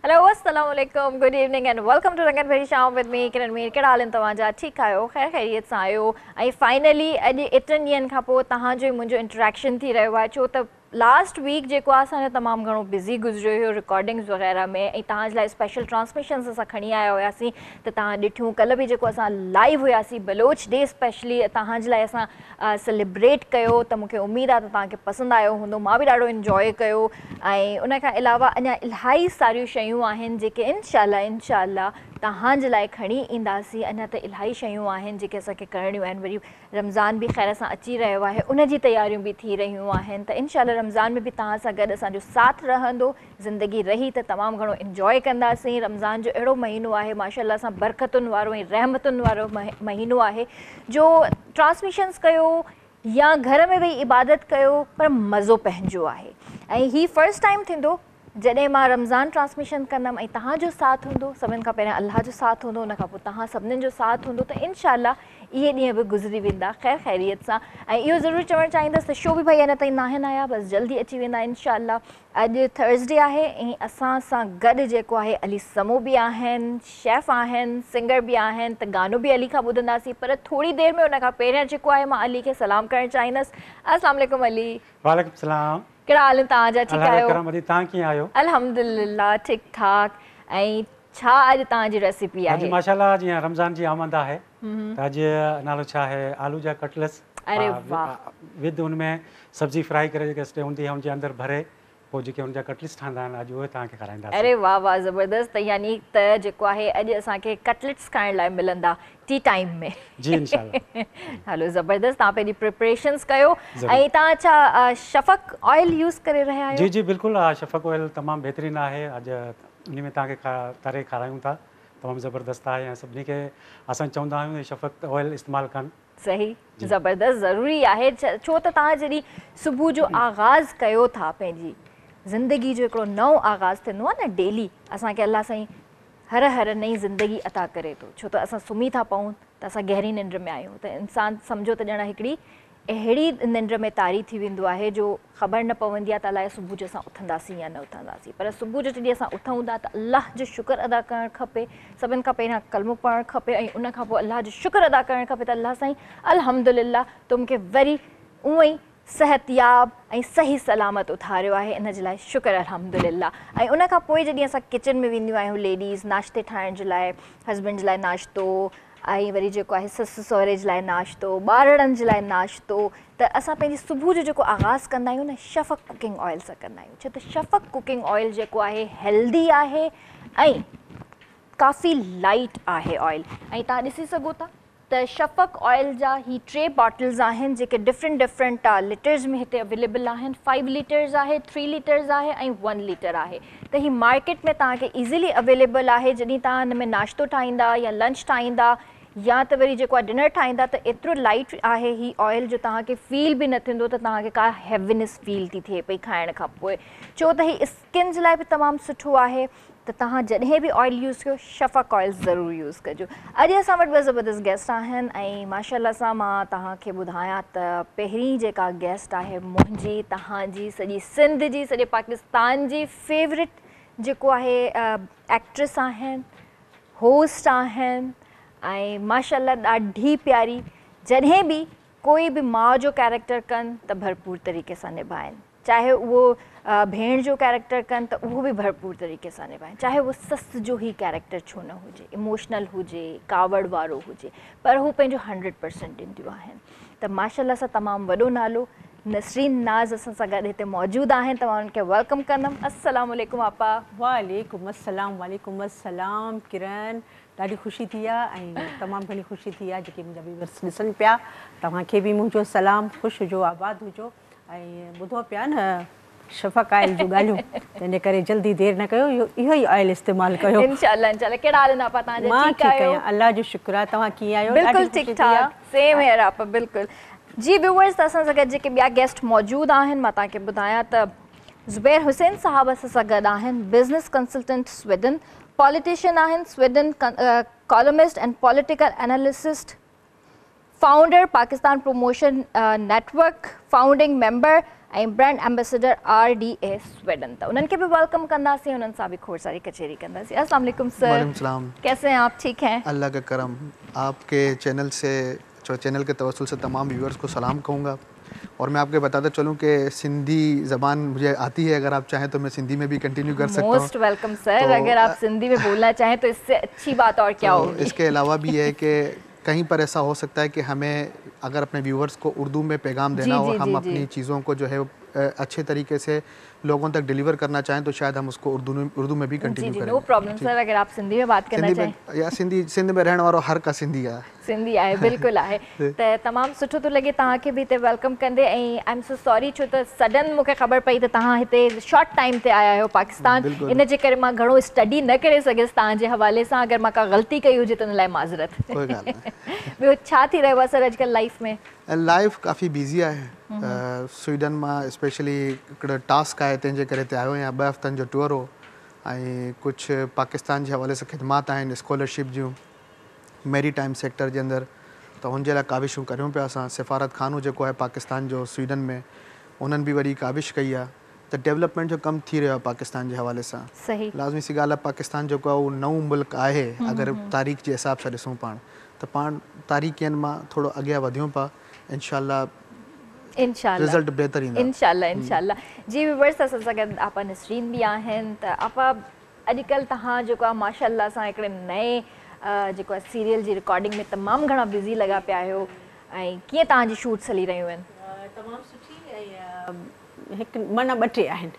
Hello السلام عليڪم good evening and welcome to Rangan Bhari Sham with me Kiran Mir. ڪهڙا حال آهن توهان جا؟ ٺيڪ آهيو؟ خير خيريت سان آهيو؟ ۽ فائنلي اڄ ايترن ڏينهن کان پوء توهان جو ۽ منهنجو انٽريڪشن ٿي رهيو آهي، ڇو ته لاسٽ ويڪ جيڪو آهي اسان جو تمام گهڻو بزي گذريو هيو رڪارڊنگز وغيره ۾ ۽ توهان جي لاء اسپيشل ٽرانسميشنز اسان کڻي آيا هياسين ته توهان ڏٺيون. ڪلهه به جيڪو اسان لائيو هياسين بلوچ ڊي اسپيشلي توهان جي لاء اسان سيليبريٽ ڪيو ته مون کي اميد آهي ته توهان کي پسند آيو هوندو. مان به ڏاڍو انجوائي ڪيو ۽ ان کان علاوه اڃا الاهي ساريون شيون آهن جيڪي انشاء الله انشاء الله توهان جي لاء کڻي اينداسين. اڃا ته الاهي شيون آهن جيڪي اسان کي ڪرڻيون آهن. وري رمضان به خير سان اچي رهيو آهي، ان جي تياريون به ٿي رهيون آهن ته انشاء الله رمضان ۾ به توهان سان گڏ اسان جو ساٿ رهندو. زندگي رهي ته تمام گهڻو انجوائي ڪنداسين. رمضان جو اهڙو مهينو آهي ماشاء الله سان برڪتن وارو ۽ رحمتن وارو مهينو آهي جو ٽرانسميشنز ڪيو يا گهر ۾ ويهي عبادت ڪيو پر مزو پنهنجو آهي. ۽ هي فرسٽ ٽائيم ٿيندو جڏهن مان رمضان ٽرانسميشن ڪندم ۽ توهان جو ساٿ هوندو. سڀن کان پهريان الله جو ساٿ هوندو، ان کان پوء توهان سڀنين جو ساٿ هوندو ته انشاء الله اهي ڏينهن به گذري ويندا خير خيريت سان. ۽ اهو ضرور چوڻ چاهيندس ته شو به ڀئي اڃا تائين ناهن آيا، بس جلدي اچي ويندا انشاء الله. اڄ ٿرسڊي آهي ۽ اسان سان گڏ جيڪو آهي علي سمو به آهن، شيف آهن، سنگر به آهن ته گانو به علي کان ٻڌنداسين پر ٿوري دير ۾ ان کان پهريان جيڪو آهي مان علي کي سلام ڪرڻ چاهيندس. السلام عليڪم علي. وعليڪم السلام. ڪهڙا حال آهن توهان جا؟ ٺيڪ آهيو؟ الله جو ڪرم ادي، توهان ڪيئن آهيو؟ الحمدلله ٺيڪ ٺاڪ. ۽ ڇا اڄ توهان جي ريسيپي آهي؟ اڄ ماشاءالله جيئن رمضان جي آمد آهي ته اڄ نالو ڇا آهي آلو جا ڪٽلس. اري واه. ود ان ۾ سبزي فرائي ڪري جيڪا اسٽي هوندي آهي ان جي اندر ڀري پوء جيڪي ان جا ڪٽلس ٺهندا آهن اڄ اهي توهان کي کارائينداسين. اري واه واه زبردست. يعني ته جيڪو آهي اڄ اسان کي ڪٽلٽس کائڻ لاء ملندا ٽي ٽائيم ۾. جي انشاء الله. هلو زبردست، توهان پنهنجي پريپريشنز ڪيو. ۽ توهان ڇا شفق آئل يوز ڪري رهيا آهيو؟ جي جي بلڪل، شفق آئل تمام بهترين آهي. اڄ انهي ۾ توهان کي تري کارايون ٿا، تمام زبردست آهي ۽ سڀني کي اسان چوندا آهيون ته شفق آئل استعمال ڪن. صحيح زبردست، ضروري آهي ڇو ته توهان جڏهن صبح جو آغاز ڪيو ٿا پنهنجي زندگي جو هڪڙو نئون آغاز ٿيندو آهي نه ڊيلي اسان کي الله سائين هر هر نئين زندگي عطا ڪري ٿو، ڇو ته اسان سمهي ٿا پئون ته اسان گهري ننڊ ۾ آهيون ته انسان سمجهو ته ڄڻ هڪڙي اهڙي ننڊ ۾ طاري ٿي ويندو آهي جو خبر نه پوندي آهي ته الائي صبح جو اسان اٿنداسين يا نه اٿنداسين، پر صبح جو جڏهن اسان اٿون ٿا ته الله جو شڪر ادا ڪرڻ کپي، سڀن کان پهريان ڪلمو پڙهڻ کپي ۽ ان کان پوء الله جو شڪر ادا ڪرڻ کپي ته الله سائين الحمدلله تو مون کي وري اونئن ئي صحتياب ۽ صحيح سلامت اٿاريو آهي ان جي لاء شڪر الحمدلله. ۽ ان کان پوء جڏهن اسان ڪچن ۾ وينديون آهيون ليڊيز ناشتي ٺاهڻ جي لاء هسبنڊ جي لاء ناشتو ۽ وري جيڪو آهي سس سهري جي لاء ناشتو ٻارڙن جي لاء ناشتو ته اسان پنهنجي صبح جو جيڪو آغاز ڪندا آهيون نه شفق ڪوڪنگ آئل سان ڪندا آهيون، ڇو ته شفق ڪوڪنگ آئل جيڪو آهي هيلدي آهي ۽ ڪافي لائيٽ آهي آئل. ۽ توهان ڏسي سگهو ٿا ته شفق آئل جا هي ٽي باٽلز آهن جيڪي ڊفرنٽ ڊفرنٽ ليٽرز ۾ هتي اويليبل آهن. 5 ليٽرز آهي، 3 ليٽرز آهي ۽ 1 ليٽر آهي ته هي مارڪيٽ ۾ توهان کي ايزيلي اويليبل آهي. جڏهن توهان هن ۾ ناشتو ٺاهيندا يا لنچ ٺاهيندا يا ته وري جيڪو آهي ڊنر ٺاهيندا ته ايترو لائيٽ آهي هي آئل جو توهان کي فيل به نه ٿيندو ته توهان کي ڪا هيوينس فيل ٿي ٿئي پئي کائڻ کان پوء، ڇو ته هي اسڪن جي لاء به تمام سٺو آهي. ته توهان جڏهن به آئل يوز ڪيو شفق آئل ضرور يوز ڪجو. اڄ اسان وٽ ٻه زبردست گيسٽ آهن ۽ ماشاء الله سان مان توهان کي ٻڌايان ته پهرين جيڪا گيسٽ آهي منهنجي توهان جي سڄي سنڌ جي سڄي پاڪستان جي فيورٽ جيڪو آهي ايڪٽريس آهن، هوسٽ آهن ۽ ماشاء الله ڏاڍي پياري، جڏهن به ڪوئي به ماء جو ڪيريڪٽر ڪن ته ڀرپور طريقي سان نڀائن، چاهي اهو ڀيڻ جو ڪيريڪٽر ڪن ته اهو به ڀرپور طريقي سان نڀائن، چاهي اهو سس جو ئي ڪيريڪٽر ڇو نه هجي، اموشنل هجي، ڪاوڙ وارو هجي، پر هو پنهنجو 100% ڏينديون آهن. ته ماشاء الله سان تمام وڏو نالو نسرين ناز اسان سان گڏ هتي موجود آهن ته مان انهن کي welcome ڪندم. السلام عليڪم آپا. وعليڪم السلام وعليڪم السلام ڪرن، ڏاڍي خوشي ٿي آ ۽ تمام گهڻي خوشي ٿي آ جيڪي منهنجا ويورس ڏسن پيا، توهان کي به منهنجو سلام، خوش هجو آباد هجو. ۽ ٻڌو پيا نه شفق آئل جون ڳالهيون، تنهن جي ڪري جلدي دير نه ڪيو، اهو ئي آئل استعمال ڪيو. انشاء الله انشاء الله. ڪهڙا حال آهن آپا توهان جا؟ مان ٺيڪ آهيان الله جو شڪر آهي، توهان ڪيئن آهيو؟ بلڪل ٺيڪ ٺاڪ، سيم هيئر آپا بلڪل. جي ويورز ته اسان سان گڏ جيڪي ٻيا گيسٽ موجود آهن مان توهان کي ٻڌايان ته زبير حسين صاحب اسان سان گڏ آهن، بزنس ڪنسلٽنٽ سويڊن، پاليٽيشن آهن، Sweden columnist and political analyst, founder Pakistan promotion network, founding member ۽ Brand ambassador R D A Sweden ته انهن کي به welcome ڪنداسين انهن سان به کوڙ ساري ڪچهري ڪنداسين السلام عليڪم سر. وعليڪم السلام. ڪيسي هين آپ ٺيڪ هين. الله کا ڪرم آپ ڪي چينل سي چينل ڪي توسل سي تمام ويورز ڪو سلام ڪهون گا اور مين آپ ڪي بتاتا چلون ڪي سنڌي زبان مجهي آتي هي اگر آپ چاهين تو مين سنڌي مين ڀي ڪنٽينيو ڪر سڪتا هون. موسٽ welcome سر اگر آپ سنڌي مين بولنا چاهين تو اس سي اڇي بات اور ڪيا هوگي. اس ڪي علاوه ڀي هي ڪي ڪهين پر ايسا هو سڪتا هي ڪي همين اگر اپني ويورز ڪو اردو مين پيغام دينا هو هم اپني چيزون ڪو جو هي اڇي طريقي سي لوگون تڪ ڊليور ڪرنا چاهين تو شايد هم اس ڪو اردو مين ڀي ڪنٽينيو ڪرين. جي جي نو پرابلم سر اگر آپ سنڌي مين بات ڪرنا چاهين. يا سنڌي سنڌ ۾ رهڻ وارو هر ڪا سنڌي آهي. سنڌي آهي بلڪل آهي ته تمام سٺو ٿو لڳي توهان کي به هتي welcome ڪندي ۽ I am سو سوري ڇو ته سڊن مون کي خبر پئي ته توهان هتي شارٽ ٽائيم تي آيا آهيو پاڪستان ان جي ڪري مان گهڻو اسٽڊي نه ڪري سگهيس توهان جي حوالي سان اگر مان ڪا غلطي ڪئي هجي ته ان لاء معذرت. ڪوئي ڳالهه ناهي. ٻيو ڇا ٿي رهيو آهي سر اڄڪلهه لائيف ۾؟ لائيف ڪافي بزي آهي سوئيڊن مان اسپيشلي هڪڙو ٽاسڪ آهي تنهن جي ڪري هتي آيو آهيان ٻه هفتن جو ٽوئر هو ۽ ڪجهه پاڪستان جي حوالي سان خدمات آهن اسڪالرشپ جون ميري ٽائيم سيڪٽر جي اندر ته ان جي لاء ڪاوشون ڪريون پيا اسان سفارت خانو جيڪو آهي پاڪستان جو سوئيڊن ۾ انهن به وڏي ڪاوش ڪئي آهي ته ڊولپمينٽ جو ڪم ٿي رهيو آهي پاڪستان جي حوالي سان لازمي سي ڳالهه آهي پاڪستان جيڪو آهي اهو نئون ملڪ آهي اگر تاريخ جي حساب سان ڏسون پاڻ ته پاڻ تاريڪين مان ٿورو اڳيان وڌيون پيا انشاء الله رزلٽ بهتر ايندا. انشاء الله انشاء الله جي ويورس اسان سان گڏ آپا نسرين به آهن ته آپا اڄڪلهه توهان جيڪو آهي ماشاء الله سان هڪڙي نئين جيڪو آهي سيريل جي رڪارڊنگ ۾ تمام گهڻا بزي لڳا پيا آهيو ۽ ڪيئن توهان جي شوٽس هلي رهيون آهن؟ تمام سٺي ۽ هڪ معنيٰ ٻه ٽي آهن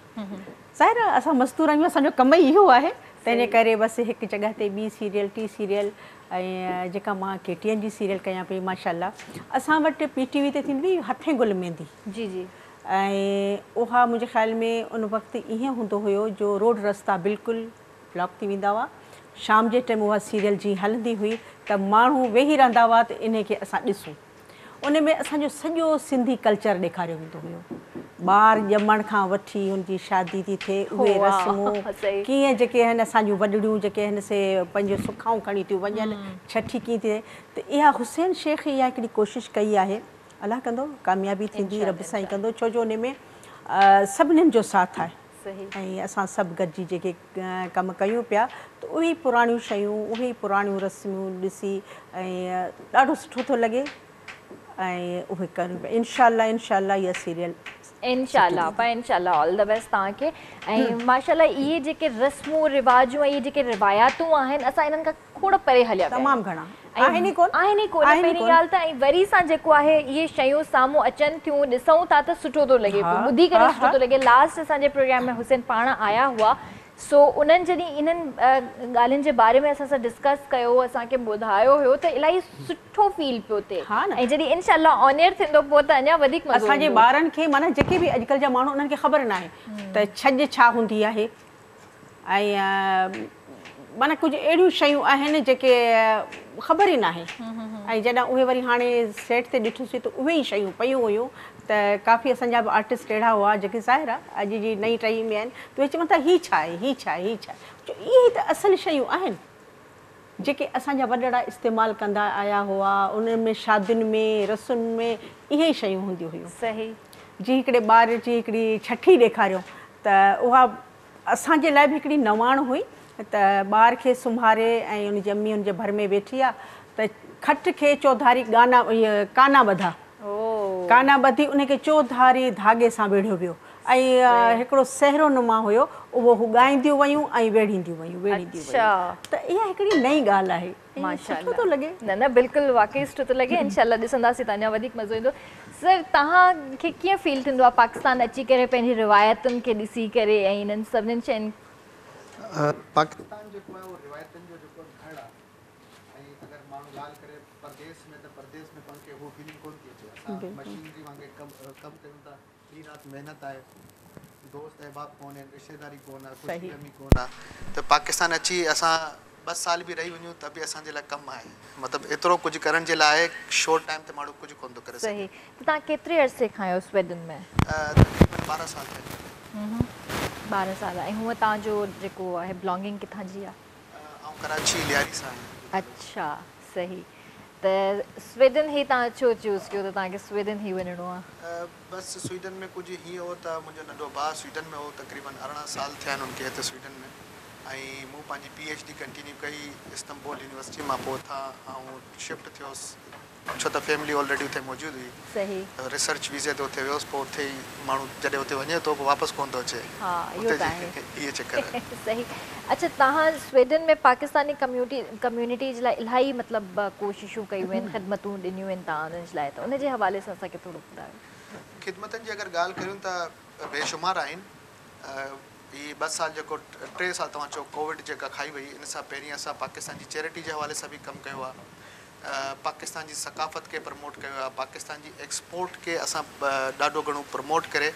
ظاهر آهي اسان مزدور آهيون اسان جو ڪم ئي اهو آهي تنهن جي ڪري بس هڪ جڳهه تي ٻي سيريل ٽي سيريل ۽ جيڪا مان ڪي ٽي اين جي سيريل ڪيان پئي ماشاء الله اسان وٽ پي ٽي وي تي ٿيندي هئي هٿين گل ميندي جي جي ۽ اها منهنجي خيال ۾ ان وقت ائين هوندو هيو جو روڊ رستا بلڪل بلاڪ ٿي ويندا هئا. شام جي ٽيم اها سيريل جيئن هلندي هئي ته ماڻهو ويهي رهندا هئا ته انهي کي اسان ڏسون. ان ۾ اسان جو سڄو سنڌي ڪلچر ڏيکاريو ويندو هيو. ٻار ڄمڻ کان وٺي هن جي شادي ٿي ٿئي اهي رسمون ڪيئن جيڪي آهن اسان جون وڏڙيون جيڪي آهن سي پنهنجون سکائون کڻي ٿيون وڃن ڇٺي ڪيئن ٿي ٿئي ته اها حسين شيخ اها هڪڙي ڪوشش ڪئي آهي. الله ڪندو ڪاميابي ٿيندي رب سائين ڪندو ڇو جو انهي ۾ سڀنين جو ساٿ آهي ۽ اسان سڀ گڏجي جيڪي ڪم ڪيون پيا ته اهي ئي پراڻيون شيون اهي ئي پراڻيون رسمون ڏسي ۽ ڏاڍو سٺو ٿو لڳي ۽ اهي ڪريون پيا انشاء الله انشاء الله اها سيريل انشاء الله آپا انشاء الله آل the best توهان کي ۽ ماشاء الله اهي جيڪي رسمون رواجون ۽ اهي جيڪي رواياتون آهن اسان انهن کان کوڙ پري هليا ويا تمام گهڻا آهن ئي ڪونه آهن ئي ڪونه پهرين ڳالهه ته ۽ وري سان جيڪو آهي اهي شيون سامهون اچن ٿيون ڏسون ٿا ته سٺو ٿو لڳي پيو ٻڌي ڪري سٺو ٿو لڳي لاسٽ اسان جي پروگرام ۾ حسين پاڻ آيا هئا سو انهن جڏهن انهن ڳالهين جي باري ۾ اسان سان ڊسڪس ڪيو اسان کي ٻڌايو هيو ته الاهي سٺو فيل پيو ٿئي ۽ جڏهن انشاء الله آن ايئر ٿيندو پوء ته اڃا وڌيڪ مزو اسان جي ٻارن کي معنيٰ جيڪي به اڄڪلهه جا ماڻهو انهن کي خبر ناهي ته ڇڄ ڇا هوندي آهي ۽ معنيٰ ڪجهه اهڙيون شيون آهن جيڪي خبر ئي ناهي ۽ جڏهن اهي وري هاڻي سيٽ تي ڏٺوسين ته اهي ئي شيون پيون هيون ته ڪافي اسان جا به آرٽسٽ اهڙا هئا جيڪي ظاهر آهي اڄ جي نئين ٽهي ۾ آهن ته اهي چون ٿا هي ڇا آهي هي ڇا آهي هي ڇا آهي چيو اهي ئي ته اصل شيون آهن جيڪي اسان جا وڏڙا استعمال ڪندا آيا هئا انهن ۾ شادين ۾ رسمن ۾ اهي ئي شيون هونديون هيون. صحيح. جي هڪڙي ٻار جي هڪڙي ڇٺي ڏيکاريو ته اها اسان جي لاء به هڪڙي نواڻ هئي ته ٻار کي سمهاري ۽ ان جي امي ان جي ڀر ۾ ويٺي آ ته کٽ کي چوڌاري ڳانا اهي ڪانا ٻڌا ڪانا ٻڌي ان کي چوڌاري ڌاڳي سان ويڙهيو ويو ۽ هڪڙو سهرو نما هيو اهو هو ڳائينديون ويون ۽ ويڙهينديون ويون ويڙهينديون ويون ته اها هڪڙي نئين ڳالهه آهي. سٺو ٿو لڳي. نه نه بلڪل واقعي سٺو ٿو لڳي انشاء الله ڏسنداسين ته اڃا وڌيڪ مزو ايندو سر توهان کي ڪيئن فيل ٿيندو آهي پاڪستان اچي ڪري پنهنجي روايتن کي ڏسي ڪري ۽ انهن سڀنين شين. پاڪستان جيڪو آهي اهو روايتن جو جيڪو گهر آهي ۽ اگر ماڻهو ڳالهه ڪري پرديس ۾ ته پرديس ۾ پاڻ کي اهو فيلنگ ڪونه ٿي اچي اسان مشينري وانگي ڪم ڪم ڪيون ٿا ڏينهن رات محنت آهي دوست احباب ڪونهن رشتيداري ڪونه آهي خوشي غمي ڪونه آهي ته پاڪستان اچي اسان ٻه سال به رهي وڃون ته به اسان جي لاء ڪم آهي مطلب ايترو ڪجهه ڪرڻ جي لاء شارٽ ٽائيم تي ماڻهو ڪجهه ڪونه ٿو ڪري سگهي. صحيح ته توهان ڪيتري عرصي کان آهيو سويڊن ۾؟ تقريبن 12 سال ٿيا آهن. 12 سال ۽ هونء توهان جو جيڪو آهي بلانگنگ ڪٿان جي آهي؟ آئون ڪراچي لياري سان آهيان. اڇا صحيح ته سويڊن هي توهان ڇو چوز ڪيو ته توهان کي سويڊن هي وڃڻو آ؟ بس سويڊن ۾ ڪجهه هيئن هو ته منهنجو ننڍو ڀاء سويڊن ۾ هو تقريبن 18 سال ٿيا آهن ان کي هتي سويڊن ۾ ۽ مون پنهنجي پي ايڇ ڊي ڪنٽينيو ڪئي استنبول يونيورسٽي مان پوء اتان آئون شفٽ ٿيس ڇو ته فيملي آلريڊي اتي موجود هئي صحيح. ته ريسرچ ويزي تي اتي ويس پوء اتي ئي ماڻهو جڏهن اتي وڃي ٿو پوء واپس ڪونه ٿو اچي ها اهو اتي ته آهي. اهي چڪر آهن. صحيح اڇا توهان سويڊن ۾ پاڪستاني ڪميونٽي ڪميونٽي جي لاء الاهي مطلب ڪوششون ڪيون آهن خدمتون ڏنيون آهن توهان انهن جي لاء ته ان جي حوالي سان اسان کي ٿورو ٻڌايو. خدمتن جي اگر ڳالهه ڪريون ته بيشمار آهن هي ٻه سال جيڪو ٽي سال توهان چئو ڪووڊ جيڪا کائي وئي ان سان پهرين اسان پاڪستان جي چيرٽي جي حوالي سان به ڪم ڪيو آهي پاڪستان جي ثقافت کي پروموٽ ڪيو آهي پاڪستان جي ايڪسپورٽ کي اسان ڏاڍو گهڻو پروموٽ ڪري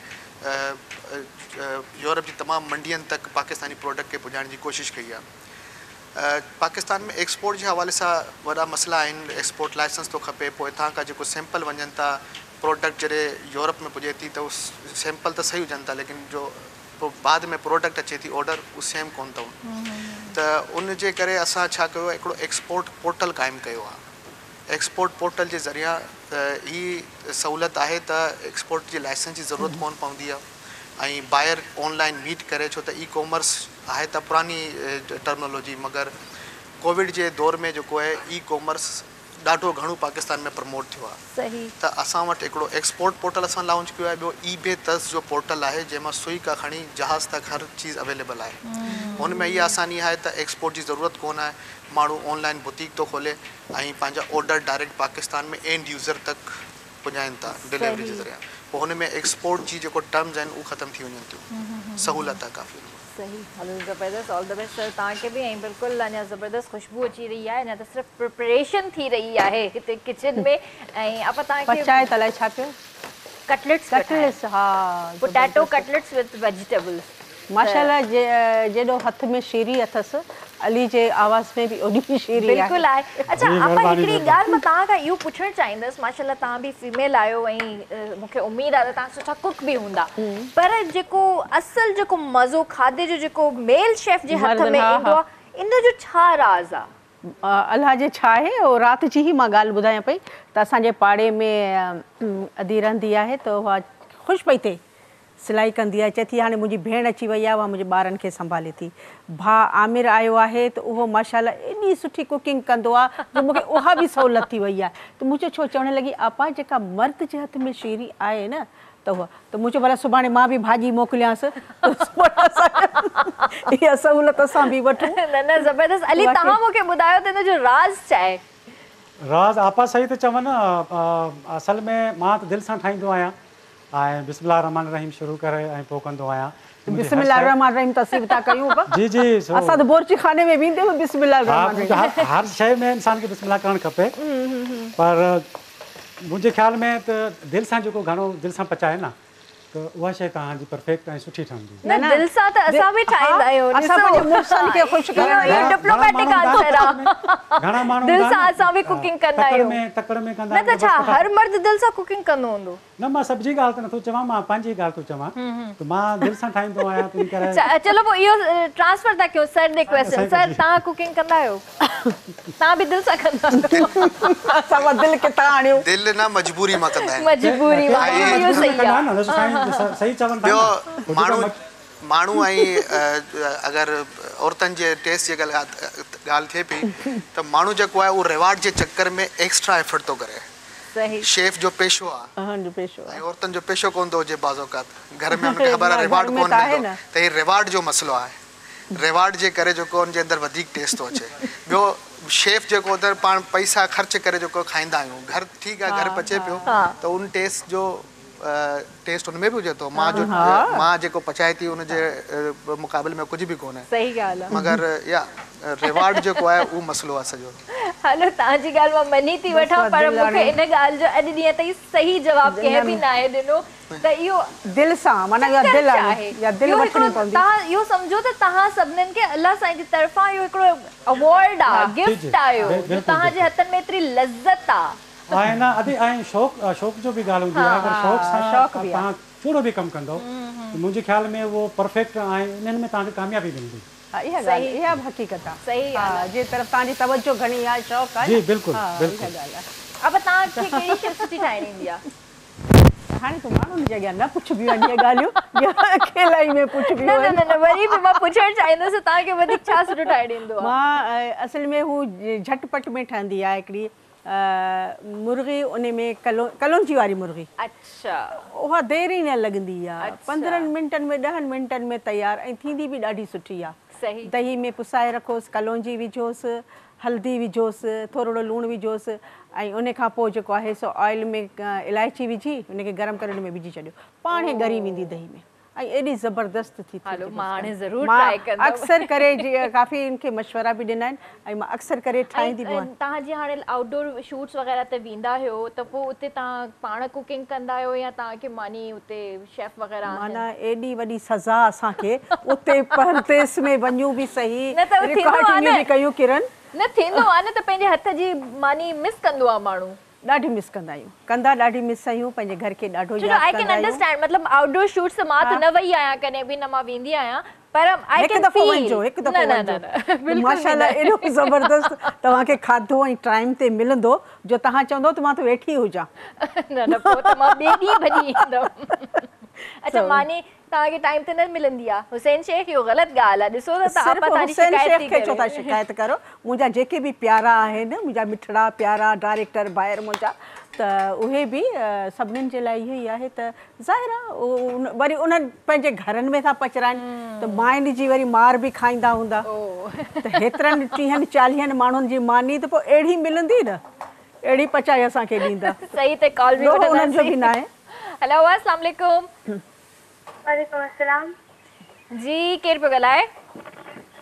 يورپ جي تمام منڊين تڪ پاڪستاني پروڊڪٽ کي پڄائڻ جي ڪوشش ڪئي آهي پاڪستان ۾ ايڪسپورٽ جي حوالي سان وڏا مسئلا آهن ايڪسپورٽ لائسنس ٿو کپي پوء هتان کان جيڪو سيمپل وڃن ٿا پروڊڪٽ جڏهن يورپ ۾ پڄي ٿي ته سيمپل ته صحيح هجن ٿا ليڪن جو پوء بعد ۾ پروڊڪٽ اچي ٿي آرڊر اهو سيم ڪونه اٿئون ته ان جي ڪري اسان ڇا ڪيو آهي هڪڙو ايڪسپورٽ پورٽل قائم ڪيو آهي ايڪسپورٽ پورٽل جي ذريعا هي سهولت آهي ته ايڪسپورٽ جي لائسنس جي ضرورت ڪونه پوندي آهي ۽ بائر آن لائن ميٽ ڪري ڇو ته اي ڪامرس آهي ته پراڻي ٽرمنالوجي مگر ڪووڊ جي دور ۾ جيڪو آهي اي ڪامرس ڏاڍو گهڻو پاڪستان ۾ پروموٽ ٿيو آهي صحيح. ته اسان وٽ هڪڙو ايڪسپورٽ پورٽل اسان لانچ ڪيو آهي ٻيو اي بي تس جو پورٽل آهي جنهن مان سئي کان کڻي جهاز تڪ هر چيز اويليبل آهي هن ۾ اها آساني آهي ته ايڪسپورٽ جي ضرورت ڪونه آهي ماڻهو آن لائن بوتيڪ ٿو کولي ۽ پنهنجا order direct Pakistan ۾ and user تڪ پڄائين ٿا ڊليوري جي صحيح. ذريعا پوء هن ۾ ايڪسپورٽ جي جيڪو ٽرمز آهن اهو ختم ٿي وڃن ٿيون سهولت آهي ڪافي هن ۾. صحيح هلو زبردست آل the best سر توهان کي به ۽ بلڪل اڃا زبردست خوشبو اچي رهي آهي اڃا ته صرف پريپريشن ٿي رهي آهي هتي ڪچن ۾ ۽ آپا توهان کي پچائي ته الائي ڇا پيو ڪٽليٽس پيو ٺاهيان ڪٽليٽس ها پوٽيٽو زبردست ڪٽليٽس وٿ ويجيٽيبلس ته ماشاءالله جيڏو هٿ ۾ شيري اٿس علي جي آواز ۾ به اوڏي ئي شيري آهي. بلڪل آهي اڇا جي آپا مهرباني هڪڙي مهرباني. ڳالهه مان توهان کان اهو پڇڻ چاهيندس ماشاءالله توهان به فيميل آهيو ۽ مون کي اميد آهي ته توهان سٺا ڪڪ به هوندا پر جيڪو اصل جيڪو مزو کاڌي جو جيڪو ميل شيف جي هٿ مردن ۾ ها ايندو ها. آهي ان جو ڇا راز آهي؟ الله جي ڇا آهي اهو رات جي ئي مان ڳالهه ٻڌايان پئي ته اسان جي پاڙي ۾ ادي رهندي آهي ته اها خوش پئي ٿئي سلائي ڪندي آهي چئي ٿي هاڻي منهنجي ڀيڻ اچي وئي آهي اها منهنجي ٻارن کي سنڀالي ٿي ڀاء عامر آيو آهي ته اهو ماشاءالله ايڏي سٺي ڪوڪنگ ڪندو آهي جو مون کي اها به سهولت ٿي وئي آهي ته مون چيو ڇو چوڻ لڳي آپا جيڪا مرد جي هٿ ۾ شيري آهي نه ته اها ته مون چيو ڀلا سڀاڻي مان به ڀاڄي موڪليانس ته سڀاڻي اسان اها سهولت اسان به وٺون. نه نه زبردست علي توهان مون کي ٻڌايو ته ان جو راز ڇا آهي؟ راز آپا صحيح ته چون اصل ۾ مان ته دل سان ٺاهيندو آهيان ۽ بسم الله الرحمٰن الرحيم شروع ڪري ۽ پوء ڪندو آهيان. بسم الله الرحمٰن الرحيم ته اسين به ٿا ڪيون پا. جي جي سو اسان ته بورچي خاني ۾ ويندي به بسم الله الرحمٰن الرحيم. هر شيء ۾ انسان کي بسم الله ڪرڻ کپي پر منهنجي خيال ۾ ته دل سان جيڪو گهڻو دل سان پچائي نه ته اها شيء توهان جي پرفيڪٽ ۽ سٺي ٺهندي. نه دل سان ته اسان به ٺاهيندا آهيون اسان پنهنجي مڙسن کي خوش ڪرڻ لاء. اهو ڊپلوميٽڪ آنسر آ گهڻا ماڻهو دل سان اسان به ڪوڪنگ ڪندا آهيون. تڪڙ ۾ ڪندا نه ته ڇا هر مرد دل سان ڪوڪنگ ڪندو هوندو. نه مان سڀ جي ڳالهه ته نٿو چوان مان پنهنجي ڳالهه ٿو چوان ته مان دل سان ٺاهيندو آهيان تنهن ڪري. چلو پوء اهو ٽرانسفر ٿا ڪيون سر ڏي ڪويسچن سر توهان ڪوڪنگ ڪندا آهيو توهان به دل سان ڪندا آهيو. اسان مان دل ڪٿان آڻيون. دل نه مجبوري مان ڪندا آهن. مجبوري مان اهو صحيح آهي. صحيح چون ٿا ٻيو ماڻهو ماڻهو ۽ اگر عورتن جي ٽيسٽ جي ڳالهه ٿئي پئي ته ماڻهو جيڪو آهي اهو ريوارڊ جي چڪر ۾ ايڪسٽرا ايفرٽ ٿو ڪري. شيف جو پيشو آ ۽ عورتن جو پيشو ڪونه ٿو هجي بعض اوقات گهر ۾ ان کي خبر آ ريوارڊ ڪونه ملندو ته هي ريوارڊ جو مسئلو آهي ريوارڊ جي ڪري جيڪو ان جي اندر وڌيڪ ٽيسٽ ٿو اچي ٻيو شيف جيڪو اندر پاڻ پئسا خرچ ڪري جيڪو کائيندا آهيون گهر ٺيڪ آ گهر پچي پيو ته ان ٽيسٽ جو ٽيسٽ ان ۾ به هجي ٿو مان جو مان جيڪو پچائي ٿي ان جي مقابلي ۾ ڪجهه به ڪونهي صحيح ڳالهه آ مگر يا ريوارڊ جيڪو آهي اهو مسئلو آ سڄو. هلو توهان جي ڳالهه مان مڃي ٿي وٺان پر مون کي ان ڳالهه جو اڄ ڏينهن تائين صحيح جواب ڪنهن به ناهي ڏنو ته اهو دل سان معنيٰ اها چڪر دل ڇا آهي آهي اها دل اهو وٺڻي هڪڙو پوندي. توهان اهو سمجهو ته توهان سڀنين کي الله سائين جي طرفان اهو هڪڙو ايوارڊ آ گفٽ آهيو جو توهان جي هٿن ۾ ايتري لذت آ. آهي نه ادي ۽ شوق شوق جو به ڳالهه هوندي آهي اگر شوق سان توهان ڪهڙو به ڪم ڪندؤ ته منهنجي خيال ۾ اهو پرفيڪٽ ۽ انهن ۾ توهان کي ڪاميابي ملندي. इहा ॻाल्हि, इहा बि हक़ीक़त आहे। सही हा, जे तरफ़ तव्हांजी तवजो घणी आहे, शौक़ु आहे। जी बिल्कुलु बिल्कुलु। इहा ॻाल्हि आहे। अब तव्हांखे कहिड़ी शइ सुठी ठाहिण ईंदी आहे? हाणे त माण्हुनि जे अॻियां न पुछबियूं आहिनि इहे ॻाल्हियूं, अकेलाई में पुछबियूं आहिनि। न न न, वरी बि मां पुछणु चाहींदुसि तव्हांखे वधीक छा सुठो ठाहिण ईंदो आहे? मां असल में हू झटपट में ठहंदी आहे हिकिड़ी मुर्गी, उन में कलौंजी वारी मुर्गी। अच्छा। उहा देरि ई न लॻंदी आहे, 15 मिंटनि में 10 मिंटनि में तयारु ऐं थींदी बि ॾाढी सुठी आहे। सही। दही में पुसाए रखोसि, कलौंजी विझोसि, हल्दी विझोसि, थोरो लूणु विझोसि ऐं उन खां पोइ जेको आहे सो ऑयल में इलायची विझी उनखे गरम करे उन में विझी छॾियो, पाणे ॻरी वेंदी दही में ऐं एॾी ज़बरदस्त थी। हलो, मां हाणे ज़रूर ट्राई कंदमि। अक्सर करे काफ़ी इनखे मशवरा बि ॾिना आहिनि ऐं मां अक्सर करे ठाहींदी बि आहियां। तव्हां जीअं हाणे आउटडोर शूट्स वग़ैरह ते वेंदा आहियो त पोइ उते तव्हां पाण कुकिंग कंदा आहियो या तव्हांखे मानी उते शेफ वग़ैरह आहिनि? माना एॾी वॾी सज़ा असांखे उते परदेस में वञूं बि सही, न त रिकॉर्डिंग बि कयूं किरण, न थींदो आहे न त पंहिंजे हथ जी मानी मिस कंदो आहे माण्हू। ॾाढी मिस कंदा आहियूं, कंदा ॾाढी मिस आहियूं, पंहिंजे घर खे ॾाढो यादि I can understand, मतिलबु आउटडोर शूट्स मां त न वई आहियां कॾहिं बि, न मां वेंदी आहियां, पर I can feel. हिकु दफ़ो वञिजो, माशाअल्लाह एॾो ज़बरदस्त तव्हांखे खाधो ऐं टाइम ते मिलंदो जो तव्हां चवंदो त मां त वेठी हुजां। न न, पोइ त मां ॿिए ॾींहुं भॼी ईंदमि। अच्छा, मानी तव्हांखे टाइम ते न मिलंदी आहे? हुसैन शेख, इहो ग़लति ॻाल्हि आहे, ॾिसो त सिर्फ़ हुसैन शेख खे छो था शिकायत करो, मुंहिंजा जेके बि प्यारा आहिनि, मुंहिंजा मिठड़ा प्यारा डायरेक्टर भाइर मुंहिंजा, त उहे बि सभिनीनि जे लाइ इहो ई आहे त ज़ाहिर आहे वरी उन्हनि पंहिंजे घरनि में था पचराइनि त माइनि जी वरी मार बि खाईंदा हूंदा, त हेतिरनि 30 40 माण्हुनि जी मानी त पोइ अहिड़ी मिलंदी न, अहिड़ी पचाए असांखे ॾींदा। सही ते कॉल बि उन्हनि जो बि न आहे। हेलो, अस्सलाम वालेकुम। वालेकुम अस्सलाम। जी, केरु पियो ॻाल्हाए?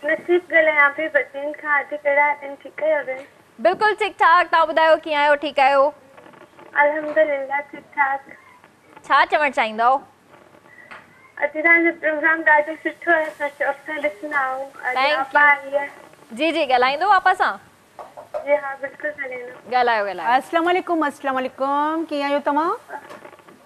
नसीब ॻाल्हायां पई बदीन खां। अॼु कहिड़ा आहिनि? ठीकु आहियो भेण? बिल्कुलु ठीकु ठाक, तव्हां ॿुधायो कीअं आहियो? ठीकु आहियो? अल्हम्दुलिल्लाह ठीकु ठाक। छा चवणु चाहींदव? अॼु तव्हांजो प्रोग्राम ॾाढो सुठो आहे, असां शौक़ सां ॾिसंदा आहियूं। अॼु आपा आई आहे। जी जी, ॻाल्हाईंदो आपा सां? जी हा, बिल्कुलु ॻाल्हाईंदो। ॻाल्हायो ॻाल्हायो। अस्सलाम वालेकुम। अस्सलाम वालेकुम, कीअं आहियो तव्हां?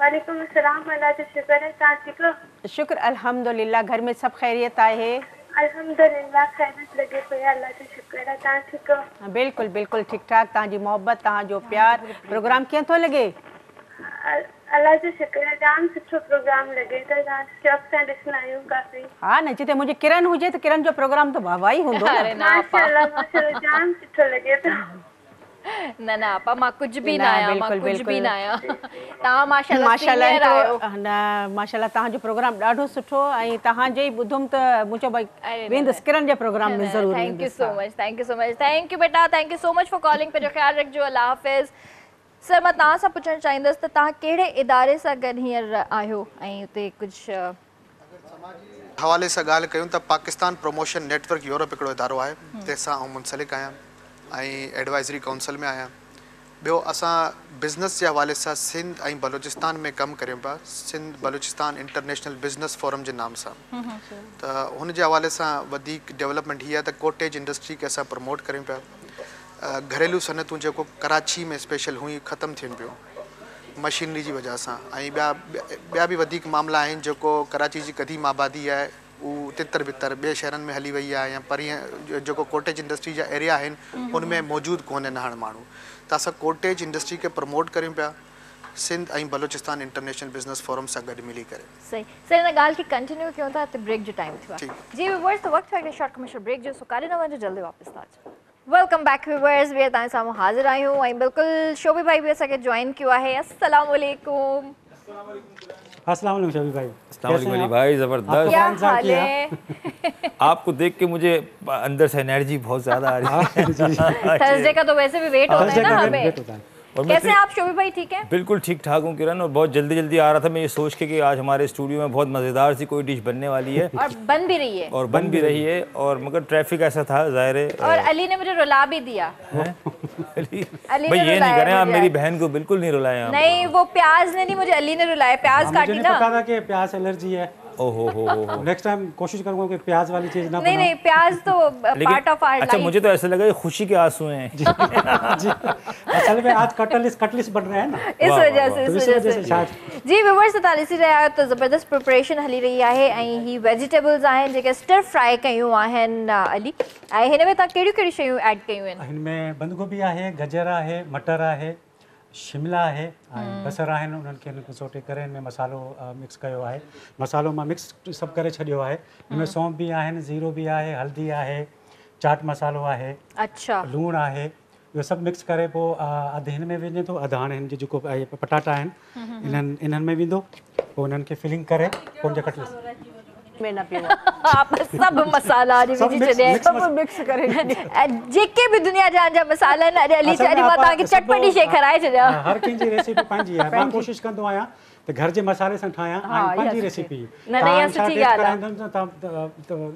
वालेकुम अस्सलाम, अल्लाह जो शुक्र आहे, तव्हां ठीकु आहियो? शुक्र अल्हम्दुलिल्लाह, घर में सभु ख़ैरियत आहे? अल्हम्दुलिल्लाह ख़ैरियत लॻे पई आहे, अल्लाह जो शुक्र आहे, तव्हां ठीकु आहियो? बिल्कुलु बिल्कुलु ठीकु ठाक, तव्हांजी मोहबत, तव्हांजो प्यार। प्रोग्राम कीअं थो लॻे? अल्लाह जो शुक्र आहे, जाम सुठो प्रोग्राम लॻे थो, तव्हां शौक़ सां ॾिसंदा आहियूं काफ़ी। हा न, जिते मुंहिंजी किरण हुजे त किरण जो प्रोग्राम त वाह वाह ई हूंदो न। माशाअल्लाह माशाअल्लाह, जाम सुठो लॻे थो। न न आपा, मां कुझु बि न आहियां, मां कुझु बि न आहियां। तव्हां माशाअल्लाह माशाअल्लाह न, माशाअल्लाह तव्हांजो प्रोग्राम ॾाढो सुठो ऐं तव्हांजे ई ॿुधुमि त मूं चयो भई वेंदुसि किरण जे प्रोग्राम में ज़रूरु। Thank you so much, thank you so much, thank you बेटा, thank you so much for calling. पंहिंजो ख़्यालु रखिजो, अल्लाह हाफ़िज़। सर, मां तव्हां सां पुछणु चाहींदुसि त तव्हां कहिड़े इदारे सां गॾु हींअर आहियो ऐं उते कुझु हवाले सां ॻाल्हि कयूं त पाकिस्तान प्रमोशन नेटवर्क यूरोप हिकिड़ो इदारो आहे, तंहिंसां आउं मुंसलिक आहियां ऐं एडवाइज़री काउंसिल में आहियां। ॿियो असां बिज़नेस जे हवाले सां सिंध ऐं बलूचिस्तान में कमु करियूं पिया, Sindh Balochistan international business forum जे नाम सां। त हुन जे हवाले सां वधीक डेवलपमेंट हीअ आहे त कॉटेज इंडस्ट्री खे असां प्रमोट करियूं पिया। घरेलू सनअतूं जेको कराची में स्पेशल हुई ख़तमु थियनि पियूं मशीनरी जी वजह सां, ऐं ॿिया ॿिया बि वधीक मामला आहिनि जेको कराची जी क़दीम आबादी आहे उहो तितर बितर ॿिए शहरनि में हली वई आहे या परीं जेको कॉटेज इंडस्ट्री जा एरिया आहिनि उन में मौजूदु कोन्हनि हाणे माण्हू। त असां कॉटेज इंडस्ट्री खे प्रमोट करियूं पिया सिंध ऐं बलूचिस्तान इंटरनेशनल बिज़नेस फोरम सां गॾु मिली करे। सही सर, इन ॻाल्हि खे कंटिन्यू कयूं था, त ब्रेक जो टाइम थियो आहे। जी व्यूअर्स, त वक़्तु थियो शॉर्ट कमर्शियल ब्रेक जो, सो काॾे न वञिजो, जल्दी वापसि था अचूं। Welcome back viewers, ॿीहर तव्हांजे साम्हूं हाज़िर आहियूं ऐं बिल्कुलु शोबी भाई बि असांखे जॉइन कयो आहे। अस्सलाम वालेकुम। अस्सलाम वालेकुम शोबी भाई। अस्सलाम वालेकुम अली भाई, ज़बरदस्त। क्या हाल है? आपको देख के मुझे अंदर से एनर्जी बहुत ज़्यादा आ रही है। थर्सडे का तो वैसे भी वेट होता है ना हमें। कैसे हैं आप शोबी भाई? ठीक है, बिल्कुल ठीक ठाक हूँ किरण, और बहुत जल्दी जल्दी आ रहा था मैं ये सोच के कि आज हमारे स्टूडियो में बहुत मज़ेदार सी कोई डिश बनने वाली है और बन भी रही है, और बन भी रही है, और मगर ट्रैफिक ऐसा था ज़ाहिर है। और अली ने मुझे रुला भी दिया। अली भाई ये नहीं करें आप, मेरी बहन को बिल्कुल नहीं रुलाएं आप। नहीं, वो प्याज ने नहीं, मुझे अली ने रुलाया, प्याज काटी ना। पता था कि प्याज एलर्जी है। ओ हो हो हो। नेक्स्ट टाइम कोशिश करूंगा कि प्याज वाली चीज ना नहीं नहीं, प्याज तो पार्ट ऑफ our life. अच्छा, मुझे तो ऐसा लगा ये खुशी के आंसू हैं। जी, जी, असल में आज कटलिस बन रहे हैं ना, इस वजह से, इस वजह से जी। व्यूअर्स, तव्हां ॾिसी रहिया आहियो त ज़बरदस्त प्रिपरेशन हली रही आहे ऐं ही वेजिटेबल्स आहिनि जेके स्टर फ्राई कयूं आहिनि अली, ऐं हिन में तव्हां कहिड़ियूं कहिड़ियूं शयूं ऐड कयूं आहिनि? हिन में बंद गोभी आहे, गजर आहे, मटर आहे, शिमला आहे ऐं बसर आहिनि। उन्हनि खे हिन सोटे करे हिन में मसालो मिक्स कयो आहे। मसालो मां मिक्स सभु करे छॾियो आहे। हिन में सौंफ बि आहिनि, ज़ीरो बि आहे, हल्दी आहे, चाट मसालो आहे, अच्छा, लूणु आहे। इहो सभु मिक्स करे पोइ अधु हिन में वञे थो, अधु हाणे हिन जो जेको पटाटा आहिनि इन्हनि में वेंदो। पोइ उन्हनि खे फिलिंग करे पोइ हुनजा कटलेट्स में न पियो। आप सब मसाला अॼु विझी छॾिया, सभु मिक्स करे जेके बि दुनिया जान जा मसाला आहिनि। अॼु अली अॼु मां तव्हांखे चटपटी शइ खाराए छॾियां। हर कंहिंजी रेसिपी पंहिंजी आहे। मां कोशिशि कंदो आहियां त घर जे मसाले सां ठाहियां ऐं पंहिंजी रेसिपी। न न, इहा सुठी ॻाल्हि आहे।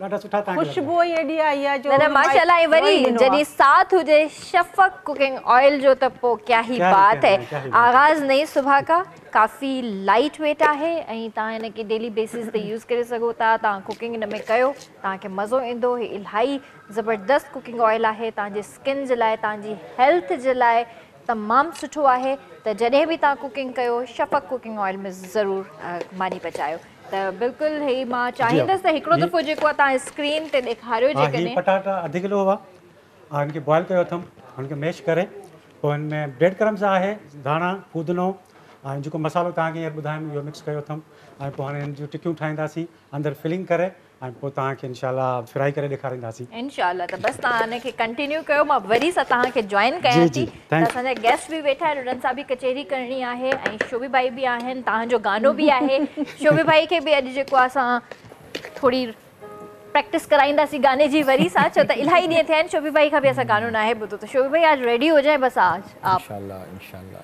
ॾाढा सुठा तव्हांखे ख़ुशबू ई एॾी आई आहे जो न न माशाअल्लाह। ऐं वरी जॾहिं साथ हुजे शफ़क़ कुकिंग ऑयल जो त पोइ क्या ही बात है। आगाज़ नई सुबह का काफ़ी लाइट वेट आहे ऐं तव्हां हिनखे डेली बेसिस ते यूज़ करे सघो था। तव्हां कुकिंग हिन में कयो, तव्हांखे मज़ो ईंदो। हीउ इलाही ज़बरदस्त कुकिंग ऑयल आहे, तव्हांजे स्किन जे लाइ, तव्हांजी हेल्थ जे लाइ तमामु सुठो आहे। त जॾहिं बि तव्हां कुकिंग कयो, शफ़क़ कुकिंग ऑयल में ज़रूरु मानी पचायो। त बिल्कुलु ही मां चाहींदसि त हिकिड़ो दफ़ो जेको आहे तव्हां स्क्रीन ते ॾेखारियो। जेकॾहिं पटाटा अधु किलो हुआ, हुनखे बॉयल कयो अथमि, हुनखे मैश करे पोइ हुन में ब्रेड क्रम्स आहे, धाणा, पुदिनो ऐं जेको मसालो तव्हांखे हींअर ॿुधायुमि इहो मिक्स कयो अथमि। ऐं पोइ हाणे हिन जूं टिकियूं ठाहींदासीं, अंदरि फिलिंग करे ऐं पोइ तव्हांखे इनशाला फ्राई करे ॾेखारींदासीं इनशाला। त बसि तव्हां हिनखे कंटिन्यू कयो, मां वरी सां तव्हांखे जॉइन कयां थी। त असांजा गेस्ट बि वेठा आहिनि, उन्हनि सां बि कचहरी करणी आहे ऐं शोभी भाई बि आहिनि, तव्हांजो गानो बि आहे। शोभी भाई खे बि अॼु जेको आहे असां थोरी प्रैक्टिस कराईंदासीं गाने जी वरी सां, छो त इलाही ॾींहं थिया आहिनि शोभी भाई खां बि असां गानो न आहे ॿुधो। त शोभी भाई आज रेडी हो जाए बसि आज आप इंशाल्लाह इंशाल्लाह।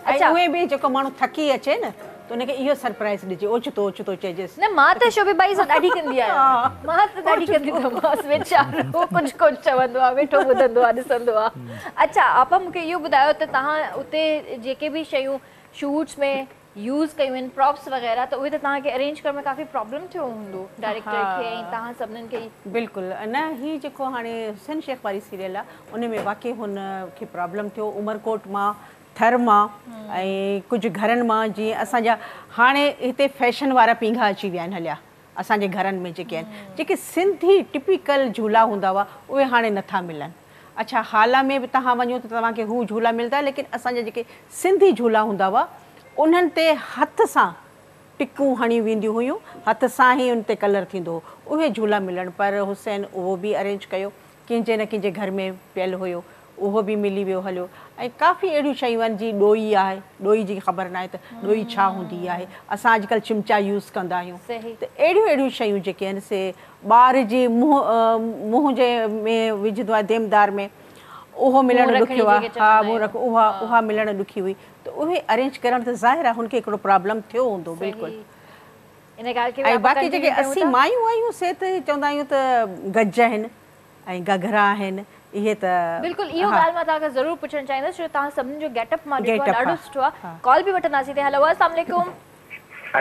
अच्छा, उहे बि जेको माण्हू थकी अचे न त उनखे इहो सरप्राइज़ ॾिजे, ओचितो ओचितो चइजेसि। न मां त शोभी भाई सां ॾाढी कंदी आहियां, मां त ॾाढी कंदी अथमि, वीचारो कुझु कोन चवंदो आहे, वेठो ॿुधंदो आहे, ॾिसंदो आहे। अच्छा आपा, मूंखे इहो ॿुधायो त तव्हां उते जेके बि शयूं शूट्स में यूज़ कयूं आहिनि, प्रॉप्स वग़ैरह, त उहे त तव्हांखे अरेंज करण में काफ़ी प्रॉब्लम थियो हूंदो डायरेक्टर खे ऐं तव्हां सभिनीनि खे? बिल्कुलु न, ही जेको हाणे हुसैन शेख वारी सीरियल आहे उन में वाकई हुनखे प्रॉब्लम थियो। उमरकोट मां, थर मां ऐं कुझु घरनि मां, जीअं असांजा हाणे हिते फैशन वारा पींघा अची विया आहिनि हलिया असांजे घरनि में, जेके आहिनि जेके सिंधी टिपिकल झूला हूंदा हुआ उहे हाणे नथा मिलनि। अच्छा, हाला में बि तव्हां वञो त तव्हांखे हू झूला मिलंदा, लेकिन असांजा जेके सिंधी झूला हूंदा हुआ उन्हनि ते हथ सां टिकूं हणी वेंदियूं हुयूं, हथ सां ई उन ते कलर थींदो हो, उहे झूला मिलनि। पर हुसैन उहो बि अरेंज कयो, कंहिंजे न कंहिंजे घर में पियल हुयो, उहो बि मिली वियो हलियो। ऐं काफ़ी अहिड़ियूं शयूं आहिनि, जीअं ॾोई आहे, ॾोई जी ख़बर न आहे त ॾोई छा हूंदी आहे, असां अॼुकल्ह चिमचा यूज़ कंदा आहियूं। त अहिड़ियूं अहिड़ियूं शयूं जेके आहिनि से ॿार जी मुंहुं जे में विझंदो आहे देमदार में, उहो मिलणु ॾुखियो आहे। हा, मुंहुं रख, उहा उहा मिलणु ॾुखी हुई, त उहे अरेंज करणु त ज़ाहिर आहे हुनखे हिकिड़ो प्रॉब्लम थियो हूंदो। बिल्कुलु। ऐं बाक़ी जेके असीं मायूं आहियूं से त चवंदा आहियूं त गज आहिनि ऐं घघरा आहिनि, इहे त बिल्कुलु। इहो ॻाल्हि मां तव्हांखां ज़रूरु पुछणु चाहींदसि, छो तव्हां सभिनीनि जो गेटअप मां ॾिठो आहे ॾाढो सुठो आहे। कॉल बि वठंदासीं। हेलो, अस्सलाम वालेकुम।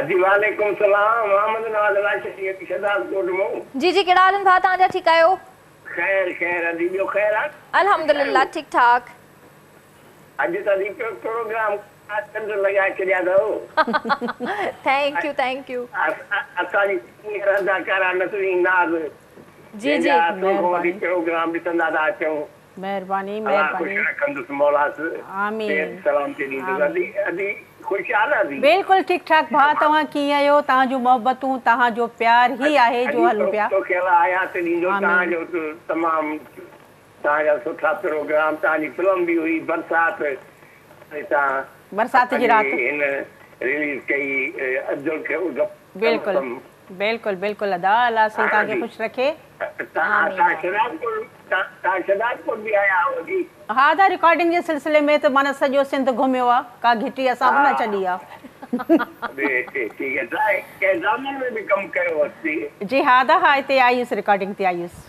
जी वालेकुम सलाम। मोहम्मद नवाज़ राशिद शहदादकोट मां। जी जी, कहिड़ा हाल आहिनि भाउ तव्हांजा? ठीकु आहियो? ख़ैर ख़ैर अदी, ॿियो ख़ैर आहे? अल्हम्दुलिल्लाह, ठीक ठाक। अॼु त अदी प्रोग्राम चंड लॻाए छॾिया अथव। Thank you thank you. असांजी सीनियर अदाकारा नसरीन नाज़ जी जी, मेहरबानी। प्रोग्राम ॾिसंदा था अचूं। मेहरबानी मेहरबानी। रखंदुसि मौलास, आमीन। सलामती ॾींदुसि। अदी अदी ख़ुशि आहे न अदी? बिल्कुलु ठीक ठाक। भाउ तव्हां कीअं आहियो? तव्हांजूं मोहबतूं, तव्हांजो प्यार ही आहे जो हलूं पिया। तोखे अलाह हयात ॾींदो। तव्हांजो तमामु तव्हांजा सुठा प्रोग्राम, तव्हांजी फिल्म बि हुई बरसात, तव्हां बरसात जी राति हिन रिलीज़ कई अब्दुल। बिल्कुलु बिल्कुलु बिल्कुलु अदा, अलाह साईं तव्हांखे ख़ुशि रखे। शहदादकोट बि आया आहियो? हा अदा, रिकॉर्डिंग जे सिलसिले में त माना सॼो सिंध घुमियो आहे, का घिटी असां बि न छॾी आहे। ठीकु आहे। कंहिं ड्रामनि में बि कमु कयो? जी हा अदा, हा हिते आई हुयुसि, रिकॉर्डिंग ते आई हुयुसि।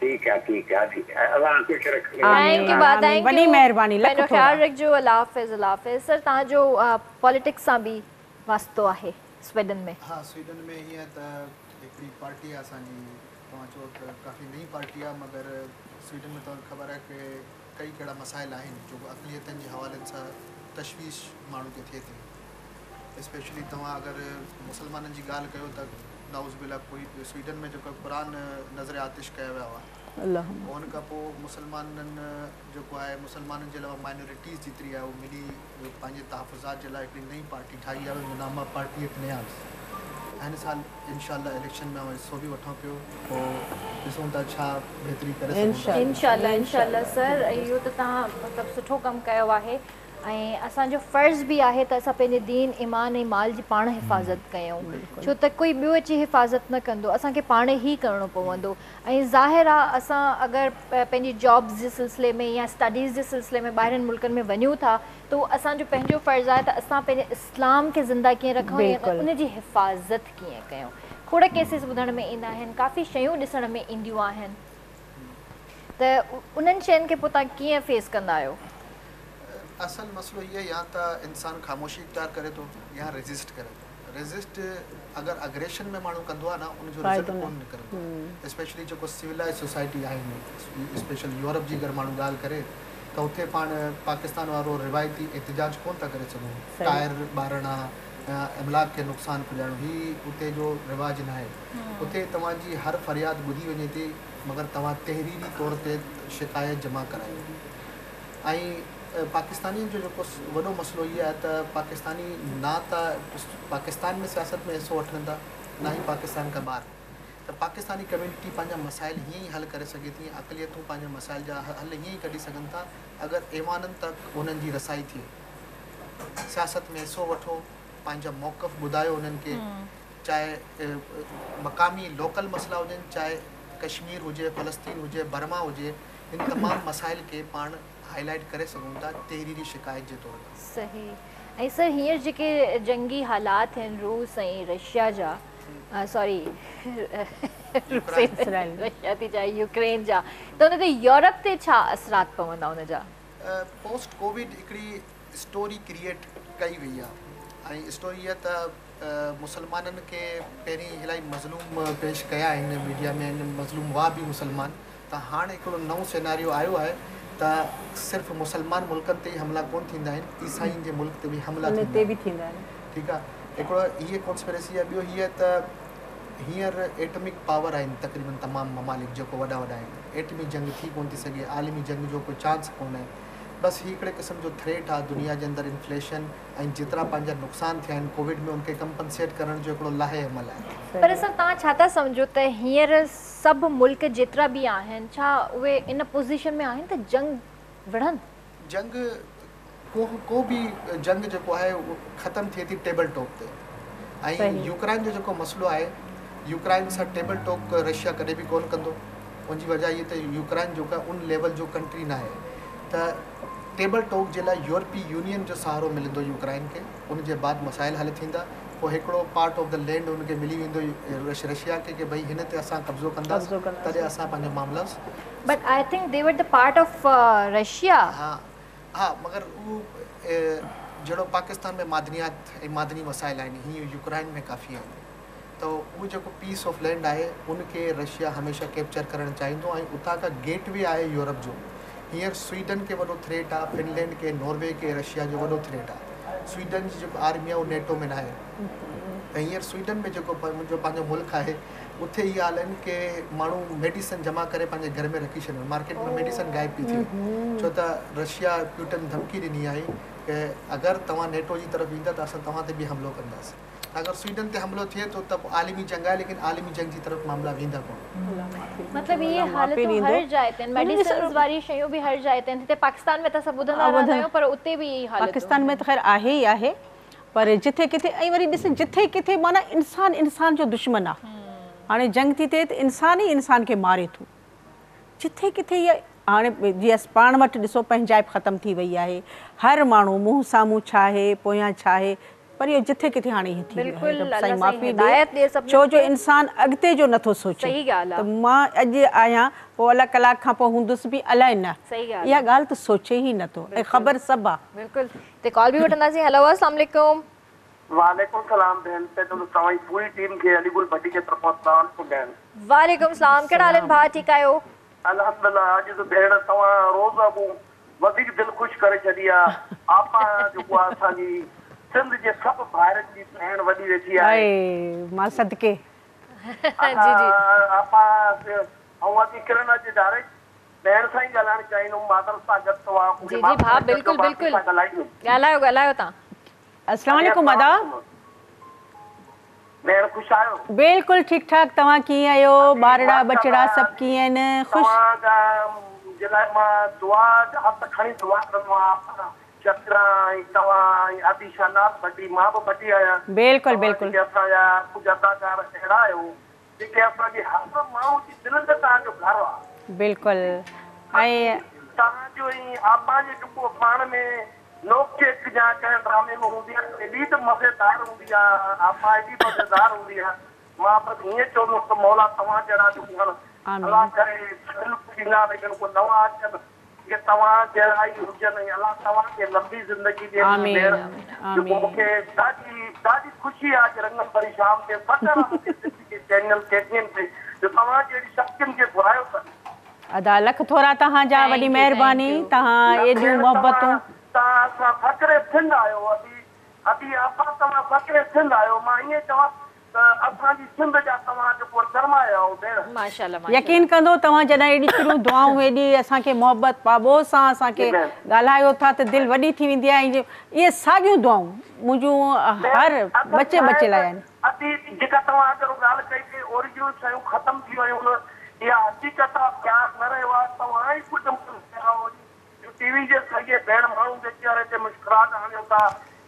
ठीकु आहे ठीकु आहे, अलाह ख़ुशि रखे। Thank you बा, thank you, वॾी महिरबानी। पंहिंजो ख़्यालु रखिजो। अलाह हाफ़िज़। अलाह हाफ़िज़। सर, तव्हांजो पॉलिटिक्स सां बि वास्तो आहे? سويڊن ۾؟ ها سويڊن ۾ هيئن ته هڪڙي پارٽي آهي اسان جي توهان چئو ته ڪافي نئين پارٽي آهي مگر سويڊن ۾ توهان کي خبر آهي ڪي ڪئي ڪهڙا مسائل آهن جو اقليتن جي حوالن سان تشويش ماڻهو کي ٿئي ٿي اسپيشلي توهان اگر مسلمانن جي ڳالهه ڪيو ته نعوذ بالله ڪوئي سويڊن ۾ جيڪو قرآن نذر آتش ڪيا ويا هئا ان کان پوء مسلمانن جيڪو آهي مسلمانن جي علاوه مائنورٽيز جيتري آهي اهو ملي پنهنجي تحفظات جي لاء هڪڙي نئين پارٽي ٺاهي آهي ان جو نام آهي پارٽي اتنياز هن سال انشاء الله اليڪشن ۾ آئون حصو به وٺان پيو پوء ڏسون ٿا ڇا بهتري ڪري سگهون ٿا. انشاء الله انشاء الله سر اهو ته توهان مطلب سٺو ڪم ڪيو آهي ۽ اسان جو فرض به آهي ته اسان پنهنجي دين ايمان ۽ مال جي پاڻ حفاظت ڪيون ڇو ته ڪوئي ٻيو اچي حفاظت نه ڪندو اسان کي پاڻ ئي ڪرڻو پوندو ۽ ظاهر آ اسان اگر پنهنجي جابس جي سلسلي ۾ يا اسٽڊيز جي سلسلي ۾ ٻاهرين ملڪن ۾ وڃون ٿا ته اهو اسان جو پنهنجو فرض آهي ته اسان پنهنجي اسلام کي زنده ڪيئن رکون ۽ ان جي حفاظت ڪيئن ڪيون کوڙ ڪيسز ٻڌڻ ۾ ايندا آهن ڪافي شيون ڏسڻ ۾ اينديون آهن ته انهن شين کي پوء توهان ڪيئن فيس ڪندا آهيو؟ اصل مسئلو هي آهي يا ته انسان خاموشي اختيار ڪري ٿو يا ريزسٽ ڪري ٿو. ريزسٽ اگر اگريشن ۾ ماڻهو ڪندو آهي نه ان جو رزلٽ ڪونه نڪرندو آهي. اسپيشلي جيڪو سولائيز سوسائٽي آهن اسپيشل يورپ جي اگر ماڻهو ڳالهه ڪري ته اتي پاڻ پاڪستان وارو روايتي احتجاج ڪونه ٿا ڪري سگهون. ٽائر ٻارڻ يا املاڪ کي نقصان پڄائڻو هي اتي جو رواج ناهي. اتي توهان جي هر فرياد ٻڌي وڃي ٿي. مگر توهان تحريري طور تي شڪايت جمع ڪرايو ۽ پاڪستانين جو جيڪو وڏو مسئلو هي آهي ته پاڪستاني نه ته پاڪستان ۾ سياست ۾ حصو وٺن ٿا نه ئي پاڪستان کان ٻاهر ته پاڪستاني ڪميونٽي پنهنجا مسائل هيئن ئي حل ڪري سگهي ٿي ۽ اقليتون پنهنجا مسائل جا حل هيئن ئي ڪڍي سگهن ٿا اگر ايوانن تڪ انهن جي رسائي ٿئي سياست ۾ حصو وٺو پنهنجا موقف ٻڌايو انهن کي چاهي مقامي لوڪل مسئلا هجن چاهي ڪشمير هجي فلسطين هجي برما هجي ان تمام مسائل کي پاڻ هائي لائيٽ ڪري سگهون ٿا تحريري شڪايت جي طور تي. صحيح ۽ سر هينئر جيڪي جنگي حالات آهن روس ۽ رشيا جا سوري روس ۽ رشيا ٿي چاهي يوڪرين جا ته ان تي يورپ تي ڇا اثرات پوندا ان جا؟ پوسٽ ڪووڊ هڪڙي اسٽوري ڪريئيٽ ڪئي وئي آهي ۽ اسٽوري اها ته مسلمانن کي پهرين الاهي مظلوم پيش ڪيا آهن ميڊيا ۾ مظلوم هئا به مسلمان ته هاڻ هڪڙو نئون سيناريو آيو آهي ته صرف مسلمان ملڪن تي ئي حملا ڪون ٿيندا آهن عيسائين جي ملڪ تي به حملا ٿيندا آهن ٺيڪ آهي هڪڙو هيء ڪانسپرسي آهي ٻيو هيء ته هينئر ايٽمڪ پاور آهن تقريبن تمام ممالڪ جيڪو وڏا وڏا آهن ايٽمي جنگ ٿي ڪون ٿي سگهي عالمي جنگ جو ڪو چانس ڪونهي بس هي هڪڙي قسم جو ٿريٽ آهي دنيا جي اندر انفليشن ۽ جيترا پنهنجا نقصان ٿيا آهن ڪووڊ ۾ ان کي ڪمپنسيٽ ڪرڻ جو هڪڙو لائحه عمل آهي. پر سر توهان ڇا ٿا سمجهو ته هينئر سڀ ملڪ جيترا به آهن ڇا اهي ان پوزيشن ۾ آهن ته جنگ وڙهن؟ جنگ ڪو ڪو به جنگ جيڪو آهي اهو ختم ٿئي ٿي ٽيبل ٽاڪ تي ۽ يوڪرائن جو جيڪو مسئلو آهي يوڪرائن سان ٽيبل ٽاڪ رشيا ڪڏهن به ڪونه ڪندو ان جي وجه هي ته يوڪرائن جيڪو آهي ان ليول جو ڪنٽري ناهي ته ٽيبل ٽاڪ جي لاء يورپي يونين جو سهارو ملندو يوڪرائن کي ان جي بعد مسائل حل ٿيندا پوء هڪڙو پارٽ آف the land ان کي ملي ويندو رشيا کي ڪي ڀئي هن تي اسان قبضو ڪنداسين تڏهن اسان پنهنجا معاملا but I think they were the part of Russia. ها ها مگر اهو جهڙو پاڪستان ۾ معدنيات ۽ معدني وسائل آهن هيئن يوڪرائن ۾ ڪافي آهن ته اهو جيڪو پيس آف لينڊ آهي ان کي رشيا هميشه ڪيپچر ڪرڻ چاهيندو ۽ اتان کان گيٽ وي آهي يورپ جو هينئر سوئيڊن کي وڏو ٿريٽ آهي فنلينڊ کي ناروي کي رشيا جو وڏو ٿريٽ آهي سوئيڊن جي جيڪو آرمي آهي اهو نيٽو ۾ ناهي ته هينئر سوئيڊن ۾ جيڪو منهنجو پنهنجو ملڪ آهي اتي هي حال آهن ڪي ماڻهو ميڊيسن جمع ڪري پنهنجي گهر ۾ رکي ڇڏن مارڪيٽ ۾ ميڊيسن غائب پئي ٿئي ڇو ته رشيا پيوٽن ڌمڪي ڏني آهي ڪي اگر توهان نيٽو جي طرف ايندا ته اسان توهان تي به حملو ڪنداسين اگر سوئيڊن تي حملو ٿئي ٿو ته پوء عالمي جنگ آهي ليڪن عالمي جنگ جي طرف معاملا ويندا ڪونه. مطلب اهي حالتون هر جاء تي آهن ميڊيسنز واري شيون به هر جاء تي آهن هتي پاڪستان ۾ ته اسان ٻڌندا رهندا آهيون پر اتي به اهي حالتون پاڪستان ۾ ته خير آهي ئي آهي پر جٿي ڪٿي ۽ وري ڏس جٿي ڪٿي معنيٰ انسان انسان جو دشمن آ هاڻي جنگ ٿي ٿئي ته انسان ئي انسان کي ماري ٿو جٿي ڪٿي اها هاڻي جيئن پاڻ وٽ ڏسو پنهنجائپ ختم ٿي وئي آهي هر ماڻهو منهن سامهون ڇا آهي پويان ڇا آهي پر اهو جٿي ڪٿي هاڻي ائين ٿي ويو آهي رب سائين معافي ڏي ڇو جو انسان اڳتي جو نٿو سوچي ته مان اڄ آهيان پوء الائي ڪلاڪ کان پوء هوندس به الائي نه اها ڳالهه ته سوچي ئي نٿو ۽ خبر سڀ آ. بلڪل تي ڪال به وٺنداسين هيلو السلام عليڪم. वालेकुम सलाम भेण, पहिरियों त तव्हां जी पूरी टीम खे अली गुल भट्टी जे तरफ़ां सलाम अलैकुम भेण। वालेकुम सलाम, कहिड़ा हाल आहिनि भाउ, ठीकु आहियो? अल्हम्दुलिल्लाह। अॼु त भेण तव्हां रोज़ अॻु वधीक दिलि ख़ुशि करे छॾी आहे। आपा जेको आहे असांजी सिंध जे सभु भाइरनि जी भेण वॾी वेठी आहे। मां सदके। जी जी। आपा ऐं अॼु किरण अॼु डायरेक्ट भेण सां ई ॻाल्हाइणु चाहींदुमि, मादर सां गॾु तव्हां जी जी भाउ, बिल्कुलु बिल्कुलु, ॻाल्हायो ॻाल्हायो तव्हां। अस्सलाम वालेकुम अदा। भेण ख़ुशि आहियो? बिल्कुलु ठीकु ठाक, तव्हां कीअं आहियो? ॿारड़ा बचड़ा सभु कीअं आहिनि? ख़ुशि? तव्हां जे लाइ मां दुआ हथ खणी दुआ कंदो आहियाँ। चक्रा ऐं तव्हां ऐं अदी शहनाज़ भट्टी, मां बि भट्टी आहियाँ। बिल्कुलु बिल्कुलु। असांजा कुझु अदाकार अहिड़ा आहियो जेके असांजे हर माण्हू जी दिलि ते तव्हांजो घरु आहे। बिल्कुलु। ऐं तव्हांजो ऐं आपा जो जेको पाण में नोक चेक या कंहिं ड्रामे में हूंदी आहे, एॾी त मज़ेदार हूंदी आहे आपा, एॾी मज़ेदार हूंदी आहे। मां बसि ईअं चवंदुमि त मौला तव्हां जहिड़ा जेको आहिनि अलाह करे ॾींदा, लेकिन को नवां अचनि की तव्हां जहिड़ा ई हुजनि ऐं अलाह तव्हांखे लंबी ज़िंदगी ॾिए। जेको मूंखे ॾाढी ॾाढी ख़ुशी आहे अॼु रंगन भरी शाम ते फ़ख़्रु आहे मूंखे सिंध जे चैनल केटीएन ते जो तव्हां जहिड़ी शक्तियुनि खे घुरायो अथनि। अदा लख थोरा तव्हांजा, वॾी महिरबानी, तव्हां एॾियूं मुहबतूं। तव्हां असां फ़क़्रे सिंध आहियो अदी अदी आपा, तव्हां फ़क़्रे सिंध आहियो। मां ईअं चवां त असांजी सिंध जा तव्हां जेको सरमाया आहियो भेण। माशाअल्लाह। यकीन कंदो तव्हां जॾहिं एॾी शुरू दुआऊं, एॾी असांखे मुहबत पाबो सां असांखे ॻाल्हायो था त दिलि वॾी थी वेंदी आहे। ऐं इहे साॻियूं दुआऊं मुंहिंजूं हर बचे बचे लाइ आहिनि। अदी जेका तव्हां अगरि ॻाल्हि कई की ओरिजिनल शयूं ख़तमु थी वयूं आहिनि, इहा हक़ीक़त आहे, प्यार न रहियो आहे। तव्हां ई कुझु टीवी जे ज़रिए भेण माण्हू जे चेहरे ते मुस्कुराहट आणियो था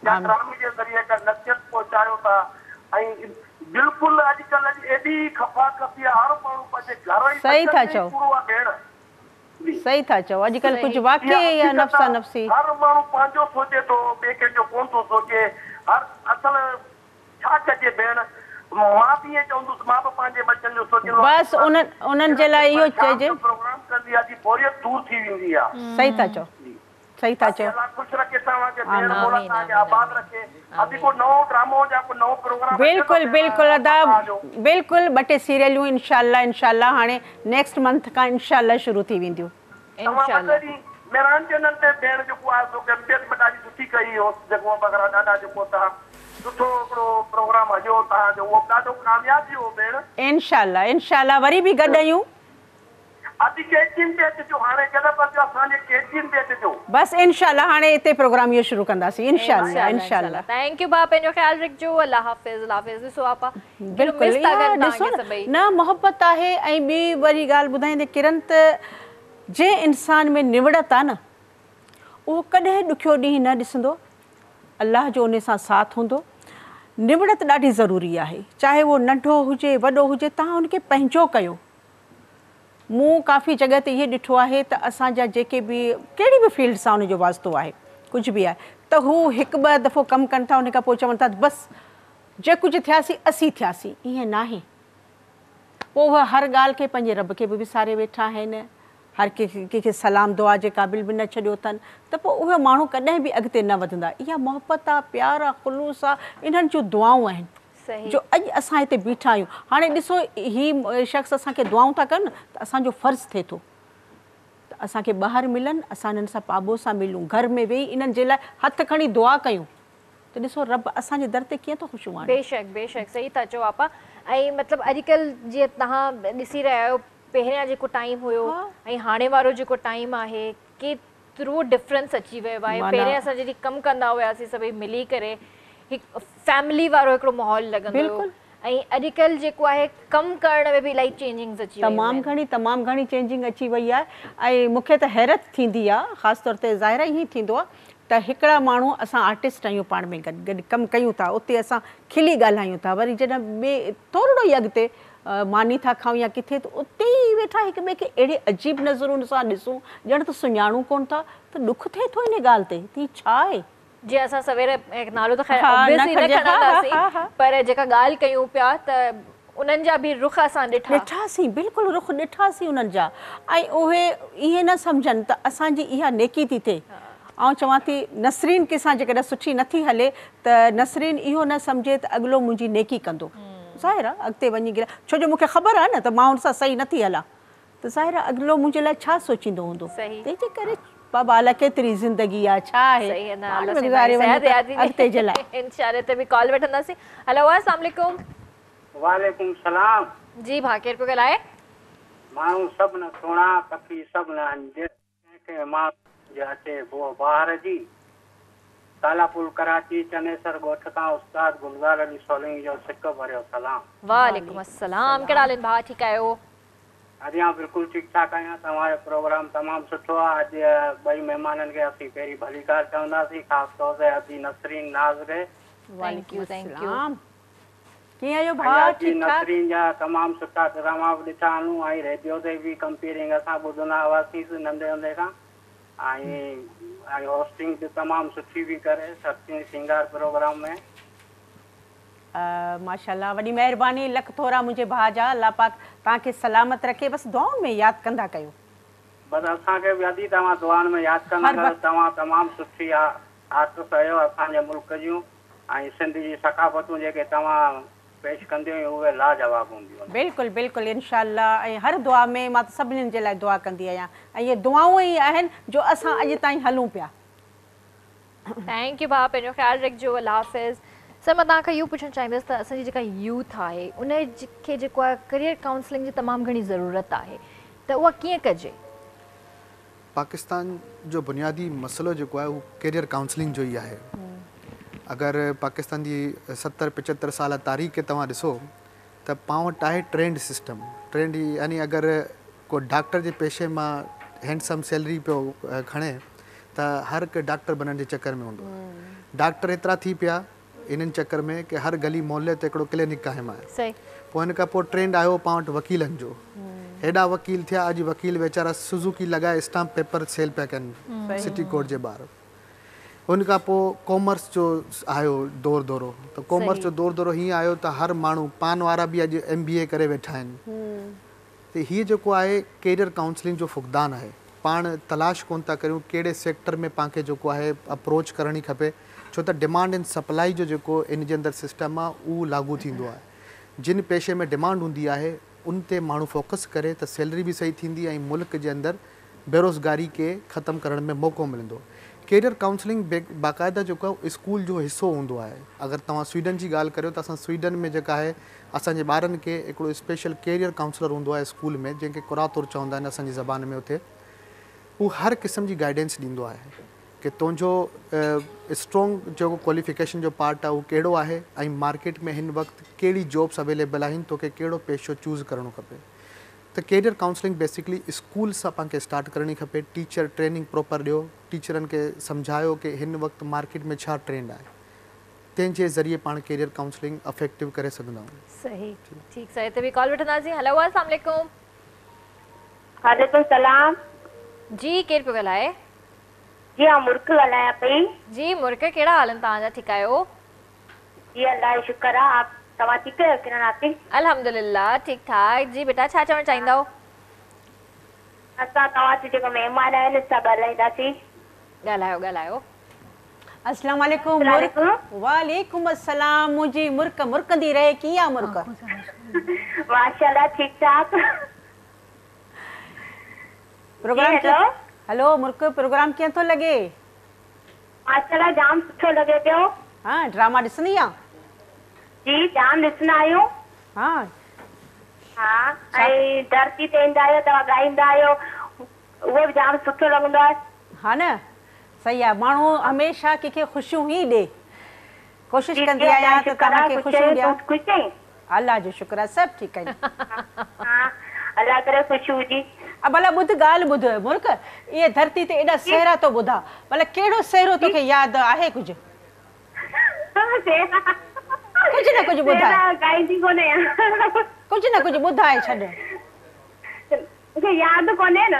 या ड्रामे जे ज़रिए का नसीहत पहुचायो था। ऐं बिल्कुलु अॼुकल्ह एॾी खफा खफी आहे, हर माण्हू पंहिंजे घर ई सही था चओ, पूरो आहे भेण। सही था चओ। अॼुकल्ह कुझु वाकई इहा नफ़्सा नफ़्सी, हर माण्हू पंहिंजो सोचे थो, ॿिए कंहिंजो कोन थो सोचे। हर असल छा कजे भेण, मां बि ईअं चवंदुसि, मां बि पंहिंजे बच्चनि जो सोचींदो बसि उन्हनि जे लाइ इहो चइजे प्रोग्राम कंदी आहे, बोरियत दूर थी वेंदी आहे। सही था चओ, सही था चओ। अलाह ख़ुशि रखे तव्हांखे भेण, मौला तव्हांखे आबाद रखे। अभी को नओं ड्रामो या को नओं प्रोग्राम? बिल्कुलु बिल्कुलु अदा, बिल्कुलु। ॿ टे सीरियलूं इंशाअल्लाह इंशाअल्लाह हाणे नेक्स्ट मंथ खां इंशाअल्लाह शुरू थी वेंदियूं। इंशाअल्लाह। मेहरान चैनल ते भेण जेको आहे सो कंपेयर बि ॾाढी सुठी कई हो, जेको वग़ैरह ॾाढा जेको तव्हां सुठो हिकिड़ो प्रोग्राम हलियो तव्हांजो, उहो ॾाढो कामयाब थियो भेण। इंशाअल्लाह इंशाअल्लाह वरी बि गॾु आहियूं। अॼु केटीएन ते अचिजो, हाणे जॾहिं बि अचिजो असांजे केटीएन ते अचिजो। बसि इंशाअल्लाह हाणे हिते प्रोग्राम इहो शुरू कंदासीं इंशाअल्लाह इंशाअल्लाह। Thank you भाउ, पंहिंजो ख़्यालु रखिजो। अलाह हाफ़िज़। अलाह हाफ़िज़। ॾिसो आपा, बिल्कुलु ॾिसो न मुहबत आहे। ऐं ॿी वरी ॻाल्हि ॿुधाईंदे किरण त जंहिं इंसान में निवड़त आहे न, उहो कॾहिं ॾुखियो ॾींहुं न ॾिसंदो, अलाह जो उन सां साथ हूंदो। निवड़त ॾाढी ज़रूरी आहे, चाहे उहो नंढो हुजे वॾो हुजे, तव्हां उनखे पंहिंजो कयो। मूं काफ़ी जॻह ते इहो ॾिठो आहे त असांजा जेके बि कहिड़ी बि फील्ड सां उनजो वास्तो आहे, कुझु बि आहे, त हू हिकु ॿ दफ़ो कमु कनि था, उन खां पोइ चवनि था बसि जे कुझु थियासीं असीं थियासीं। ईअं नाहे। पोइ उहा हर ॻाल्हि खे पंहिंजे रब खे बि विसारे वेठा आहिनि, हर कंहिंखे सलाम दुआ जे क़ाबिल बि न छॾियो अथनि, त पोइ उहे माण्हू कॾहिं बि अॻिते न वधंदा। इहा मुहबत आहे, प्यार आहे, ख़ुलूस आहे, इन्हनि जूं दुआऊं आहिनि जो अॼु असां हिते बीठा आहियूं। हाणे ॾिसो ही शख़्स असांखे दुआऊं था कनि त असांजो फ़र्ज़ थिए थो त असांखे ॿाहिरि मिलनि, असां इन्हनि सां पाबो सां मिलूं, घर में वेही इन्हनि जे लाइ हथ खणी दुआ कयूं त ॾिसो रब असांजे दर ते कीअं थो ख़ुशियूं आणे। बेशक बेशक सही था चओ आपा। ऐं मतिलबु अॼुकल्ह जीअं तव्हां ॾिसी रहिया आहियो, पहिरियां जेको टाइम हुयो ऐं हाणे वारो जेको टाइम आहे, केतिरो डिफरेंस अची वियो आहे। पहिरियां असां जॾहिं कमु कंदा हुयासीं सभई मिली करे, हिकु फैमिली वारो हिकिड़ो माहौल लॻंदो हुयो, ऐं अॼुकल्ह जेको आहे कमु करण में बि इलाही चेंजिंग्स अची वई, तमामु घणी चेंजिंग अची वई आहे। ऐं मूंखे त हैरत थींदी आहे, ख़ासि तौर ते ज़ाहिर आहे ईअं थींदो आहे त हिकिड़ा माण्हू असां आर्टिस्ट आहियूं, पाण में गॾु गॾु कमु कयूं था, उते असां खिली ॻाल्हायूं था, वरी जॾहिं ॿिए थोरो ई अॻिते मानी था खाऊं या किथे त उते ई वेठा हिक ॿिए खे अहिड़े अजीब नज़रुनि सां ॾिसूं ॼण त सुञाणूं कोन था, त ॾुख थिए थो इन ॻाल्हि ते त हीअ छा आहे। जीअं असां सवेर नालो त ख़ैर ऑब्वियसली न खणंदासीं, पर जेका ॻाल्हि कयूं पिया त उन्हनि जा बि रुख असां ॾिठासीं, बिल्कुलु रुख ॾिठासीं उन्हनि जा। ऐं उहे ईअं न सम्झनि त असांजी इहा नेकी थी थिए, आउं चवां थी नसरीन कंहिंसां जेकॾहिं सुठी नथी हले त नसरीन इहो न सम्झे त अॻिलो मुंहिंजी नेकी कंदो। ज़ाहिर आहे अॻिते वञी गिरा, छो जो मूंखे ख़बर आहे न त मां हुन सां सही नथी हलां, त ज़ाहिर आहे अॻिलो मुंहिंजे लाइ छा सोचींदो हूंदो। तंहिंजे करे बाबा अलाए केतिरी ज़िंदगी आहे, छा आहे, अॻिते जे लाइ। इंशाअल्लाह ते बि कॉल वठंदासीं। हेलो अस्सलाम वालेकुम। वालेकुम सलाम। जी भाउ केरु पियो ॻाल्हाए? माण्हू सभु न सुहिणा, पखी सभु न अंज, कंहिंखे मां अचे बो ॿार जी। तालापुर कराची चनेसर ॻोठ खां उस्ताद गुलज़ार अली सोलंगी जो सिक भरियो सलाम। वालेकुम अस्सलाम। कहिड़ा हाल आहिनि भाउ, ठीकु आहियो? अॼु बिल्कुलु ठीकु ठाक आहियां। तव्हांजो प्रोग्राम तमामु सुठो आहे। अॼु ॿई महिमाननि खे असीं पहिरीं भलीकार चवंदासीं, ख़ासि तौर ते अदी नसरीन नाज़ खे। Thank you, thank you. कीअं आहियो भाउ? ठीकु ठाक। नसरीन जा तमामु सुठा ड्रामा बि ॾिठा आहियूं ऐं रेडियो ते बि कंपेयरिंग असां ॿुधंदा हुआसीं नंढे हूंदे खां, ऐं होस्टिंग बि तमामु सुठी बि करे सचिन सिंगार प्रोग्राम में। माशाल्लाह, वॾी महिरबानी, लख थोरा मुंहिंजे भाउ जा। अलाह पाक तव्हांखे सलामत रखे। बसि दुआउनि में यादि कंदा कयो। बसि असांखे बि अदी तव्हां दुआउनि में यादि कंदा। तव्हां तमामु सुठी आर्टिस्ट आहियो असांजे मुल्क जूं ऐं सिंध जी सकाफ़तूं जेके तव्हां पेश कंदियूं आहियूं उहे लाजवाब हूंदियूं आहिनि। बिल्कुलु बिल्कुलु इंशाअल्लाह। ऐं हर दुआ में मां त सभिनीनि जे लाइ दुआ कंदी आहियां ऐं इहे दुआऊं ई आहिनि जो असां अॼु ताईं हलूं पिया। Thank you भाउ, पंहिंजो ख़्यालु रखिजो। अलाह हाफ़िज़। सर मां तव्हांखां इहो पुछणु चाहींदुसि त असांजी जेका यूथ आहे उनखे जेको आहे करियर काउंसलिंग जी तमामु घणी ज़रूरत आहे, त उहा कीअं कजे? पाकिस्तान जो बुनियादी मसइलो जेको आहे उहो करियर काउंसलिंग जो ई आहे। अगरि पाकिस्तान जी 70-75 साल तारीख़ खे तव्हां ॾिसो त पाण वटि आहे ट्रेंड सिस्टम। ट्रेंड यानी अगरि को डॉक्टर जे पेशे मां हैंडसम सैलरी पियो खणे त हर हिकु डॉक्टर बनण जे चक्कर में हूंदो। डॉक्टर एतिरा थी पिया इन्हनि चक्कर में कि हर गली मोहल्ले ते हिकिड़ो क्लिनिक क़ाइमु आहे। पोइ हिन खां पोइ ट्रेंड आयो पाण वटि वकीलनि जो। हेॾा वकील थिया, अॼु वकील वीचारा सुज़ुकी लॻाए स्टाम्प पेपर सेल पिया कनि सिटी कोर्ट जे ॿाहिरि। उन खां पोइ कॉमर्स जो आयो दौर दौरो, त कॉमर्स जो दौर दौरो हीअं आयो त हर माण्हू पान वारा बि अॼु MBA करे वेठा आहिनि। त हीअ जेको आहे करियर काउंसलिंग जो फ़ुक़दान आहे। पाण तलाश कोन था करियूं कहिड़े सेक्टर में पाण खे जेको आहे अप्रोच करणी खपे, छो त डिमांड एंड सप्लाई जो जेको इन जे अंदरि सिस्टम आहे उहो लागू थींदो आहे। जिन पेशे में डिमांड हूंदी आहे उन ते माण्हू फोकस करे त सैलरी बि सही थींदी ऐं मुल्क जे अंदरि बेरोज़गारी खे ख़तमु करण में मौक़ो मिलंदो। करियर काउंसलिंग बाक़ाइदा जेको आहे स्कूल जो हिसो हूंदो आहे। अगरि तव्हां स्वीडन जी ॻाल्हि करियो त असां स्वीडन में जेका आहे असांजे ॿारनि खे हिकिड़ो स्पेशल करियर काउंसलर हूंदो आहे स्कूल में, जंहिंखे कुरातुर चवंदा आहिनि असांजी ज़बान में। उते उहो हर क़िस्म जी गाइडेंस ॾींदो आहे कि तुंहिंजो स्ट्रॉन्ग जेको क्वालिफिकेशन जो पार्ट आहे उहो कहिड़ो आहे ऐं मार्केट में हिन वक़्तु कहिड़ी जॉब्स अवेलेबल आहिनि, तोखे कहिड़ो पेशो चूज़ करिणो खपे। त करियर काउंसलिंग बेसिकली स्कूल सां पाण खे स्टार्ट करणी खपे। टीचर ट्रेनिंग प्रॉपर ॾियो, टीचरनि खे सम्झायो कि हिन वक़्तु मार्केट में छा ट्रेंड आहे, तंहिंजे ज़रिए पाण करियर काउंसलिंग इफेक्टिव करे सघंदा आहियूं। सही, ठीक सर। त बि कॉल वठंदासीं। हेलो अस्सलाम वालेकुम। वालेकुम सलाम। जी केरु पियो ॻाल्हाए? जी हां मुर्क ॻाल्हायां पई। जी मुर्क, कहिड़ा हाल आहिनि तव्हांजा? ठीकु आहियो? जी अल्लाह जो शुक्र आहे। आप तव्हां ठीकु आहियो किरण आपी? अल्हम्दुलिल्लाह ठीक ठाक। जी बेटा छा चवणु चाहींदव? असां तव्हां जेको महिमान आहिनि सां ॻाल्हाईंदासीं। ॻाल्हायो ॻाल्हायो। अस्सलाम वालेकुम मुर्क। वालेकुम अस्सलाम। मुंहिंजी मुर्क मुर्कंदी रहे। कीअं आहे मुर्क? माशाअल्लाह ठीक ठाक। प्रोग्राम हेलो मुर्क, प्रोग्राम कीअं थो लॻे? माशाअल्लाह जाम सुठो लॻे पियो। हा ड्रामा ॾिसंदी आहीं? जी जाम ॾिसंदा आहियूं। हा हा ऐं धरती ते ईंदा आहियो तव्हां ॻाईंदा आहियो उहो बि जाम सुठो लॻंदो आहे। हा न सही आहे। माण्हू हमेशा कंहिंखे ख़ुशियूं ई ॾे, कोशिशि कंदी आहियां त तव्हांखे ख़ुशियूं ॾियां। ख़ुशि आहीं? अलाह जो शुक्र आहे सभु ठीकु आहिनि। हा अलाह करे ख़ुशि हुजी। भला ॿुध ॻाल्हि ॿुध मुल्क, इहे धरती ते एॾा सहरा तो ॿुधा, भला कहिड़ो सहरो तोखे यादि आहे? कुझु कुझु न कुझु ॿुधाए, कुझु न कुझु ॿुधाए छॾ। मूंखे यादि कोन्हे न।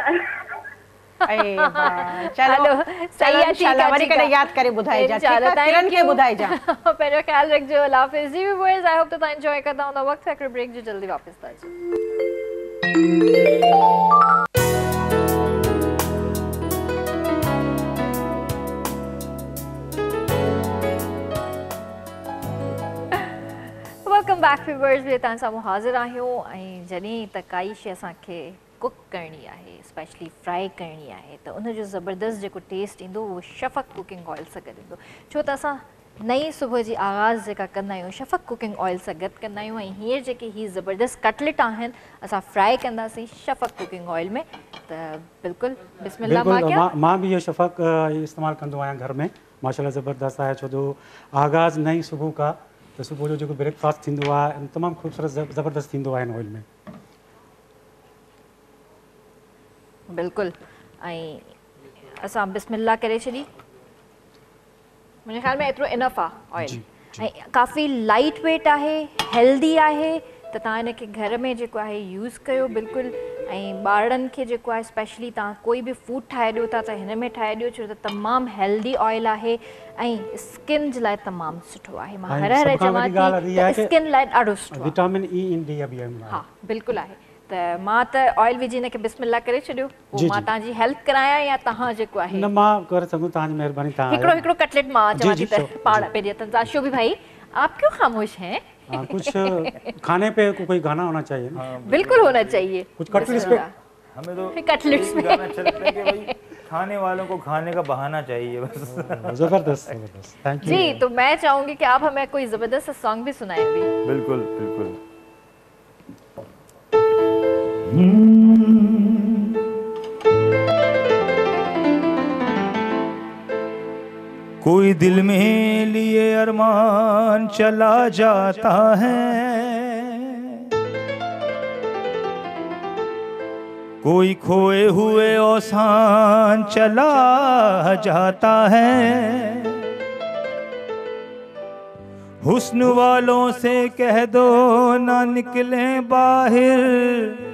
चलो सही आहे, ठीक आहे, वरी कॾहिं यादि करे ॿुधाइजां। ठीक आहे, किरण खे ॿुधाइजां। पंहिंजो ख़्यालु रखिजो। अल्लाह हाफ़िज़। जी व्यूअर्स, I hope त तव्हां एंजॉय कंदा हूंदा। वक़्तु हिकिड़ो ब्रेक जो, जल्दी वापसि था अचूं। व्यूअर्स बि तव्हां साम्हूं हाज़िर आहियूं ऐं जॾहिं त काई शइ असांखे कुक करणी आहे, स्पेशली फ्राई करणी आहे, त उन जो ज़बरदस्त जेको टेस्ट ईंदो उहो शफ़क़ कुकिंग ऑयल सां गॾु ईंदो। छो त असां नई सुबुह जी आगाज़ जेका कंदा आहियूं शफ़क़ कुकिंग ऑयल सां गॾु कंदा आहियूं ऐं हींअर जेके ही ज़बरदस्त कटलेट आहिनि असां फ्राई कंदासीं शफ़क़ कुकिंग ऑयल में। त बिल्कुलु बिस्मिल्लाह। मां बि इहो शफ़क़ इस्तेमालु कंदो आहियां घर में, माशाल्लाह ज़बरदस्त आहे। छो जो आगाज़ नई सुबुह का त सुबुह जो जेको ब्रेकफास्ट थींदो आहे तमामु ख़ूबसूरत ज़बरदस्त थींदो आहे हिन ऑयल में। बिल्कुलु ऐं असां बिस्मिल्लाह करे छॾी। मुंहिंजे ख़्याल में एतिरो इनफ आहे ऑयल ऐं काफ़ी लाइट वेट आहे, हेल्दी आहे, त तव्हां हिनखे घर में जेको आहे यूज़ कयो बिल्कुलु। ऐं ॿारनि खे जेको आहे स्पेशली तव्हां कोई बि फूड ठाहे ॾियो था त हिन में ठाहे ॾियो, छो त तमामु हेल्दी ऑयल आहे ऐं स्किन जे लाइ तमामु सुठो आहे। मां हर हर चवां थी त स्किन लाइ ॾाढो सुठो आहे। विटामिन ई इन डी बि आहे। हा बिल्कुलु आहे। त मां त ऑयल विझी हिनखे बिस्मिल्लाह करे छॾियो, पोइ मां तव्हांजी हेल्प करायां या तव्हां जेको आहे? न मां करे सघूं, तव्हांजी महिरबानी। तव्हां हिकिड़ो हिकिड़ो कटलेट मां चवां थी त पाण पंहिंजे हथनि सां। शोभी भाई आप क्यों खामोश हैं? कुछ खाने पे कोई गाना होना चाहिए ना? बिल्कुल होना चाहिए। कुछ कटलेट्स पे हमें तो कटलेट्स में गाना अच्छा लगता है कि भाई खाने वालों को खाने का बहाना चाहिए बस। जबरदस्त जबरदस्त, thank you जी। तो मैं चाहूंगी कि आप हमें कोई जबरदस्त सॉन्ग भी सुनाएं भी। बिल्कुल बिल्कुल। कोई दिल में लिए अरमान चला जाता है, कोई खोए हुए औसान चला जाता है। हुस्न वालों से कह दो ना निकले बाहर,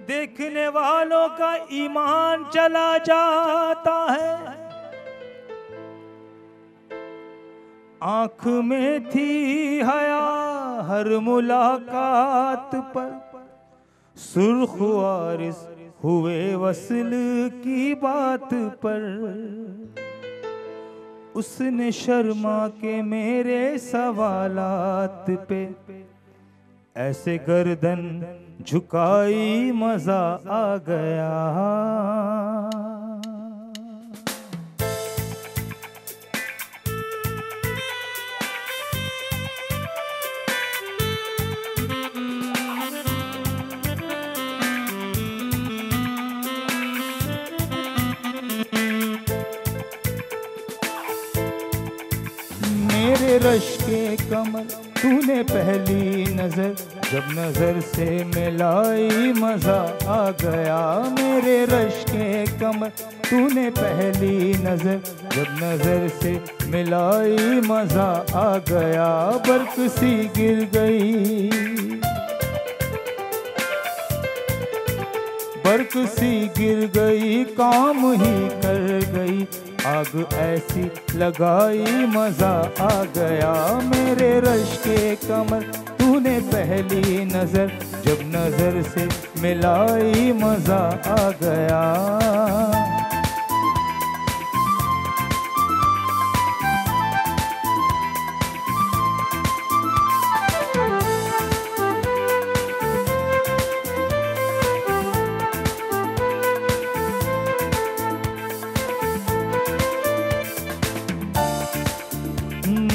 देखने वालों का ईमान चला जाता है। आंख में थी हया हर मुलाकात पर, सुर्ख वारिस हुए वसल की बात पर। उसने शर्मा के मेरे सवालात पे ऐसे गर्दन झुकाई, मजा आ गया। मेरे रश के कमर तूने पहली नजर जब नजर से मिलाई, मजा आ गया। मेरे रश के कमर तूने पहली नजर जब नजर से मिलाई, मजा आ गया। बर्फ सी गिर गई, बर्फ सी गिर गई, काम ही कर गई, आग ऐसी लगाई, मजा आ गया। मेरे रश के कमर तूने पहली नजर जब नजर से मिलाई, मजा आ गया।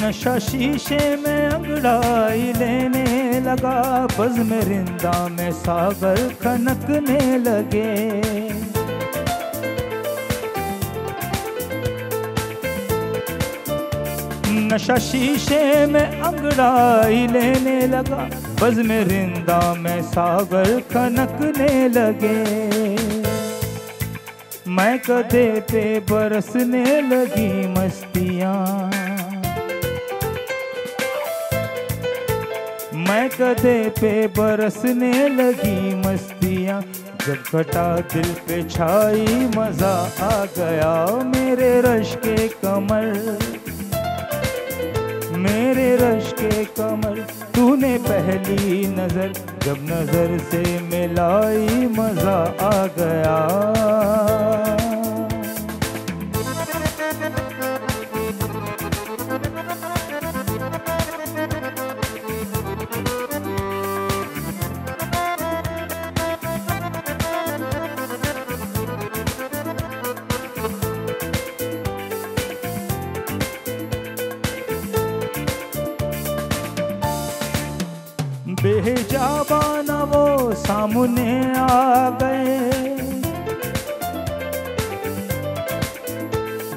नशा शीशे में अंगड़ाई लेने लगा, बज़्म रिंदा में सागर खनकने लगे। नशा शीशे में अंगड़ाई लेने लगा, बज़्म रिंदा में सागर खनकने लगे। मैं कदे पे बरसने लगी मस्तियाँ, मैं कदे पे बरसने लगी मस्तियाँ, जब घटा दिल पे छाई, मजा आ गया। मेरे रश के कमर, मेरे रश के कमर तूने पहली नजर जब नजर से मिलाई, मजा आ गया। बेहिजाबाना वो सामने आ गए,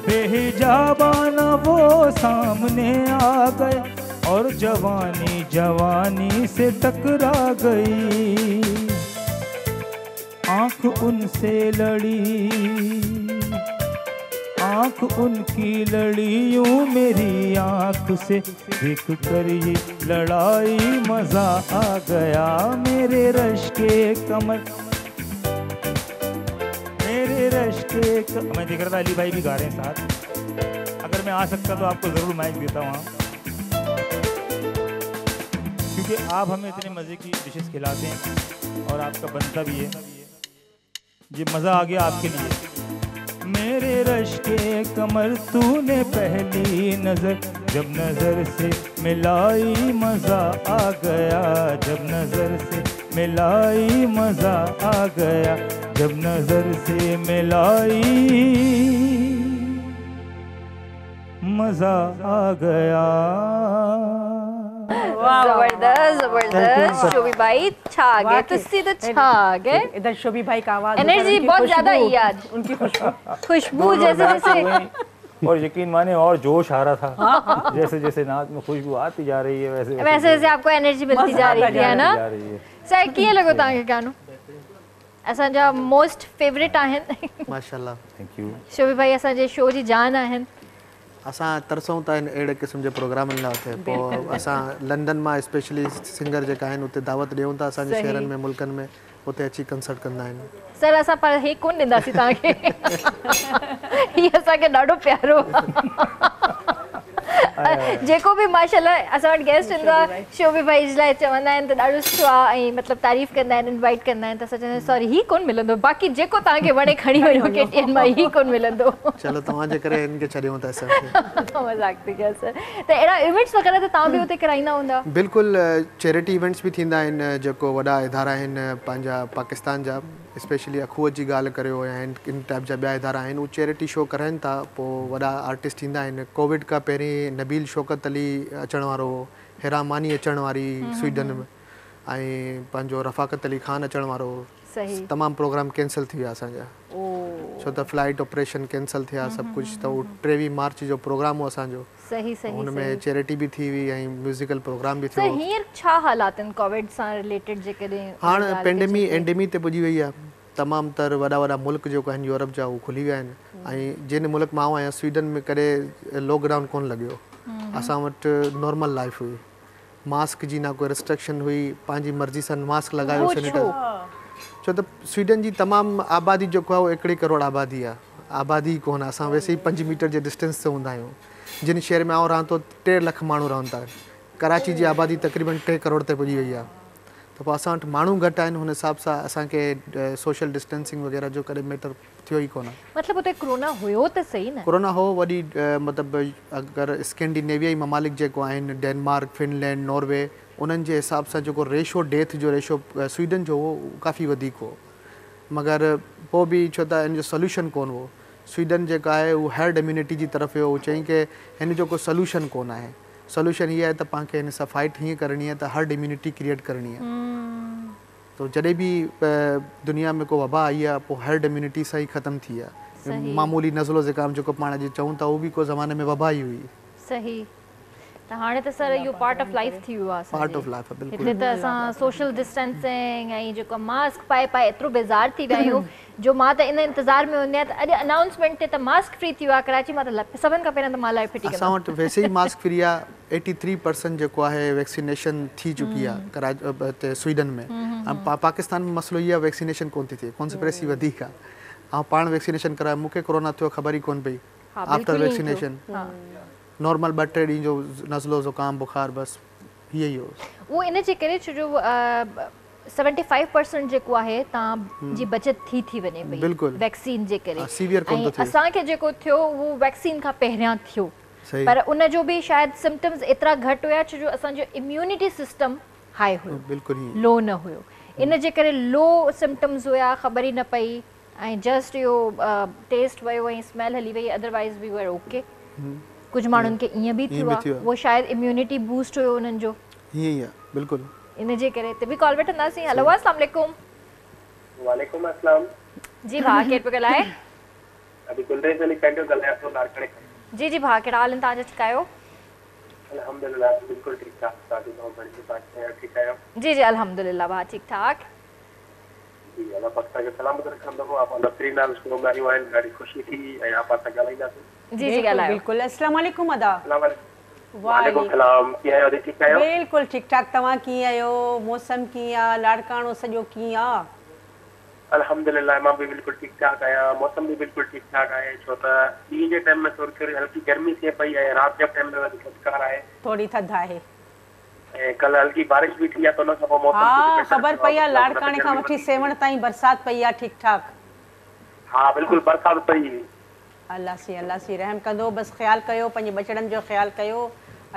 बेहिजाबाना वो सामने आ गए, और जवानी जवानी से टकरा गई, आँख उनसे लड़ी, आँख उनकी लड़ी यूँ मेरी आँख से, देख कर ये लड़ाई मज़ा आ गया। मेरे रश के कमर, मेरे रश के कमर। मैं देख रहा था अली भाई भी गा रहे हैं साथ, अगर मैं आ सकता तो आपको ज़रूर माइक देता वहाँ, क्योंकि आप हमें इतने मज़े की डिशेस खिलाते हैं और आपका बनता भी है। ये मज़ा आ गया आपके लिए। मेरे रश के कमर तूने पहली नज़र, जब नज़र से मिलाई मज़ा आ गया, जब नज़र से मिलाई मज़ा आ गया, जब नज़र से मिलाई मज़ा आ गया। जबरदस्त जबरदस्त शोभी भाई, छा गए तुसी तो छा गए। इधर शोभी भाई का आवाज, एनर्जी बहुत ज्यादा आई आज, उनकी खुशबू खुशबू जैसे जैसे, और यकीन माने और जोश आ रहा था जैसे जैसे नाच में खुशबू आती जा रही है वैसे वैसे वैसे आपको एनर्जी मिलती जा रही है ना। सर कीअं लॻो तव्हांखे गानो? असांजा मोस्ट फेवरेट आहिनि माशाल्लाह। Thank you Shobhi भाई, असांजे शो जी जान आहिनि। असां तरसूं था अहिड़े क़िस्म जे प्रोग्रामनि लाइ उते, पोइ असां लंदन मां स्पेशली सिंगर जेका आहिनि उते दावत ॾियूं था, असांजे शहरनि में मुल्कनि में उते अची कंसर्ट कंदा आहिनि। सर असां पर हे कोन ॾींदासीं तव्हांखे, हीअ असांखे ॾाढो प्यारो जेको बि माशाल्लाह असां वटि गेस्ट ईंदो आहे शोभी भाई जे लाइ चवंदा आहिनि त ॾाढो सुठो आहे ऐं मतिलबु तारीफ़ कंदा आहिनि, इनवाइट कंदा आहिनि, त असां चवंदा आहियूं सॉरी ही कोन मिलंदो, बाक़ी जेको तव्हांखे वणे खणी वञो केटीएन मां, ही कोन मिलंदो। चलो तव्हांजे करे हिन खे छॾियूं था असां। मज़ाक थी कयां सर। त अहिड़ा इवेंट्स वग़ैरह त तव्हां बि उते कराईंदा हूंदा? बिल्कुलु, चैरिटी इवेंट्स बि थींदा आहिनि, जेको वॾा इदारा आहिनि पंहिंजा पाकिस्तान जा, स्पेशली अखुवत जी ॻाल्हि करियो या इन टाइप जा ॿिया इदारा आहिनि, उहे चैरिटी शो कराइनि था, पोइ वॾा आर्टिस्ट ईंदा आहिनि। कोविड खां पहिरीं नबील शौकत अली अचण वारो हो, हिरा मानी अचण वारी स्वीडन में, ऐं पंहिंजो रफ़ाकत अली ख़ान अचण वारो हो। तमामु प्रोग्राम कैंसल थी विया असांजा, छो त फ्लाइट ऑपरेशन कैंसल थिया, सभु कुझु। त उहो 23 मार्च जो प्रोग्राम हो असांजो, सही सही, हुन में चैरिटी बि थी हुई ऐं म्यूज़िकल प्रोग्राम बि थियो। सर हींअर छा हालात आहिनि कोविड सां रिलेटेड? जेकॾहिं हाणे पेंडेमी एंडेमी ते पुॼी वई आहे, तमामु तर वॾा वॾा मुल्क जेको आहिनि यूरोप जा उहे खुली विया आहिनि, ऐं जिन मुल्क मां आऊं आहियां स्वीडन में कॾहिं लॉकडाउन कोन लॻियो, असां वटि नॉर्मल लाइफ हुई, मास्क जी ना कोई रिस्ट्रिक्शन हुई, पंहिंजी मर्ज़ी सां मास्क लॻायो सैनिटाइज़। छो त स्वीडन जी तमामु आबादी जेको आहे उहो 1 करोड़ आबादी आहे, आबादी ई कोन आहे, असां वैसे ई 5 मीटर जे डिस्टेंस ते हूंदा आहियूं। जिन शहर में आऊं रहां थो 3 लख माण्हू रहनि था, कराची जी आबादी तक़रीबन 3 करोड़ ते पुॼी वई आहे, त पोइ असां वटि माण्हू घटि आहिनि, हुन हिसाब सां असांखे सोशल डिस्टेंसिंग वग़ैरह जो कॾहिं मैटर थियो ई कोन। मतिलबु उते कोरोना हुयो त सही न? कोरोना हो वॾी, मतिलबु अगरि स्कैंडिनेवियाई ममालिक जेको आहिनि, डेनमार्क, फिनलैंड, नॉर्वे, उन्हनि जे हिसाब सां जेको रेशो डेथ जो रेशो स्वीडन जो हो काफ़ी वधीक हो, मगर पोइ बि छो त हिन जो सोल्यूशन कोन हो। स्वीडन जेका आहे उहो हर्ड इम्यूनिटी जी तरफ़ वियो, उहो चयईं की हिन जो को सोल्यूशन कोन आहे, सोल्यूशन इहो आहे त पाण खे हिन सां फाइट हीअं करणी आहे त हर्ड इम्यूनिटी क्रिएट करणी आहे। त जॾहिं बि दुनिया में को वबा आई आहे पोइ हर्ड इम्यूनिटी सां ई ख़तमु थी आहे। मामूली नज़लो ज़ुकाम जेको पाण अॼु चऊं था उहो बि को ज़माने में वबा ई हुई। सही। त हाणे त सर इहो पार्ट ऑफ लाइफ थी वियो आहे, पार्ट ऑफ लाइफ आहे बिल्कुलु। हिते त असां सोशल डिस्टेंसिंग ऐं जेको मास्क पाए पाए एतिरो बेज़ार थी विया आहियूं जो मां त इन इंतज़ार में हूंदी आहियां त अॼु अनाउंसमेंट ते त मास्क फ्री थी वियो आहे कराची मां, त सभिनि खां पहिरियां त मां लाइ फिटी असां वटि वैसे ई मास्क फ्री आहे। 83% जेको आहे वैक्सीनेशन थी चुकी आहे कराची स्वीडन में। ऐं पाकिस्तान में मसइलो इहो आहे वैक्सीनेशन कोन थी थिए, कॉन्स्पिरेसी वधीक आहे। ऐं पाण वैक्सीनेशन करायो, मूंखे कोरोना थियो ख़बर ई कोन पई। आफ्टर वैक्सीनेशन नॉर्मल 2-3 ॾींहं जो नज़लो ज़ुकाम बुखार बसि हीअ ई हो। उहो इन जे करे छो जो 75% जेको आहे तव्हां जी बचत थी थी वञे पई बिल्कुलु वैक्सीन जे करे। सीवियर कोन थो थिए। असांखे जेको थियो उहो वैक्सीन खां पहिरियां थियो, पर उन जो बि शायदि सिम्पटम्स एतिरा घटि हुया छो जो असांजो इम्यूनिटी सिस्टम हाई हुयो, बिल्कुलु लो न हुयो, इन जे करे लो सिम्पटम्स हुया, ख़बर ई न पई ऐं जस्ट इहो टेस्ट वियो ऐं स्मेल हली वई, अदरवाइज़ we were okay. कुझु माण्हुनि खे ईअं बि थियो आहे, उहो शायदि इम्यूनिटी बूस्ट हुयो उन्हनि जो। ईअं ई आहे बिल्कुलु। ان جي ڪري هتي به ڪال وٺنداسين. هلو السلام عليڪم. وعليڪم السلام. جي ڀاء ڪير پيو ڳالهائي؟ ادي گلريز علي چانڊيو ڳالهايان ٿو لاڙڪاڻي کان. جي جي ڀاء ڪهڙا حال آهن توهان جا ٺيڪ آهيو؟ الحمدلله بلڪل ٺيڪ ٺاڪ توهان جي دعائون ڀري توهان ڪيئن آهيو ٺيڪ آهيو؟ جي جي الحمدلله ڀاء ٺيڪ ٺاڪ. جي الله پاڪ توهان کي سلامت رکندو آپا نسرين نال شو ۾ آيون آهن ڏاڍي خوشي ٿي ۽ آپا سان ڳالهائينداسين. جي جي ڳالهايو. بلڪل السلام عليڪم ادا. السلام عليڪم وعليڪم السلام ڪيئن آهيو ادي ٺيڪ آهيو؟ بلڪل ٺيڪ ٺاڪ توهان ڪيئن آهيو موسم ڪيئن آ لاڙڪاڻو سڄو ڪيئن آ؟ الحمدلله مان به بلڪل ٺيڪ ٺاڪ آهيان موسم به بلڪل ٺيڪ ٺاڪ آهي ڇو ته ڏينهن جي ٽائيم ۾ ٿوري ٿوري هلڪي گرمي ٿئي پئي ۽ رات جي ٽائيم ۾ وري ٿڌڪار آهي. ٿوري ٿڌ آهي. ۽ ڪلهه هلڪي بارش به ٿي آهي ته ان کان پوء موسم ها ڪجهه بهتر خبر ٿيو پئي آهي آ مطلب نه ته لاڙڪاڻي کان گرمي وٺي وڌي سيوهڻ تائين برسات پئي آ ٺيڪ ٺاڪ. ها بلڪل برسات پئي. الله سين الله سين رحم ڪندو بس خيال ڪيو پنهنجي ٻچڙن جو خيال ڪيو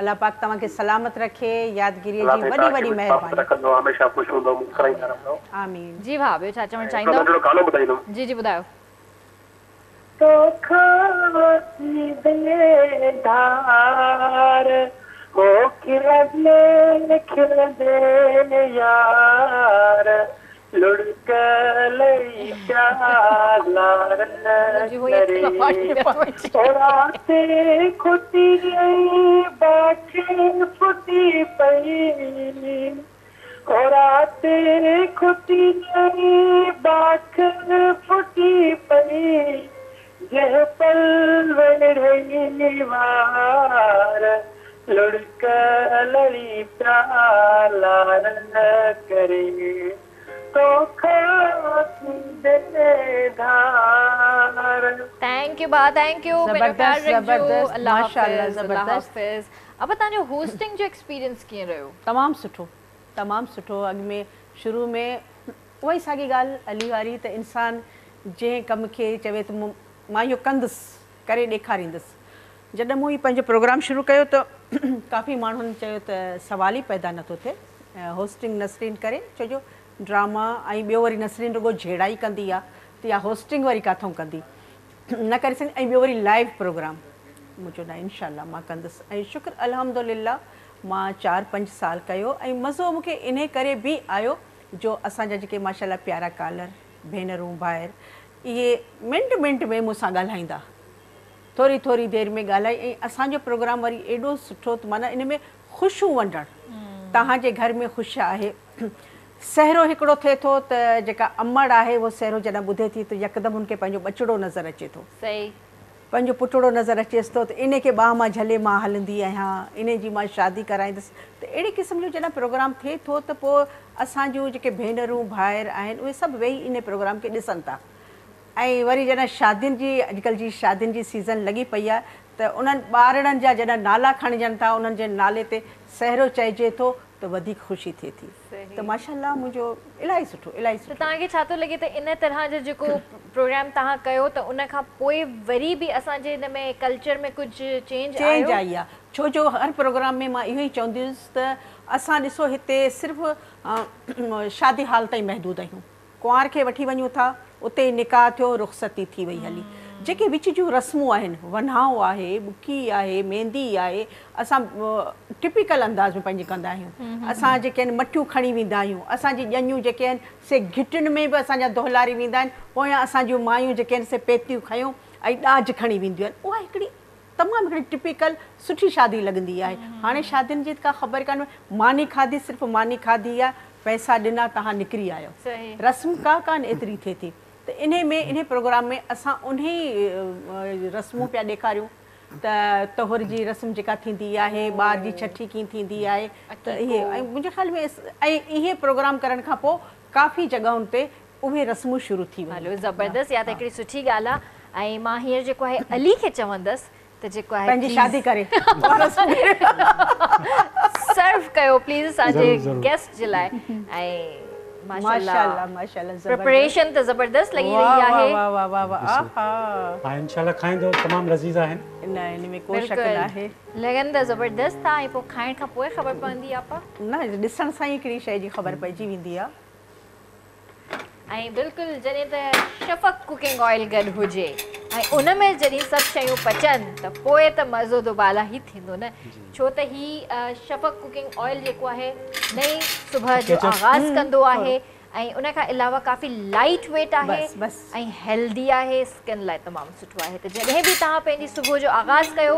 الله پاڪ توهان کي سلامت رکي يادگيري الله جي سائين وڏي توهان کي وڏي به سلامت مهرباني. رکندو هميشه خوش هوندو مسڪرائيندا رهندو. آمين. جي ڀاء ٻيو ڇا چوڻ ۽ هڪڙو چاهيندؤ. ننڍڙو گانو ٻڌائيندم. جي جي ٻڌايو. توکان ٿيندي ڌار هو کلندي کلندي يار لڙڪ لڙي پيا لار ڪري او رات کٽي ۽ باک ڦٽي پئي او رات کٽي ۽ باک ڦٽي پئي جنهن پل ويڙهئي وار لڙڪ لڙي پيا لار ڪري توکان ٿيندي ڌار. Thank you ڀاء thank you پنهنجو خيال زبردست رکجو زبردست الله ماشاءالله حافظ الله زبردست. حافظ ابا توهان جو هوسٽنگ جو ايڪسپيرينس ڪيئن رهيو؟ تمام سٺو تمام سٺو اڳ ۾ شروع ۾ اها ئي ساڳي ڳالهه علي واري ته انسان جنهن ڪم کي چوي ته مان اهو ڪندس ڪري ڏيکاريندس جڏهن مون هي پنهنجو پروگرام شروع ڪيو ته ڪافي ماڻهن چيو ته سوال ئي پيدا نٿو ٿئي هوسٽنگ نسرين ڪري ڇو جو ڊراما ۽ ٻيو وري نسرين رڳو جهيڙا ئي ڪندي آ ته اها هوسٽنگ وري ڪاٿئون ڪندي نه ڪري سگهندي ۽ ٻيو وري لائيو پروگرام مون چيو نه انشاء الله مان ڪندس ۽ شڪر الحمدلله مان چار پنج سال ڪيو ۽ مزو مون کي انهي ڪري به آيو جو اسان جا جيڪي ماشاء الله پيارا ڪالر ڀينرون ڀائر اهي منٽ منٽ ۾ مون سان ڳالهائيندا ٿوري ٿوري دير ۾ ڳالهائي ۽ اسان جو پروگرام وري ايڏو سٺو ته معنيٰ ان ۾ خوشيون ونڊڻ توهان جي گهر ۾ خوشي آهي سهرو هڪڙو ٿئي ٿو ته جيڪا امڙ آهي اهو سهرو جڏهن ٻڌي ٿي ته يڪدم هن کي پنهنجو ٻچڙو نظر اچي ٿو پنهنجو پٽڙو نظر اچيس ٿو ته انهي کي ٻانهن مان جهلي مان هلندي آهيان انهي جي مان شادي ڪرائيندس ته اهڙي قسم جو جڏهن پروگرام ٿئي ٿو ته پوء اسان جون جيڪي ڀينرون ڀائر آهن اهي سڀ ويهي انهي پروگرام کي ڏسن ٿا ۽ وري جڏهن شادين جي اڄڪلهه جي شادين جي سيزن لڳي پئي آهي ته انهن ٻارڙن جا جڏهن نالا کڻجن ٿا انهن جي نالي تي سهرو چئجي ٿو ته وڌيڪ خوشي ٿئي ٿي ته ماشاء الله منهنجو الاهي سٺو الاهي ته سٺو. توهان کي ڇا ٿو لڳي ته ان طرح جو جيڪو پروگرام توهان ڪيو ته ان کان پوء وري به اسان جي ان ۾ ڪلچر ۾ ڪجهه چينج چينج آيو؟ آئي آهي ڇو جو هر پروگرام ۾ مان اهو ئي چوندي هيس ته اسان ڏسو هتي صرف شادي هال تائين محدود آهيون ڪنوار کي وٺي وڃون ٿا، اتي ئي نڪاح ٿيو، رخصتي ٿي وئي هلي. جيڪي وچ جون رسمون آهن، ونهائو آهي، ٻڪي آهي، ميندي آهي، اسان ٽپيڪل انداز ۾ پنهنجي ڪندا آهيون. اسان جيڪي آهن مٽيون کڻي ويندا آهيون. اسان جي ڄڃون جيڪي آهن سي گهٽين ۾ به اسان جا دهلاري ويندا آهن، پويان اسان جون مايون جيڪي آهن سي پيتيون کنيو ۽ ڏاج کڻي وينديون آهن. اها هڪڙي تمام هڪڙي ٽپيڪل سٺي شادي لڳندي آهي. هاڻي شادين جي ته ڪا خبر ڪانه ماني کاڌي صرف ماني کاڌي آ پئسا ڏنا توهان نڪري آيو رسم ڪا ڪانه ايتري ٿئي ٿي ته انهي ۾ انهي پروگرام ۾ اسان انهي رسمون پيا ڏيکاريون ته طهر جي رسم جيڪا ٿيندي آهي ٻار جي ڇٺي ڪيئن ٿيندي آهي ته اهي ۽ منهنجي خيال ۾ ۽ اهي پروگرام ڪرڻ کان پوء ڪافي جڳهن تي اهي رسمون شروع ٿي ويون. هلو زبردست اها ته هڪڙي سٺي ڳالهه آ ۽ مان هينئر جيڪو آهي علي کي چوندس ته جيڪو آهي پنهنجي شادي ڪري اها رسم سرو ڪيو پليز اسان جي گيسٽ جي لاء ۽ ماشاءالله ماشاءالله زبردست پريپريشن ته زبردست لڳي رهي آهي واه واه واه واه آها ها انشاء الله کائيندو تمام لذيذ آهن. نه ان ۾ ڪو شڪ ناهي. لڳن ته زبردست ٿا ۽ پوء کائڻ کان پوء خبر پوندي آپا. نه ڏسڻ سان ئي هڪڙي شيء جي خبر پئجي ويندي آ. ۽ بلڪل جڏهن ته شفق ڪوڪنگ آئل گڏ هجي ۽ ان ۾ جڏهن سڀ شيون پچن ته پوء ته مزو دوبالا ئي ٿيندو نه ڇو ته هي شفق ڪوڪنگ آئل جيڪو آهي نئين صبح جو آغاز ڪندو آهي ۽ ان کان علاوه ڪافي لائيٽ ويٽ آهي ۽ هيلدي آهي اسڪن لاء تمام سٺو آهي ته جڏهن به توهان پنهنجي صبح جو آغاز ڪيو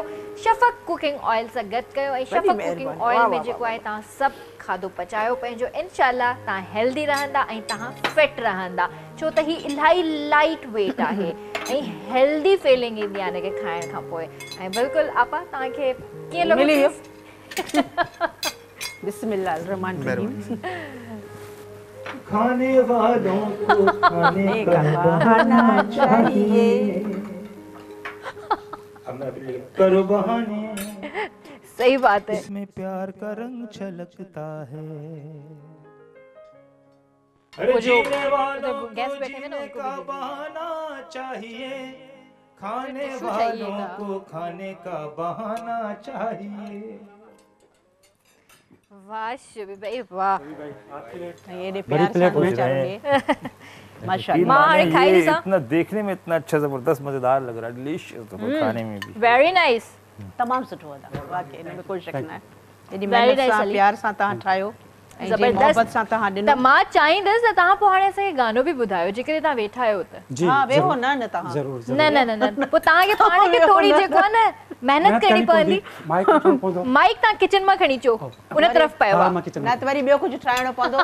شفق ڪوڪنگ آئل سان گڏ ڪيو ۽ شفق ڪوڪنگ آئل ۾ جيڪو آهي توهان سڀ کاڌو پچايو پنهنجو انشاء الله توهان هيلدي رهندا ۽ توهان فٽ رهندا ڇو ته هي الاهي لائيٽ ويٽ آهي ۽ هيلدي فيلنگ ايندي آهي ان کي کائڻ کان پوء ۽ بلڪل آپا توهان کي ڪيئن لڳو ملي ويو بسم الله الرحمن الرحيم کاني والون ڪو کاني ڪا بهانا چاهيي ڪرو بهاني صحيح بات هي. اس مين پيار ڪا رنگ ڇلڪتا هي. اري جيني والون ڪو جيني ڪا بهانا چاهيي کاني والون ڪو کاني ڪا بهانا چاهيي. واه شبي ڀائي واه. ايڏي پيار سان ويچارو ڏي. ماشاءالله. مان هاڻي کائي ڏسان. اتنا ديکني ۾ اتنا اڇا زبردست مزيدار لگ رها ڊيليشس تو کاني ۾ ڀي. ويري نائيس. تمام سٺو ادا واقعي ان ۾ ڪوئي شڪ ناهي ايڏي محنت سان پيار سان توهان ٺاهيو ۽ جنهن محبت سان توهان ڏنو. ته مان چاهيندس ته توهان پوء هاڻي اسان کي گانو به ٻڌايو جيڪڏهن توهان ويٺا آهيو ته. ها ويهو نه نه توهان. نه نه نه نه پوء توهان کي پاڻ کي ٿوري جيڪو آهي نه محنت ڪرڻي پوندي. مائيڪ توهان ڪچن مان کڻي اچو ان طرف پيو آهي. نه ته وري ٻيو ڪجهه ٺاهڻو پوندو.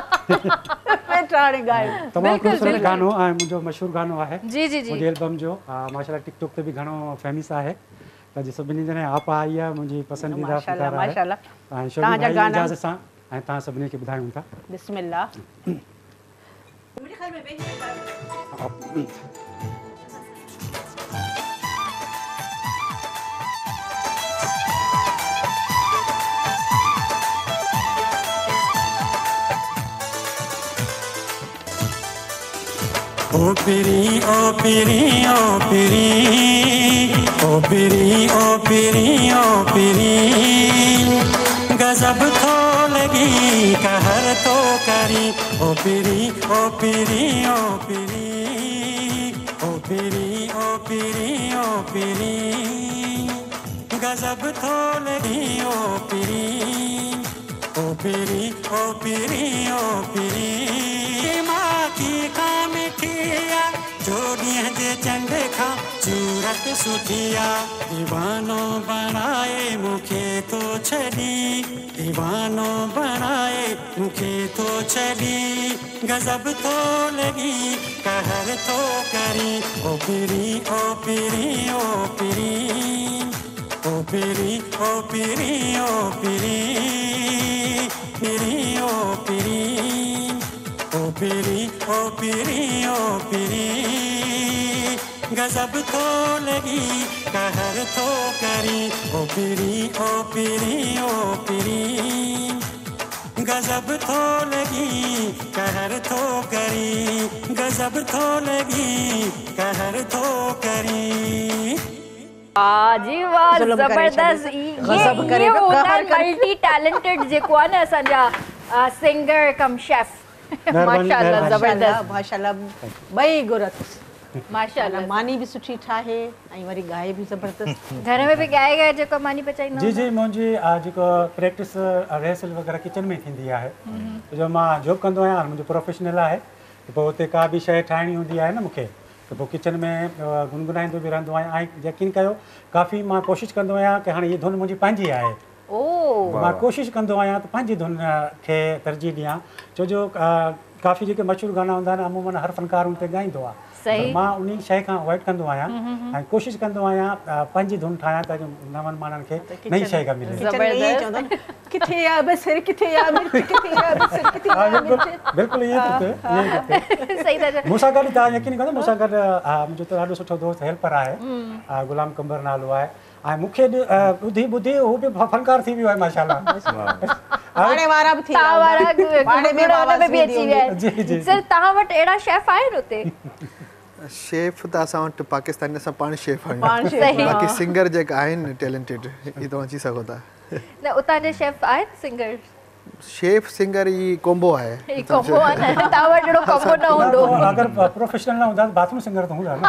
ويٺا هاڻي ڳايو. تمام خوبصورت گانو ۽ منهنجو مشهور گانو آهي. جي جي جي. منهنجي البم جو ماشاءالله ٽڪ ٽوڪ تي به گهڻو فيمس آهي. ته جي سڀني جي آپا آئي آهي منهنجي پسنديده فنڪاره آهي ۽ شبي ڀائي جي اجازت سان ۽ توهان سڀني کي ٻڌايون ٿا. بسم الله. او پرين او پرين او پرين او پرين او پرين او پرين غضب ٿو لڳين قهر ٿو ڪرين او پرين او پرين او پرين او پرين او پرين او پرين غضب ٿو لڳين او پرين او پرين او پرين او پرين ماکي کان مٺي آ چوڏهينءَ جي چنڊ کان صورت سٺي آ ديوانو بڻائي مون کي ٿو ڇڏين ديوانو بڻائي مون کي ٿو ڇڏين غضب ٿو لڳين قهر ٿو ڪرين او پرين او پرين او پرين او پرين او پرين او پرين پرين او پرين او پرين او پرين او پرين غضب ٿو لڳين قهر ٿو ڪرين او پرين او پرين او پرين غضب ٿو لڳين قهر ٿو ڪرين غضب ٿو لڳين قهر ٿو ڪرين. واه جي واه زبردست اهي هوندا آهن ملٽي ٽيلنٽيڊ جيڪو آهي نه اسان جا سنگر ڪم شيف ماشاءالله زبردست. ماشاءالله ٻئي گر اٿس ماشاءالله ماني به سٺي ٺاهي ۽ وري ڳائي به زبردست. گهر ۾ به ڳائي ڳائي جيڪو ماني پچائيندا جي جي منهنجي جيڪو پريڪٽس ريهرسل وغيره ڪچن ۾ ٿيندي آهي جو مان جاب ڪندو آهيان منهنجو پروفيشنل آهي ته پوء اتي ڪا به شيء ٺاهڻي هوندي آهي نه مون کي ته پوء ڪچن ۾ گنگنائيندو به رهندو آهيان ۽ يقين ڪيو ڪافي مان ڪوشش ڪندو آهيان ڪه هاڻي هي ڌن منهنجي پنهنجي آهي ته مان ڪوشش ڪندو آهيان ته پنهنجي ڌن کي ترجيح ڏيان ڇو جو ڪافي جيڪي مشهور گانا هوندا آهن عمومن هر فنڪار ان تي ڳائيندو آهي پر مان انهي شيء کان اوائڊ ڪندو آهيان ۽ ڪوشش ڪندو آهيان پنهنجي ڌن ٺاهيان ته نون ماڻهن کي نئين شيء ڪا ملي. ڪٿي آ بصر ڪٿي آ مرچ ڪٿي آ بصر ڪٿي آ مرچ. بلڪل ائين ٿو ٿئي ائين ٿو ٿئي. صحيح ٿا چئو. مون سان گڏ توهان يقين ڪندو مون سان گڏ منهنجو ته ڏاڍو سٺو دوست هيلپر آهي غلام قمبر نالو آهي ۽ مون کي ٻڌي ٻڌي هو به فنڪار ٿي ويو آهي ماشاءالله. پاڙي وارا به ٿي ويا هوندا. پاڙي ۾ به آواز ويندي هوندي. جي جي. سر توهان وٽ اهڙا شيف آهن اتي؟ شيف ته اسان وٽ پاڪستاني اسان پاڻ شيف آهيون باقي سنگر جيڪا آهن ٽيلنٽيڊ اهي توهان چئي سگهو ٿا. نه اتان جا شيف آهن سنگرز؟ شيف سنگر هي ڪومبو آهي. هي ڪومبو آهي نه توهان وٽ اهڙو ڪومبو نه هوندو. اگر پروفيشنل نه هوندا ته باٿروم سنگر ته هوندا نه.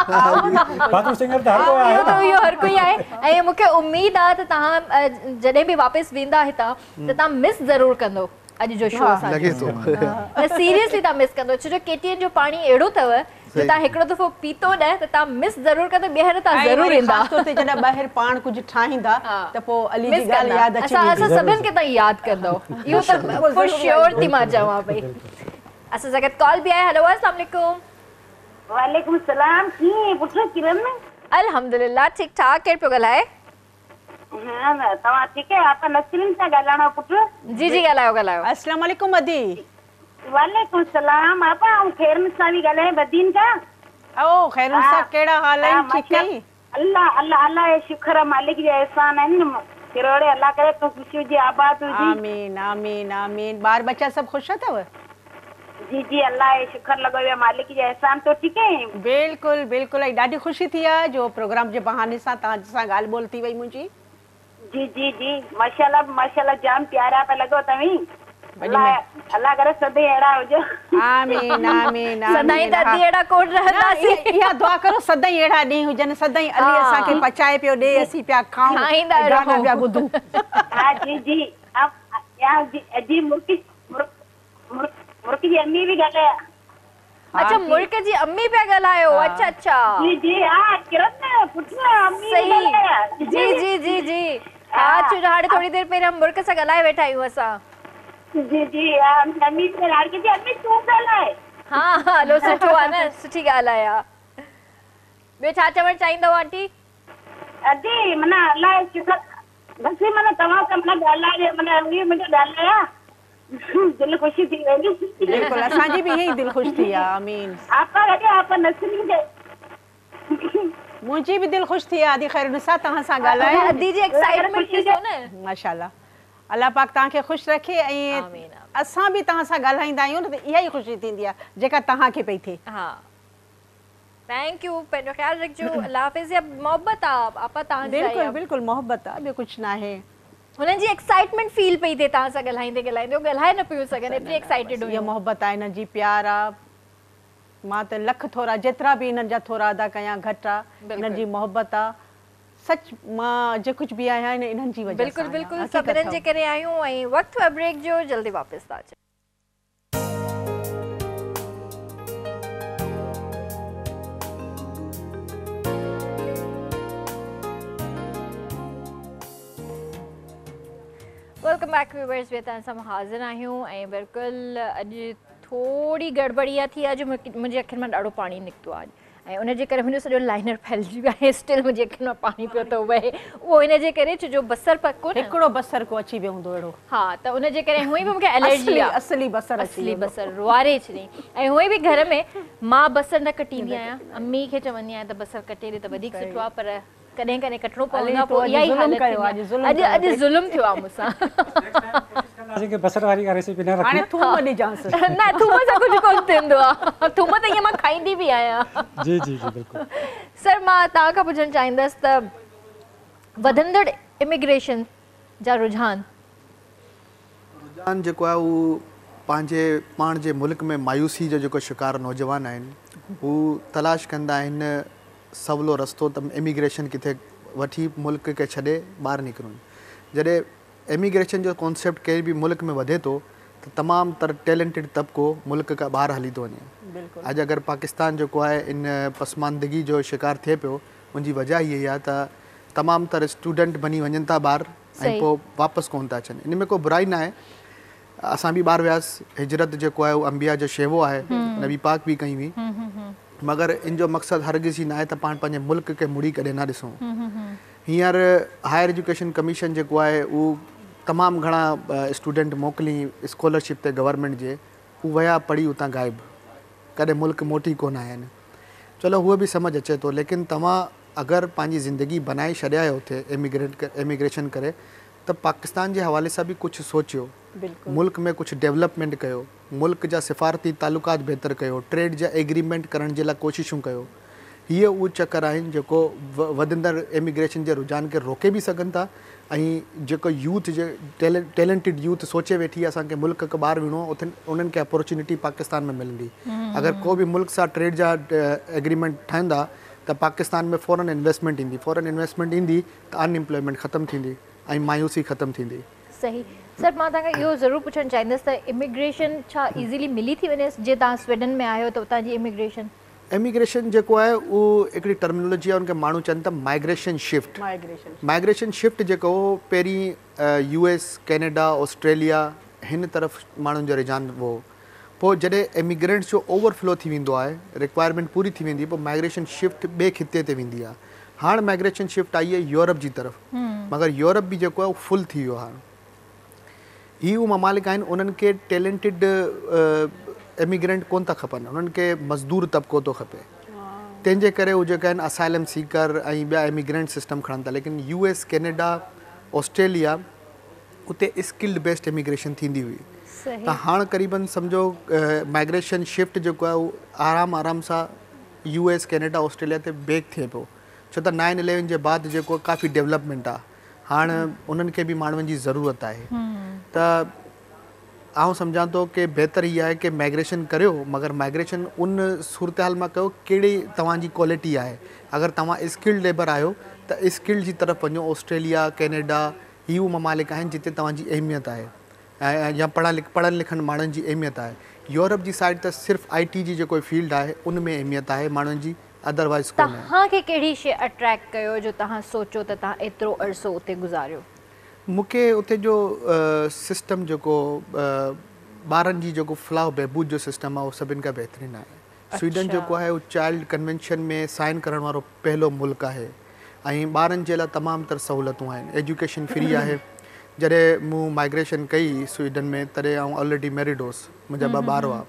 باٿروم سنگر ته هر ڪوئي آهي نه. اهو هر ڪوئي آهي ۽ مون کي اميد آهي ته توهان جڏهن به واپس ويندا هتان ته توهان مس ضرور ڪندو اڄ جو شو اسان جو. لڳي ٿو. نه سيريسلي توهان مس ڪندو ڇو جو ڪي ٽي اين جو پاڻي اهڙو اٿو جو توهان هڪڙو دفعو پيتو نه ته توهان مس ضرور ڪندو ٻيهر توهان ضرور ايندا. خاص طور تي جڏهن ٻاهر پاڻ ڪجهه ٺاهيندا ته پوء علي جي ڳالهه ياد اچي ويندي. اسان سڀن کي توهان ياد ڪندو اهو ته فار شيور ٿي مان چوان پئي. اسان سان گڏ ڪال به آهي هيلو السلام عليڪم. وعليڪم السلام ڪيئن پٽ ڪرن. الحمدلله ٺيڪ ٺاڪ ڪير پيو ڳالهائي. ها توهان ٺيڪ آهيو آپا نسرين سان ڳالهائڻو آهي پٽ. جي جي ڳالهايو ڳالهايو. السلام عليڪم ادي. وعليڪم السلام آپا آئون خيرالنساء ٿي ڳالهايان بدين کان. او خيرالنساء ڪهڙا حال آهن ٺيڪ آهين. الله الله الله جو شڪر آ مالڪ جا احسان آهن ڪروڙين الله ڪري تون خوش هجين آباد هجين. آمين آمين آمين ٻار ٻچا سڀ خوش اٿو. جي جي الله جو شڪر لڳو پيو آ مالڪ جا احسان تون ٺيڪ آهين. بلڪل بلڪل ۽ ڏاڍي خوشي ٿي آ جو پروگرام جي بهاني سان توهان سان ڳالهه ٻولهه ٿي وئي منهنجي. جي جي جي ماشاءالله ماشاءالله جام پيارا پيا لڳو توهين الله الله ڪري سدائين اهڙا هجو. آمين آمين آمين سدائين ته ادي اهڙا ڪونه رهنداسين. اها دعا ڪرو سدائين اهڙا ڏينهن هجن سدائين علي اسان کي پچائي پيو ڏي اسين پيا کائون ۽ گانا پيا ٻڌون. ها جي جي جي مرڪ مرڪ مرڪ جي امي به ڳالهايان. اڇا مرڪ جي امي پيا ڳالهايو اڇا اڇا. جي جي ها ڪرن پٽ امي به ڳالهايان. جي جي جي جي ها ڇو جو هاڻي ٿوري دير پهريان مرڪ سان ڳالهائي ويٺا آهيون اسان. جي جي ها امي به ڳالهائي چي امي تون ڳالهائي. ها ها هلو سٺو آهي نه سٺي ڳالهه آهي ها ٻيو ڇا چوڻ چاهيندؤ آنٽي. ادي معنيٰ الله جو شڪر بس معنيٰ توهان سان معنيٰ ڳالهائي معنيٰ امي منهنجو ڳالهايا. دل خوش ٿي ويندي. بلڪل اسان جي به ائين ئي دل خوش ٿي آ آمين. آپا گڏ آپا نسرين جي. منهنجي به دل خوش ٿي آ ادي خيرالنساء توهان سان ڳالهائي. ادي جي ايڪسائيٽمينٽ ڏسو نه. ماشاءالله الله پاڪ توهان کي خوش رکي ۽ اسان به توهان سان ڳالهائيندا آهيون نه ته اها ئي خوشي ٿيندي آ جيڪا توهان کي پئي ٿئي. ها thank you پنهنجو خيال رکجو الله حافظ اها محبت آ آپا توهان جي بلڪل بلڪل محبت آ ٻيو ڪجهه ناهي. هنن جي ايڪسائيٽمينٽ فيل پئي ٿئي توهان سان ڳالهائيندي ڳالهائيندي هو ڳالهائي نه پيون سگهن ايتري ايڪسائيٽيڊ هيون. اها محبت آ انهن جي پيار آ مان ته لک ٿورا جيترا به انهن جا ٿورا ادا ڪيان گهٽ آ انهن جي محبت آ سچ مان جي ڪجهه به آهيان انهن جي وجه سان بلڪل بلڪل سڀ انهن جي ڪري آهيون ۽ وقت ٿيو آ بريڪ جو جلدي واپس ٿا اچون. Welcome back viewers ٻيهر توهان سان حاضر آهيون ۽ بلڪل اڄ ٿوري گڙٻڙي اها ٿي آهي جو منهنجي اکين مان ڏاڍو پاڻي نڪتو آهي ۽ ان جي ڪري منهنجو سڄو لائنر ڦهلجي ويو آهي اسٽل منهنجي اکين مان پاڻي پيو ٿو وهي اهو ان جي ڪري ڇو جو بصر پڪو نه هڪڙو بصر ڪو اچي ويو هوندو اهڙو ها ته ان جي ڪري هونئن به مونکي الرجي آهي اصلي بصر اچي اصلي بصر روئاري ڇڏيائين ۽ هونئن به گهر ۾ مان بصر نه ڪٽيندي آهيان امي کي چوندي آهيان ته بصر ڪٽي ڏي ته وڌيڪ سٺو آهي پر ڪڏهن ڪڏهن ڪٽڻو پوندو آهي پوء اها ئي حالت ٿيندي آهي اڄ اڄ ظلم ٿيو آهي مون سان. ڪنداسين ڪي بصر واري ڪا ريسيپي نه رکون. هاڻي ٿوم ڏجانس. نه ٿوم سان ڪجهه ڪونه ٿيندو آهي ٿوم ته ائين مان کائيندي به آهيان. جي جي جي بلڪل. سر مان توهان کان پڇڻ چاهيندس ته وڌندڙ اميگريشن جا رجحان. رجحان جيڪو آهي اهو پنهنجي پاڻ جي ملڪ ۾ مايوسي جو جيڪو شڪار نوجوان آهن هو تلاش ڪندا آهن سولو رستو ته ايميگريشن ڪٿي وٺي ملڪ کي ڇڏي ٻاهر نڪرون. جڏهن ايميگريشن جو ڪانسيپٽ ڪنهن به ملڪ ۾ وڌي ٿو ته تمام تر ٽيلنٽيڊ طبقو ملڪ کان ٻاهر هلي ٿو وڃي. اڄ اگر پاڪستان جيڪو آهي ان پسماندگي جو شڪار ٿئي پيو ان جي وجه اها ئي آهي ته تمام تر اسٽوڊنٽ بني وڃن ٿا ٻاهر ۽ پوء واپس ڪونه ٿا اچن. ان ۾ ڪو برائي ناهي. اسان به ٻاهر وياس، هجرت جيڪو آهي اهو انبياء جو شيوو آهي، نبي پاڪ به ڪئي هئي، مگر ان جو مقصد هرگز هي ناهي ته پاڻ پنهنجي ملڪ کي مڙي ڪڏهن نه ڏسون. هينئر هائر ايجوڪيشن ڪميشن جيڪو آهي اهو تمام گهڻا اسٽوڊنٽ موڪلي اسڪالرشپ تي گورنمينٽ جي، هو ويا پڙهي اتان غائب، ڪڏهن ملڪ موٽي ڪونه آيا آهن. چلو هوء به سمجهه اچي ٿو، ليڪن توهان اگر پنهنجي زندگي بنائي ڇڏيا آهيو اتي ايميگريشن ڪري ته پاڪستان جي حوالي سان به ڪجهه سوچيو، ملڪ ۾ ڪجهه ڊولپمينٽ ڪيو، ملڪ جا سفارتي تعلقات بهتر ڪيو، ٽريڊ جا ايگريمينٽ ڪرڻ جي لاء ڪوششون ڪيو. هيء اهو چڪر آهن جيڪو وڌندڙ ايميگريشن جي رجحان کي روڪي به سگهن ٿا ۽ جيڪو يوٿ جي ٽيلنٽيڊ يوٿ سوچي ويٺي آهي اسان کي ملڪ کان ٻاهر وڃڻو آهي انهن کي اپورچونٽي پاڪستان ۾ ملندي. اگر ڪو به ملڪ سان ٽريڊ جا ايگريمينٽ ٺهندا ته پاڪستان ۾ فورن انويسٽمينٽ ايندي، فورن انويسٽمينٽ ايندي ته ان ايمپلائمينٽ ختم ٿيندي ۽ مايوسي ختم ٿيندي. صحيح سر مان توهان کان اهو ضرور پڇڻ چاهيندس ته اميگريشن ڇا ايزيلي ملي ٿي وڃي جي توهان سويڊن ۾ آهيو ته اتان جي اميگريشن؟ ايميگريشن جيڪو آهي اهو هڪڙي ٽرمنالاجي آهي ان کي ماڻهو چون ٿا مائگريشن شفٽ مائگريشن شفٽ جيڪو هو پهرين يو ايس ڪينيڊا آسٽريليا هن طرف ماڻهن جو رجحان هو پوء جڏهن ايميگرينٽس جو اوور فلو ٿي ويندو آهي رڪوائرمينٽ پوري ٿي ويندي پوء مائگريشن شفٽ ٻئي خطي تي ويندي آهي هاڻ مائگريشن شفٽ آئي آهي يورپ جي طرف مگر يورپ به جيڪو آهي اهو فل ٿي ويو آهي هاڻ. هي اهي ممالڪ آهن انهن کي ٽيلنٽيڊ ايميگرينٽ ڪونه ٿا کپن انهن کي مزدور طبقو ٿو کپي تنهن جي ڪري هو جيڪا آهن اسائلم سيڪر ۽ ٻيا ايميگرينٽ سسٽم کڻن ٿا ليڪن يو ايس ڪينيڊا آسٽريليا اتي اسڪلڊ بيسڊ ايميگريشن ٿيندي هئي ته هاڻ قريبن سمجهو مائگريشن شفٽ جيڪو آهي اهو آرام آرام سان يو ايس ڪينيڊا آسٽريليا تي بيڪ ٿئي پيو ڇو ته نائن اليون جي بعد جيڪو ڪافي ڊولپمينٽ آهي هاڻ انهن کي به ماڻهن جي ضرورت آهي ته آئون سمجهان ٿو ڪي بهتر هي آهي ڪي مائگريشن ڪريو مگر مائگريشن ان صورتحال مان ڪيو ڪهڙي توهان جي ڪوالٽي آهي اگر توهان اسڪلڊ ليبر آهيو ته اسڪلڊ جي طرف وڃو آسٽريليا ڪينيڊا هي اهي ممالڪ آهن جتي توهان جي اهميت آهي يا پڙهيل لکيل ماڻهن جي اهميت آهي يورپ جي سائيڊ ته صرف آئي ٽي جي جيڪو فيلڊ آهي ان ۾ اهميت آهي ماڻهن جي ادروائيز ڪونهي. توهان کي ڪهڙي شيء اٽريڪٽ ڪيو جو توهان سوچيو ته توهان ايترو عرصو اتي گذاريو؟ مون کي اتي جو سسٽم جيڪو ٻارن جي جيڪو فلاح و بهبود جو سسٽم آهي اهو سڀن کان بهترين آهي. سوئيڊن جيڪو آهي اهو چائلڊ ڪنوينشن ۾ سائن ڪرڻ وارو پهلو ملڪ آهي ۽ ٻارن جي لاء تمام تر سهولتون آهن ايجوڪيشن فري آهي جڏهن مون مائگريشن ڪئي سوئيڊن ۾ تڏهن آئون آلريڊي ميرڊ هوس منهنجا ٻه ٻار هئا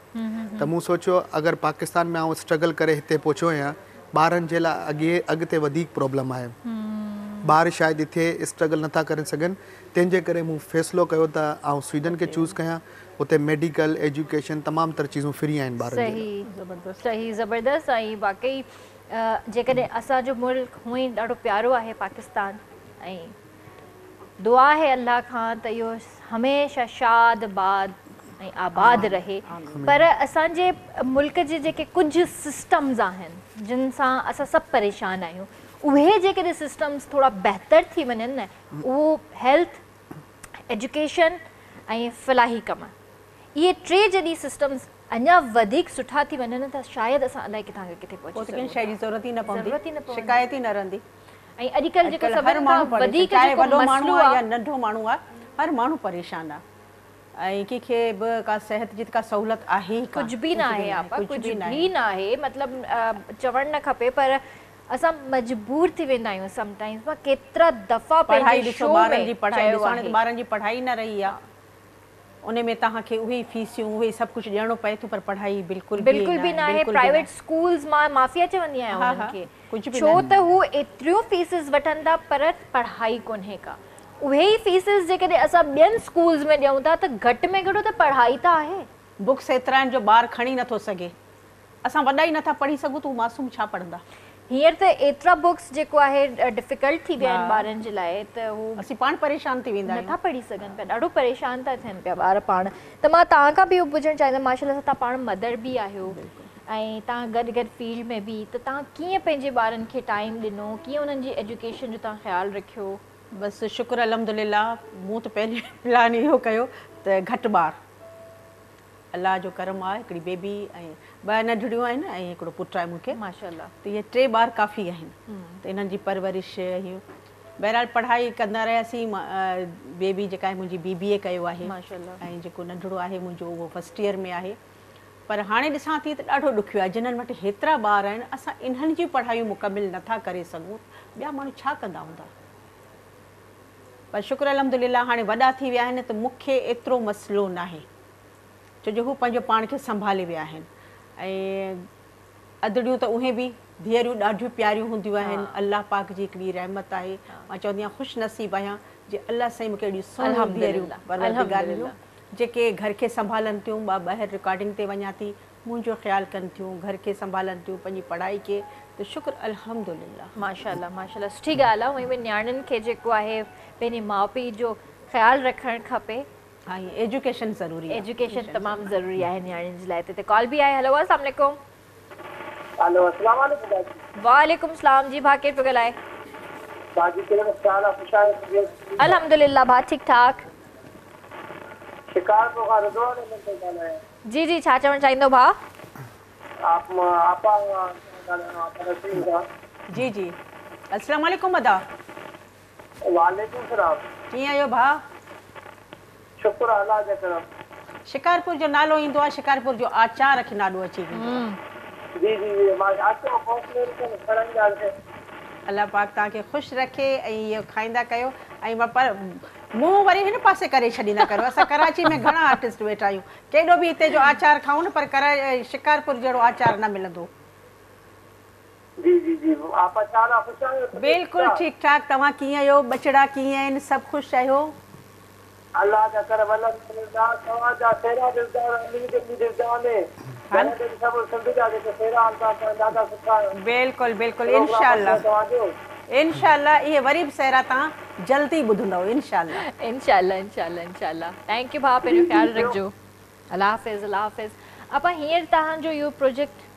ته مون سوچيو اگر پاڪستان ۾ آئون اسٽرگل ڪري هتي پهچيو آهيان ٻارن جي لاء اڳي اڳتي وڌيڪ پرابلم آهي ٻار شايد هتي اسٽرگل نٿا ڪري سگهن تنهن جي ڪري مون فيصلو ڪيو ته آئون سوئيڊن کي چوز ڪيان اتي ميڊيڪل ايجوڪيشن تمام تر چيزون فري آهن ٻارن جي لاء. صحيح صحيح زبردست ۽ واقعي جيڪڏهن اسان جو ملڪ هونئن ئي ڏاڍو پيارو آهي پاڪستان ۽ دعا آهي الله کان ته اهو هميشه شاد باد ۽ آباد رهي پر اسان جي ملڪ جي جيڪي ڪجهه سسٽمز آهن جن سان اسان سڀ پريشان آهيون اهي جيڪڏهن سسٽمز ٿورا بهتر ٿي وڃن نه اهو هيلٿ ايجوڪيشن ۽ فلاحي ڪم اهي ٽي جڏهن سسٽمز اڃا وڌيڪ سٺا ٿي وڃن ته شايد اسان الائي ڪٿان کان ڪٿي پهچي پوء ته سگهون ڪنهن شيء جي ٿا. ضرورت ئي نه پوندي، ضرورت ئي نه پوندي. شڪايت ئي نه رهندي. ۽ اڄڪلهه جيڪو اڄڪلهه هر سڀن ماڻهو کان پريشان وڌيڪ چاهي جيڪو وڏو ماڻهو مسئلو آهي آ. يا ننڍو ماڻهو آهي هر ماڻهو پريشان آهي ۽ ڪنهن کي به ڪا صحت جي ته ڪا سهولت آهي ئي ڪانه ڪجهه به ناهي آپا ڪجهه به ڪجهه ناهي. به ناهي مطلب چوڻ نه کپي پر اسان مجبور ٿي ويندا آهيون سم ٽائمز مان ڪيترا دفعا پڙهائي پنهنجي ڏسو شو ٻارن ۾ جي پڙهائي چيو ڏسو هاڻي ته آهي. ٻارن جي پڙهائي نه رهي آهي ان ۾ توهان کي اهي ئي فيسيون اهي ئي سڀ ڪجهه ڏيڻو پئي ٿو پر پڙهائي بلڪل به بلڪل به ناهي بلڪل به پرائيويٽ اسڪولز مان مافيا چوندي آهيان ها انهن ها کي ڪجهه به ڇو ناهي. ته هو ايتريون فيسز وٺن ٿا پر پڙهائي ڪونهي ڪا اهي ئي فيسز جيڪڏهن اسان ٻين اسڪولز ۾ ڏيون ٿا ته گهٽ ۾ گهٽ ته پڙهائي ته آهي. بڪس ايترا آهن جو ٻار کڻي نٿو سگهي اسان وڏا ئي نٿا پڙهي سگهون ته هو معصوم ڇا پڙهندا. هينئر ته ايترا بڪس جيڪو آهي ڊفيڪلٽ ٿي ويا آهن ٻارن جي لاء ته هو اسين پاڻ پريشان ٿي ويندا آهيون. نٿا پڙهي سگهن پيا ڏاڍو پريشان ٿا ٿين پيا ٻار پاڻ ته مان توهان کان به اهو پڇڻ چاهيندم ماشاء الله سان توهان پاڻ مدر به آهيو ۽ توهان گڏ گڏ فيلڊ ۾ به ته توهان ڪيئن پنهنجي ٻارن کي ٽائيم ڏنو ڪيئن انهن جي ايجوڪيشن جو توهان خيال رکيو. بس شڪر الحمدلله مون ته پهرين پلان اهو ڪيو ته گهٽ ٻار الله جو ڪرم آ هڪڙي بيبي ۽ ٻه ننڍڙيون آهن ۽ هڪڙو پٽ آهي مون کي ماشاءالله ته اهي ٽي ٻار ڪافي آهن ته انهن جي پرورش هيون بهرحال پڙهائي ڪندا رهياسين بيبي جيڪا آهي منهنجي بي بي اي ڪيو آهي ماشاءالله ۽ جيڪو ننڍڙو آهي منهنجو اهو فرسٽ ايئر ۾ آهي پر هاڻي ڏسان ٿي ته ڏاڍو ڏکيو آهي جنهن وٽ هيترا ٻار آهن اسان انهن جون پڙهايون مڪمل نٿا ڪري سگهون ٻيا ماڻهو ڇا ڪندا هوندا پر شڪر الحمدلله هاڻي وڏا ٿي ويا آهن ته مون کي ايترو مسئلو ناهي ڇو جو هو پنهنجو پاڻ کي سنڀالي ويا آهن ۽ ادڙيون ته اهي به ڌيئريون ڏاڍيون پياريون هونديون آهن الله پاڪ جي هڪڙي رحمت آهي مان چوندي آهيان خوش نصيب آهيان جي الله سائين مون کي اهڙيون سهڻيون ڌيئريون پروردگار ڏنيون جيڪي گهر کي سنڀالن ٿيون مان ٻاهر رڪارڊنگ تي وڃان ٿي منهنجو خيال ڪن ٿيون، گهر کي سنڀالن ٿيون، پنهنجي پڙهائي کي ته شڪر الحمدلله. ماشاءالله ماشاءالله سٺي ڳالهه آهي هونئن به نياڻين کي جيڪو آهي پنهنجي ماء پيء جو خيال رکڻ کپي. ها ۽ ايجوڪيشن ضروري آهي. ايجوڪيشن تمام ضروري آهي نياڻين جي لاء هتي ڪال به آهي هلو السلام عليڪم. هلو السلام عليڪم باجي. وعليڪم السلام جي ڀاء ڪير پيو ڳالهائي. باجي ڪهڙو حال آ خوش آهيو طبيعت ٺيڪ آ. الحمدلله ڀاء ٺيڪ ٺاڪ. شڪارپور کان رضوان احمد پيو ڳالهايان. جي جي ڇا چوڻ چاهيندو ڀاء. آپ آپا سان ڳالهائڻو آ آپا نسرين سان. جي جي السلام عليڪم ادا. وعليڪم السلام. ڪيئن آهيو ڀاء. شڪر آ الله جا ڪرم. شڪارپور جو نالو ايندو آ شڪارپور جو آچار اکين آڏو اچي ويندو آ. جي جي جي مان اچو پهچي کڻائينداسين. الله پاڪ توهان کي خوش رکي ۽ اهو کائيندا ڪيو ۽ پر منهن وري هن پاسي ڪري ڇڏيندا ڪريو اسان ڪراچي ۾ گهڻا آرٽسٽ ويٺا آهيون ڪيڏو به هتي جو آچار کائون نه پر شڪارپور جهڙو آچار نه ملندو. جي جي جي آپا ڇا حال آ خوش آهيو طبيعت ٺيڪ بلڪل آ. ٺيڪ ٺاڪ توهان ڪيئن آهيو ٻچڙا ڪيئن آهن سڀ خوش آهيو. الله جا ڪرم الحمدلله توهان جا سهرا ڏسندا امين کي به ڏسندا آهن گهر ۾ به سڀ سنڌ جا جيڪي سهرا هلندا آهن ڏاڍا سٺا بلڪل بلڪل پروگرام انشاء اٿو الله توهان جو. انشاء الله اهي وري به سهرا توهان جلدي ٻڌندؤ انشاء الله. انشاء الله انشاء الله انشاء الله thank you ڀاء پنهنجو خيال رکجو الله حافظ الله حافظ آپا هينئر توهان جو اهو پروجيڪٽ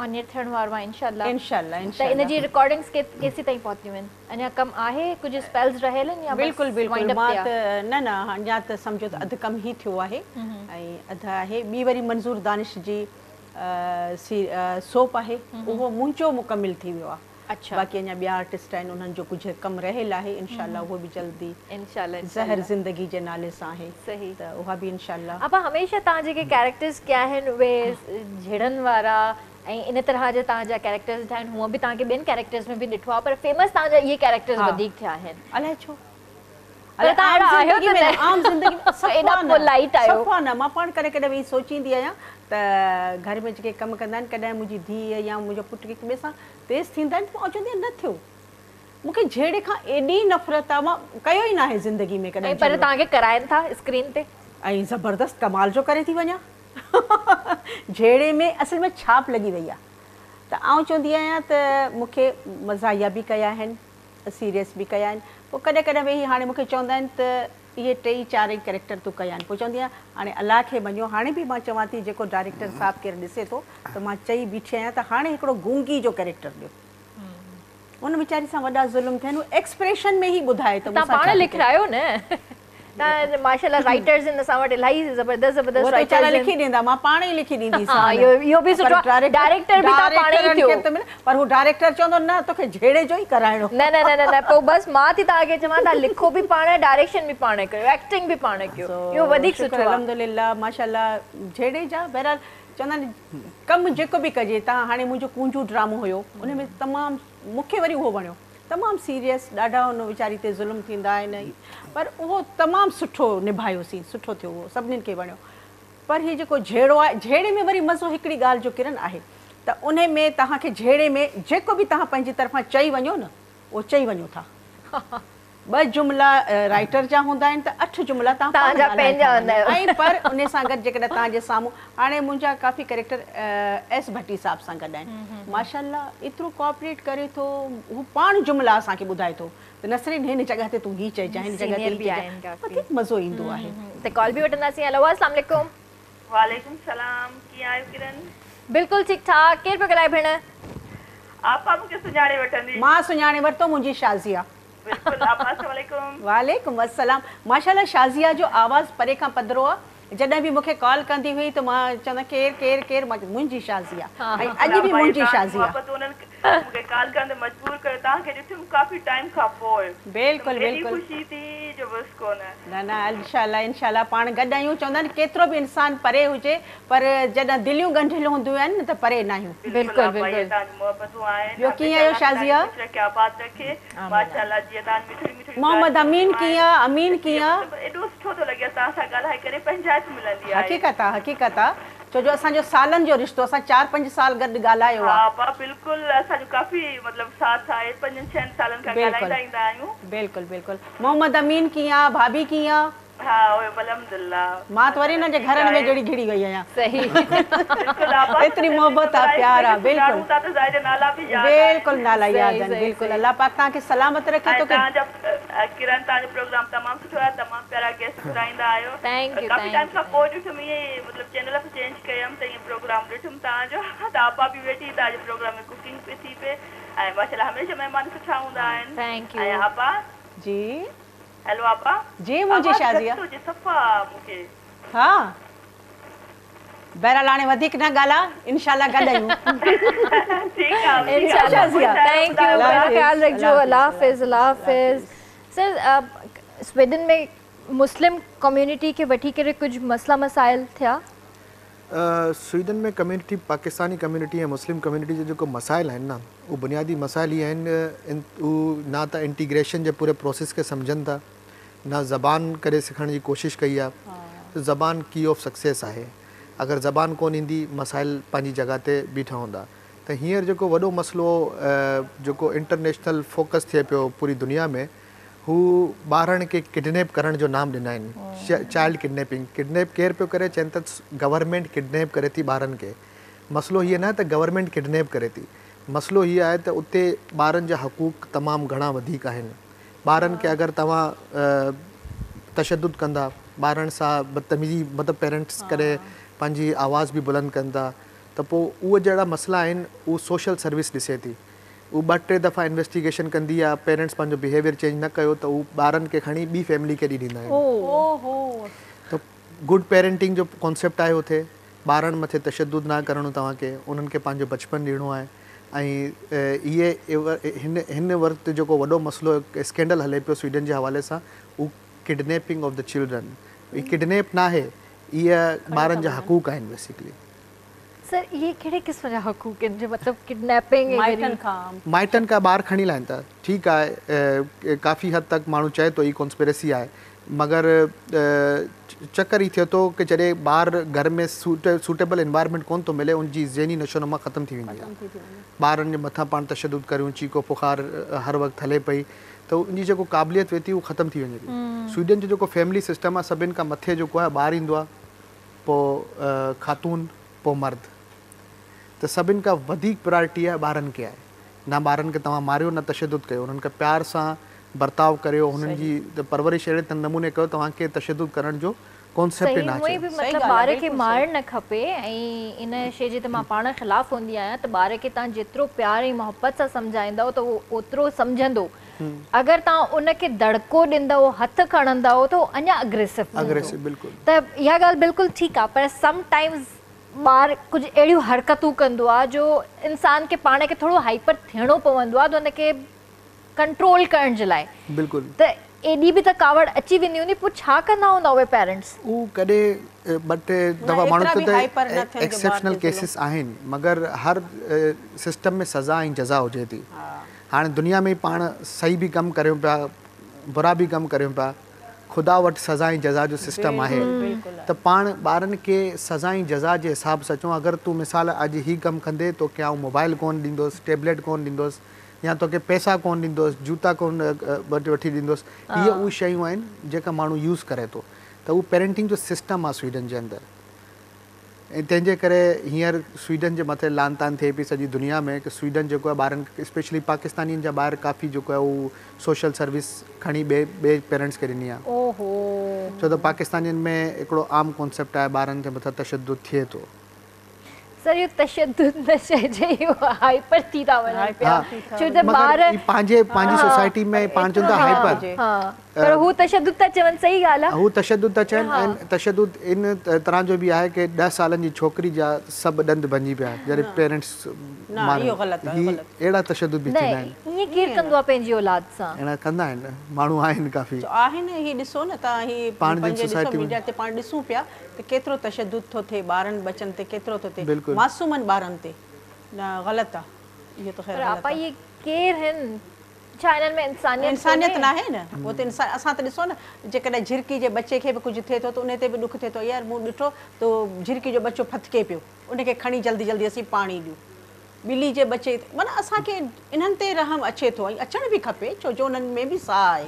آن ايئر ٿيڻ وارو آهي انشاء الله انشاء الله ته انشاء ان الله جي رڪارڊنگس ڪيسي تائين پهتيون آهن اڃا ڪم آهي ڪجهه اسپيلز رهيل آهن يا بس بلڪل بلڪل وائنڊ اپ مان تي آهي. ته نه نه اڃا ته سمجهو ته اڌ ڪم ئي ٿيو آهي ۽ اڌ آهي ٻي وري منظور دانش جي سي سوپ آهي اهو منهنجو مڪمل ٿي ويو آهي اڇا باقي اڃا ٻيا آرٽسٽ آهن انهن جو ڪجهه ڪم رهيل آهي انشاء الله اهو به جلدي انشاء الله انشاء زهر الله زندگي جي نالي سان آهي صحيح ته اها به انشاء الله. آپا هميشه توهان جيڪي ڪيريڪٽرز ڪيا آهن اهي جهيڙن وارا ۽ ان طرح جا توهان جا ڪيريڪٽرز ٿيا آهن هونء به توهان کي ٻين ڪيريڪٽرز ۾ به ڏٺو آهي پر فيمس توهان جا اهي ڪيريڪٽرز ها وڌيڪ ٿيا آهن. الائي ڇو پر توهان عام اهڙا آهيو زندگي ته ۾ نه عام زندگي ۾ ايڏا صفا نه پولائيٽ آهيو. صفا نه مان پاڻ ڪڏهن ڪڏهن ويهي سوچيندي آهيان ته گهر ۾ جيڪي ڪم ڪندا آهن ڪڏهن منهنجي ڌيء يا منهنجو پٽ هڪ ٻئي سان تيز ٿيندا آهن ته مان چوندي آهيان نه ٿيو مون کي جهيڙي کان ايڏي نفرت آ مان ڪيو ئي ناهي زندگي ۾ ۽ ڪڏهن پر جهيڙو. توهان کي ڪرائن ٿا اسڪرين تي. ۽ زبردست ڪمال جو ڪري ٿي وڃان جهيڙي ۾ اصل ۾ ڇاپ لڳي وئي آ ته آئون چوندي آهيان ته مون کي مزاحيه به ڪيا آهن سيريس به ڪيا آهن پوء ڪڏهن ڪڏهن ويهي هاڻي مون کي چوندا آهن ته اهي ٽيئي چارئي ڪريڪٽر تون ڪيا آهن پوء چوندي آهيان هاڻي الله کي مڃيو هاڻي به مان چوان ٿي جيڪو ڊائريڪٽر صاحب ڪير ڏسي ٿو ته مان چئي بيٺي آهيان ته هاڻي هڪڙو گونگي جو ڪريڪٽر ڏيو ان ويچاري سان وڏا ظلم ٿيا آهن هو ايڪسپريشن ۾ ئي ٻڌائي ته مون توهان سان پاڻ ڇا ٿو ٿئي. لکرايو نه توهان ماشاءالله رائيٽرز آهن اسان وٽ الاهي زبردست زبردست اهو ته رائيٽرز ويچارا آهن. لکي ڏيندا مان پاڻ ئي لکي ها ڏينديسان اهو اهو به پر سٺو آهي ڊائريڪٽر ڊائريڪٽر به توهان پاڻ ئي ڊائريڪٽرن ٿيو. کي ته ملي پر هو ڊائريڪٽر چوندو نه توکي جهيڙي جو ئي ڪرائڻو. نه نه نه نه نه پوء بس مان ٿي توهان کي چوان توهان لکو به پاڻ ڊائريڪشن به پاڻ ڪيو ايڪٽنگ به پاڻ ڪيو سو اهو وڌيڪ شڪر سٺو آهي. الحمدلله ماشاءالله جهيڙي جا بهرحال چوندا آهن ڪم جيڪو به ڪجي توهان هاڻي منهنجو ڪونجون ڊرامو هيو ان ۾ تمام مون کي وري اهو وڻيو تمام سيريس ڏاڍا ان ويچاري تي ظلم ٿيندا آهن پر اهو تمام سٺو نڀايوسين سٺو ٿيو اهو سڀنين کي وڻيو پر هي جيڪو جهيڙو آهي جهيڙي ۾ وري مزو هڪڙي ڳالهه جو ڪرن آهي ته انهي ۾ توهان کي جهيڙي ۾ جيڪو به توهان پنهنجي طرفان چئي وڃو نه اهو چئي وڃو ٿا ٻه جملا رائيٽر جا هوندا آهن ته اٺ جملا توهان توهان پاڻ جا ڳالهائي پنهنجا ٿا هوندا وڃو آهيو. ۽ پر انهي سان گڏ جيڪڏهن توهان جي سامهون هاڻي منهنجا ڪافي ڪريڪٽر ايس ڀٽي صاحب سان گڏ آهن ماشاءالله ايترو ڪوآپريٽ ڪري ٿو هو پاڻ جملا اسان کي ٻڌائي ٿو ته نسرين هن جڳهه تي تون هي چئجان هن جڳهه تي سينيئر هي به چئجان آهن ڪافي. وڌيڪ مزو ايندو آهي. ته ڪال به وٺنداسين هيلو السلام عليڪم. وعليڪم السلام ڪيئن آهيو ڪرن. بلڪل ٺيڪ ٺاڪ ڪير پيو ڳالهائي ڀيڻ. آپا مون کي سڃاڻي وٺندي. مان سڃاڻي ورتو منهنجي شازيه. بلڪل آپا السلام عليڪم. وعليڪم السلام ماشاءالله شازيه جو آواز پري کان پڌرو آ جڏهن به مونکي ڪال ڪندي هئي ته مان چوندم ڪير ڪير ڪير مان چوندم منهنجي شازيه ۽ اڄ به منهنجي شازيه. محبتون انهن مون کي ڪال ڪرڻ تي مجبور ڪيو توهان کي ڏٺم ڪافي ٽائيم کان پوء بلڪل ته ايڏي بلڪل خوشي ٿي جو بس ڪونه. نه نه انشاء الله انشاء الله پاڻ گڏ آهيون چوندا آهن ڪيترو به انسان پري هجي پر جڏهن دليون ڳنڍيل هونديون آهن نه ته پري ناهيون. بلڪل آپا اهي توهان جون محبتون آهن ٻيو ڪيئن هميشه آهيو الله توهان کي شازيه. خوش رکي آباد رکي ماشاءالله جيئن توهان جون مٺڙيون مٺڙيون محمد ڳالهيون امين هونديون آهن ڪيئن آ امين ته ڪيئن آ. مطلب ايڏو سٺو ٿو لڳي توهان سان ڳالهائي ڪري پنهنجائپ ملندي آهي. حقيقت آ حقيقت آ ڇو جو اسان جو سالن جو رشتو اسان چار پنج سال گڏ ڳالهايو ها آ. آپا بلڪل اسان جو ڪافي مطلب ساٿ آهي پنجن ڇهن سالن کان بلڪل ڳالهائيندا ايندا آهيون. بلڪل بلڪل محمد امين ڪيئن آ ڀاڀي ڪيئن آ. ها اهي به الحمدلله. مان ته وري انهن جي گهرن ۾ جهڙي گهڙي وئي آهيان. صحيح. بلڪل آپا ايتري محبت آ پيار آ بلڪل. ٿا ته ظاهر نالا به ياد آهن. بلڪل نالا ياد آهن بلڪل الله پاڪ توهان کي سلامت رکي ۽ توکي. توهان جا ڪرن توهان جو پروگرام تمام سٺو آهي تمام پيارا گيسٽ گهرائيندا آهيو thank you coffee time thank کان پوء ڏٺم ائين ئي مطلب چينل به چينج ڪيم ته ائين پروگرام ڏٺم توهان جو ته آپا به ويٺي توهان جي پروگرام ۾ ڪوڪنگ پئي ٿي پئي ۽ ماشاءالله هميشه مهمان سٺا هوندا آهن thank ۽ you. آپا جي. هيلو آپا. جي منهنجي آواز شازيه. گهٽ ٿو اچي صفا مونکي. ها بهرحال هاڻي وڌيڪ نه ڳالهاء انشاء الله گڏ آهيون. ٺيڪ آ انشاء الله شازيه. Thank you الله پنهنجو حافظ خيال رکجو الله الله حافظ حافظ الله حافظ سر سويڊن ۾ مسلم ڪميونٽي کي وٺي ڪري ڪجهه مسئلا مسائل ٿيا؟ سوئيڊن ۾ ڪميونٽي پاڪستاني ڪميونٽي ۽ مسلم ڪميونٽي جا جيڪو مسائل آهن نه اهي بنيادي مسائل هي آهن هو نه ته انٽيگريشن جي پوري پروسيس کي سمجهن ٿا نه زبان ڪڏهن سکڻ جي ڪوشش ڪئي آهي ته زبان ڪي آف سڪسيس آهي اگر زبان ڪون ايندي مسائل پنهنجي جڳهه تي بيٺا هوندا ته هينئر جيڪو وڏو مسئلو جيڪو انٽرنيشنل فوڪس ٿئي پيو پوري دنيا ۾ هو ٻارڙن کي ڪڊنيپ ڪرڻ جو نام ڏنا آهن چائلڊ ڪڊنيپنگ ڪڊنيپ ڪير پيو ڪري چون ٿا گورنمينٽ ڪڊنيپ ڪري ٿي ٻارن کي مسئلو هيء ناهي ته گورنمينٽ ڪڊنيپ ڪري ٿي مسئلو هيء آهي ته اتي ٻارن جا حقوق تمام گهڻا وڌيڪ آهن ٻارن کي اگر توهان تشدد ڪندا ٻارن سان بدتميزي مطلب پيرنٽس ڪڏهن پنهنجي آواز به بلند ڪن ٿا ته پوء اهي جهڙا مسئلا آهن اهو سوشل سروس ڏسي ٿي هو ٻه ٽي دفعا انويسٽيگيشن ڪندي آ پيرنٽس پنهنجو بيهيويئر چينج نه ڪيو ته هو ٻارن کي کڻي ٻي فيملي کي ڏئي ڏيندا آهن ته گڊ پيرنٽنگ جو ڪانسيپٽ آهي اتي ٻارن مٿي تشدد نه ڪرڻو توهان کي انهن کي پنهنجو بچپن ڏيڻو آهي ۽ اهي هن هن وقت جيڪو وڏو مسئلو اسڪينڊل هلي پيو سوئيڊن جي حوالي سان هو kidnapping of the children he kidnap ناهي اهي ٻارن جا حقوق آهن بيسيڪلي. سر اهي ڪهڙي قسم جا حقوق آهن جو مطلب ڪڊنيپنگ ۽ وري. مائٽن کان ٻار کڻي لائن ٿا ٺيڪ آهي ڪافي حد تڪ ماڻهو چئي ٿو هي ڪانسپرسي آهي مگر چڪر هي ٿئي ٿو ڪي جڏهن ٻار گهر ۾ سوٽيبل انوائرمينٽ ڪون ٿو ملي ان جي ذهني نشونما ختم ٿي ويندي آهي ٻارن جي مٿان پاڻ تشدد ڪريون چيڪو پخار هر وقت هلي پئي ته ان جي جيڪو قابليت وي ٿي هو ختم ٿي وڃي ٿي سوئيڊن جو جيڪو فيملي سسٽم آهي سڀن کان مٿي جيڪو آهي ٻار ايندو آهي پوء خاتون پوء مرد ته سڀن کان وڌيڪ پرائرٽي آهي ٻارن کي آهي نه ٻارن کي توهان ماريو نه تشدد ڪيو انهن کي پيار سان برتاء ڪريو هنن جي پرورش اهڙي نموني ڪيو توهان کي تشدد ڪرڻ جو ڪانسيپٽ ئي صحيح نه هونئن اچي. به مطلب ٻار کي مارڻ نه کپي ۽ ان شيء جي ته مان پاڻ خلاف هوندي آهيان ته ٻار کي توهان جيترو پيار ۽ محبت سان سمجهائيندؤ ته اهو اوترو سمجهندو اگر توهان ان کي دڙڪو ڏيندؤ، هٿ کڻندؤ ته هو اڃا اگريسو ٿيندو. ته اها ڳالهه بلڪل ٺيڪ آهي پر سم ٽائمز ٻار ڪجهه اهڙيون حرڪتون ڪندو آهي جو انسان کي پاڻ کي ٿورو هائپر ٿيڻو پوندو آهي ته ان کي ڪنٽرول ڪرڻ جي لاء. ته ايڏي به ته ڪاوڙ اچي ويندي هوندي پوء ڇا ڪندا هوندا اهي پيرنٽس؟ هو ڪڏهن ٻه ٽي دفعا ماڻهو چون ته ايڪسيپشنل ڪيسز آهن مگر هر سسٽم ۾ سزا ۽ جزا هجي ٿي. هاڻي دنيا ۾ پاڻ صحيح به ڪم ڪريون پيا برا به ڪم ڪريون پيا خدا وٽ سزا ۽ جزا جو سسٽم آهي ته پاڻ ٻارن کي سزا ۽ جزا جي حساب سان چئون اگر تون مثال اڄ هي ڪم ڪندي توکي آئون موبائل ڪون ڏيندس ٽيبليٽ ڪون ڏيندس يا توکي پئسا ڪون ڏيندس جوتا ڪون وٺي ڏيندس هي اهي شيون آهن جيڪا ماڻهو يوز ڪري ٿو ته اهو پيرنٽنگ جو سسٽم آهي سوئيڊن جي اندر. ۽ تنهن جي ڪري هينئر سوئيڊن جي مٿي لعن طعن ٿئي پئي سڄي دنيا ۾ ڪه سوئيڊن جيڪو آهي ٻارن کي اسپيشلي پاڪستانين جا ٻار ڪافي جيڪو آهي هو سوشل سروس کڻي ٻئي ٻئي پيرنٽس کي ڏني آهي ڇو ته پاڪستانين ۾ هڪڙو عام ڪانسيپٽ آهي ٻارن جي مٿان تشدد ٿئي ٿو. سر اهو تشدد نه چئجي اهو هائپر ٿي ٿا وڃن پيا ڇو ته ٻار پنهنجي پنهنجي سوسائٽي ۾ پاڻ چون ٿا هائپر پر هو تشدد ٿا چون صحيح ڳالهه آهي. هو تشدد ٿا چون ۽ تشدد ان طرح جو به آهي ڪه 10 سالن جي ڇوڪري جا سڀ ڏند ڀڃي پيا جڏهن پيرنٽس مارن هي اهڙا تشدد به ٿيندا آهن. نه ائين ڪير ڪندو آهي پنهنجي اولاد سان. اهڙا ڪندا آهن ماڻهو آهن ڪافي. آهن هي ڏسو نه توهان هي پنهنجي ڏسو ميڊيا تي پاڻ ڏسون پيا ته ڪيترو تشدد ٿو ٿئي ٻارن ٻچن تي ڪيترو ٿو ٿئي معصومن ٻارن تي نه غلط آ اهو ته خير پر غلط آپا آ. اهي ڪير هن ڇا انهن ۾ انسانيت انسانيت ڪونهي؟ ناهي نه اهو ته انسان اسان ته ڏسو نه جيڪڏهن جهرڪي جي ٻچي کي به ڪجهه ٿئي ٿو ته ان تي به ڏک ٿئي ٿو يار مون ڏٺو ته جهرڪي جو ٻچو ڦٿڪي پيو ان کي کڻي جلدي جلدي اسين پاڻي ڏيون. ٻلي جي ٻچي تي معنيٰ اسان کي انهن تي رحم اچي ٿو ۽ اچڻ به کپي ڇو جو انهن ۾ به ساهه آهي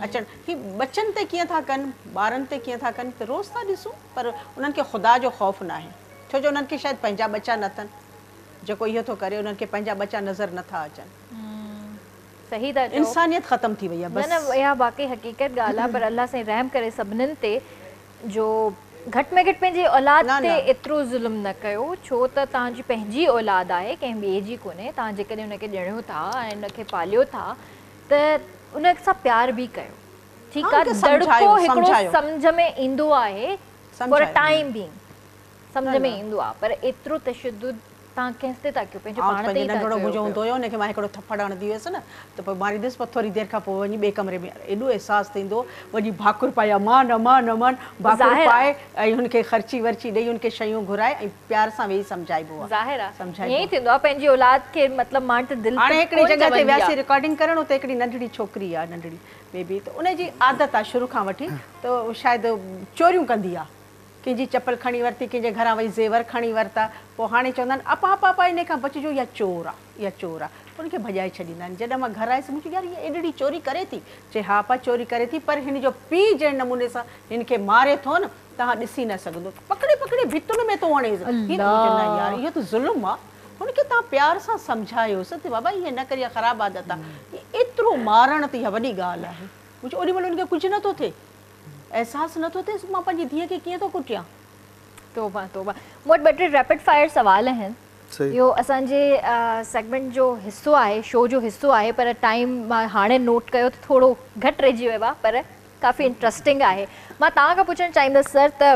اچڻ هي ٻچن تي ڪيئن ٿا ڪن ٻارن تي ڪيئن ٿا ڪن ته روز ٿا ڏسون پر انهن کي خدا جو خوف ناهي ڇو جو انهن کي شايد پنهنجا ٻچا نه اٿن جيڪو اهو ٿو ڪري انهن کي پنهنجا ٻچا نظر نه ٿا اچن. صحيح ٿا چئو. انسانيت ختم ٿي وئي آهي بس. نه نه اها واقعي حقيقت ڳالهه آهي پر الله سائين رحم ڪري سڀنن تي جو گهٽ ۾ گهٽ پنهنجي اولاد تي ايترو ظلم نه ڪيو ڇو ته توهان جي پنهنجي اولاد آهي ڪنهن ٻئي جي ڪونهي توهان جيڪڏهن ان کي ڄڻيو ٿا ۽ ان کي پاليو ٿا ته ان سان پيار به ڪيو ٺيڪ آهي دڙڪو هڪڙو سمجهه ۾ ايندو آهي فار ا ٽائيم بينگ سمجهه ۾ ايندو آ پر ايترو تشدد توهان ڪنهن تي ٿا ڪيو پنهنجو آئون پاڻ تي پنهنجو ئي ٿا ننڍڙو ڪيو منهنجو پيو. هوندو هيو ان کي مان هڪڙو ٿڦڙ هڻندي هيس نه ته پوء ماريندس پوء ٿوري دير کان پوء وڃي ٻئي ڪمري ۾ ايڏو احساس ٿيندو هو وڃي ڀاڪر پائي امان امان امان ڀاڪر ظاهر آ. پائي ۽ هن کي خرچي ورچي ڏئي هن کي شيون گهرائي ۽ پيار سان ويهي سمجهائبو آ ظاهر آ سمجهائبو ائين ئي آ. ٿيندو آ پنهنجي اولاد کي مطلب مان ته دل هاڻي ته هڪڙي ڪونه جڳهه تي چوندي آ. وياسين رڪارڊنگ ڪرڻ اتي هڪڙي ننڍڙي ڇوڪري آ ننڍڙي بيبي ته ان جي عادت آ شروع کان وٺي ته شايد چوريون ڪندي آ ڪنهن جي چپل کڻي ورتي، ڪنهن جي گهران وئي زيور کڻي ورتا، پوء هاڻي چوندا آهن اپا اپا اپا انهي کان بچجو اها چور آ، اها چور آ. پوء ان کي ڀڄائي ڇڏيندا آهن. جڏهن مان گهر آيس مون چيو يار هيء ايڏڙي چوري ڪري ٿي؟ چي ها اپا چوري ڪري ٿي پر هن جو پيء جنهن نموني سان هن کي ماري ٿو نه توهان ڏسي نه سگهندو. پڪڙي پڪڙي ڀتين ۾ ٿو هڻيس. هي ته مون چيو نه يار اهو ته ظلم آ. هن کي توهان پيار سان سمجهايوس ته بابا ائين نه ڪر اها خراب عادت آ. ايترو مارڻ ته اها وڏي ڳالهه آهي. مون چيو اوڏي مهل هن کي ڪجهه نه ٿو ٿئي. احساس نه ٿو ٿئيس مان پنهنجي ڌيء کي ڪيئن ٿو ڪٽيان. توبه توبه مون وٽ ٻه ٽي ريپڊ فائر سوال آهن اهو اسان جي سيگمينٽ جو حصو آهي شو جو حصو آهي پر ٽائيم مان هاڻي نوٽ ڪيو ته ٿورو گهٽ رهجي ويو آهي پر ڪافي انٽرسٽنگ آهي مان توهان کان پڇڻ چاهيندس سر ته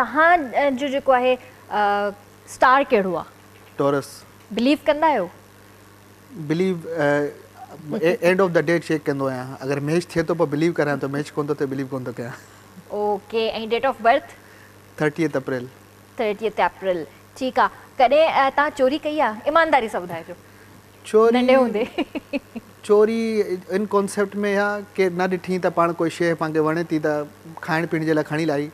توهان جو جيڪو آهي اسٽار ڪهڙو آهي؟ ٽورس. بليو ڪندا آهيو؟ Believe end of the day check ڪندو آهيان اگر ميچ ٿئي ٿو پوء بليو ڪريان ٿو ميچ ڪونه ٿو ٿئي بليو ڪونه ٿو ڪيان. Okay ۽ date of birth? Thirtieth April. Thirtieth April ٺيڪ آ ڪڏهن توهان چوري ڪئي آ ايمانداري سان ٻڌائجو چوري ننڍي هوندي. چوري ان ڪانسيپٽ ۾ آ ڪي نه ڏٺي ته پاڻ ڪوئي شيء پاڻ کي وڻي ٿي ته کائڻ پيئڻ جي لاء کڻي لائي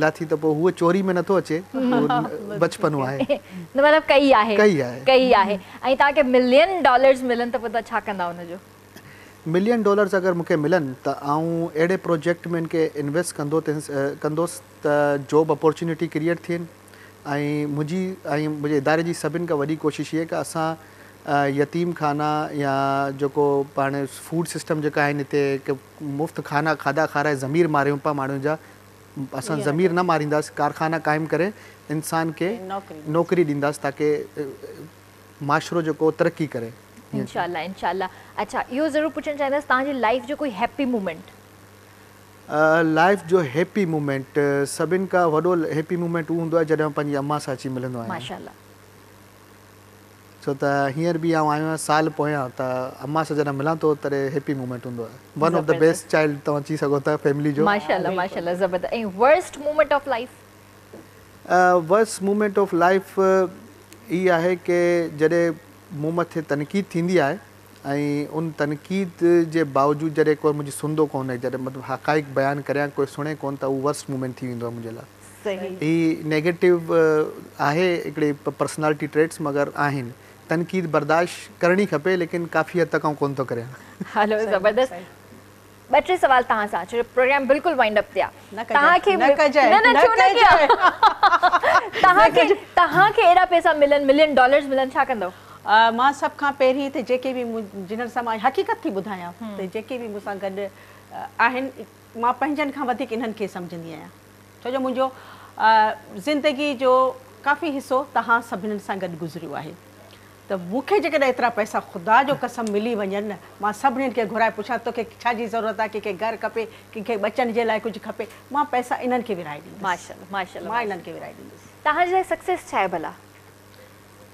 لاٿي ته پوء هوء چوري ۾ نٿو اچي اهو بچپنو آهي. نه مطلب ڪئي آهي. ڪئي آهي. ڪئي آهي ۽ توهان کي ملين ڊالرز ملن ته پوء توهان ڇا ڪندا ان جو؟ ملين ڊالرز اگر مون کي ملن ته آئون اهڙي پروجيڪٽ ۾ ان کي انويسٽ ڪندو ڪندوس ته جاب اپورچونٽي ڪريئيٽ ٿين ۽ منهنجي ۽ منهنجي اداري جي سڀن کان وڏي ڪوشش هي ته اسان يتيم خانا يا جيڪو پاڻ فوڊ سسٽم جيڪا آهن هتي مفت کانا کاڌا کارائي ضمير ماريون پيا ماڻهن جا اسان ضمير نه مارينداسين ڪارخانا قائم ڪري انسان کي نوڪري ڏينداسين تاڪه معاشرو جيڪو ترقي ڪري. انشاء الله انشاء الله اڇا اهو ضرور پڇڻ چاهيندس توهان جي لائيف جو ڪوئي هيپي مومينٽ. لائيف جو هيپي مومينٽ سڀن کان وڏو هيپي مومينٽ اهو هوندو آهي جڏهن آئون پنهنجي امان سان اچي ملندو آهيان. ماشاء الله. ڇو ته هينئر به آئون آيو آهيان سال پويان ته امان سان جڏهن ملان ٿو تڏهن هيپي مومينٽ هوندو آهي. One of the best child توهان چئي سگهو ٿا فيملي جو. ماشاء الله ماشاء الله زبردست ۽ worst moment of life. Worst moment of life هي آهي ڪي جڏهن مون مٿي تنقيد ٿيندي آهي ۽ ان تنقيد جي باوجود جڏهن ڪوئي منهنجي سڻندو ڪونهي جڏهن مطلب حقائق بيان ڪريان ڪوئي سڻي ڪونه ته اهو ورسٽ مومينٽ ٿي ويندو آهي منهنجي لاء. هي نيگيٽو آهي هڪڙي پرسنالٽي ٽريٽس مگر آهن تنقيد برداشت ڪرڻي کپي ليڪن ڪافي حد تڪ آئون ڪونه ٿو ڪريان. هلو زبردست ٻه ٽي سوال توهان سان ڇو جو پروگرام بلڪل وائنڊ اپ تي آ توهان کي نه نه ڇو نه ڪيان توهان کي توهان کي ايڏا پئسا ملن ملين ڊالرز ملن ڇا ڪندؤ؟ مان سڀ کان پهرين ته جيڪي به جنھن سان مان حقيقت ٿي ٻڌايان ته جيڪي به مون سان گڏ آهن مان پنهنجن کان وڌيڪ انهن کي سمجهندي آهيان ڇو جو منهنجو زندگي جو ڪافي حصو توهان سڀني سان گڏ گذريو آهي ته مون کي جيڪڏهن ايترا پئسا خدا جو قسم ملي وڃن نه مان سڀني کي گهرائي پڇان توکي ڇا جي ضرورت آهي ڪنهن کي گهر کپي ڪنهن کي ٻچن جي لاء ڪجهه کپي مان پئسا انهن کي ورهائي ڏيندس ماشاءالله ماشاءالله مان انهن کي ورهائي ڏيندس. توهان جي لاء سڪسيس ڇا آهي ڀلا؟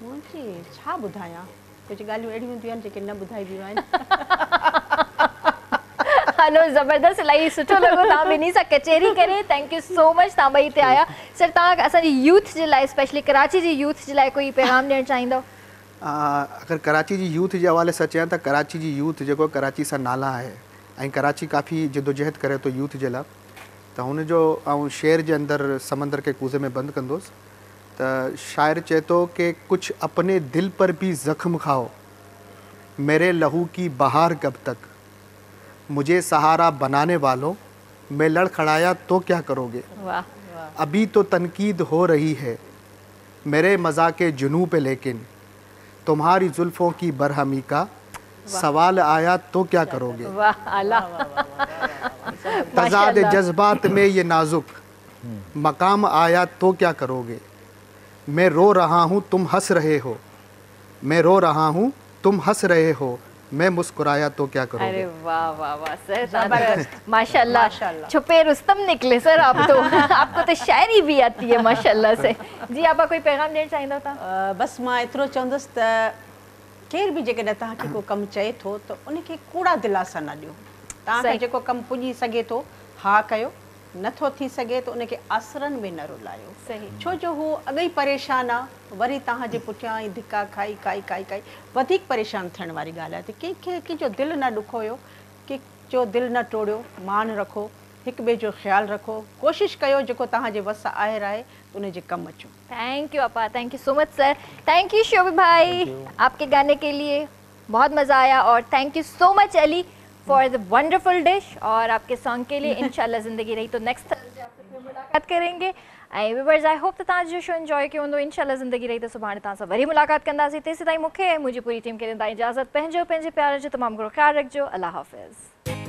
منهنجي ڇا ٻڌايان ڪجهه ڳالهيون اهڙيون هونديون آهن جيڪي نه ٻڌائبيون آهن. هلو زبردست الاهي سٺو لڳو توهان ٻنهي سان ڪچهري ڪري thank you سو مچ توهان ٻئي هتي آيا سر توهان اسان جي يوٿ جي لاء اسپيشلي ڪراچي جي يوٿ جي لاء ڪوئي پيغام ڏيڻ چاهيندؤ؟ اگر ڪراچي جي يوٿ جي حوالي سان چيان ته ڪراچي جي يوٿ جيڪو ڪراچي سان نالان آهي ۽ ڪراچي ڪافي جدوجهد ڪري ٿو يوٿ جي لاء ته هن جو آئون شعر جي اندر سمندر کي ڪوزي ۾ بند ڪندوس. त शाइर चए थो की कुछ अपने दिल पर भी ज़ख़्म खाओ, मेरे लहू की बहार कब तक, मुझे सहारा बनाने वालों, मैं लड़खड़ाया तो क्या करोगे, वाह, अभी तो तनकीद हो रही है मेरे मज़ाके जुनू पे, लेकिन तुम्हारी जुल्फ़ों की बरहमी का सवाल आया तो क्या करोगे। वाह, आला। तज़ाद जज्बात में ये नाजुक मकाम आया तो क्या करोगे, मैं रो रहा हूँ तुम हंस रहे हो, मैं रो रहा हूँ तुम हंस रहे हो, मैं मुस्कुराया तो क्या करोगे। अरे वाह वाह वाह सर, माशाल्लाह, छुपे रुस्तम निकले सर आप तो। आपको तो शायरी भी आती है माशाल्लाह से। जी आपा कोई पैगाम ॾियणु चाहींदो था? बस मां एतिरो चवंदुसि त केरु बि जेकॾहिं तव्हांखे को कमु चए थो त उनखे कूड़ा दिलासा न ॾियो। तव्हांखे जेको कमु पुॼी सघे थो हा कयो, नथो थी सघे त उनखे आसरनि में न रुलायो, छो जो हू अॻे ई परेशान आहे, वरी तव्हांजे पुठियां ई धिका खाई खाई खाई खाई वधीक परेशान थियण वारी ॻाल्हि आहे। त कंहिंखे कंहिंजो दिलि न ॾुखोयो, कंहिंजो दिलि न टोड़ियो, मान रखो, हिक ॿिए जो ख़्यालु रखो, कोशिशि कयो जेको तव्हांजे वस आहिर आहे त उनजे कमु अचो। Thank you आपा, thank you so much sir, thank you Shobi भाई, आपके गाने के लिए बहुत मज़ा आया, और thank you so much Ali for the wonderful dish और आपके सॉन्ग के लिए। इंशाल्लाह ज़िंदगी रही तो नेक्स्ट थर्सडे आपसे फिर मुलाकात करेंगे। ऐं व्यूअर्स, I hope त तव्हां जो शो एंजॉय कयो हूंदो। इंशाल्लाह ज़िंदगी रही त सुभाणे तव्हां सां वरी मुलाक़ात कंदासीं। तेसीं ताईं मूंखे ऐं मुंहिंजी पूरी टीम खे ॾींदा इजाज़त। पंहिंजो पंहिंजे प्यार जो तमामु घणो ख़्यालु रखिजो। अल्लाह हाफ़िज़।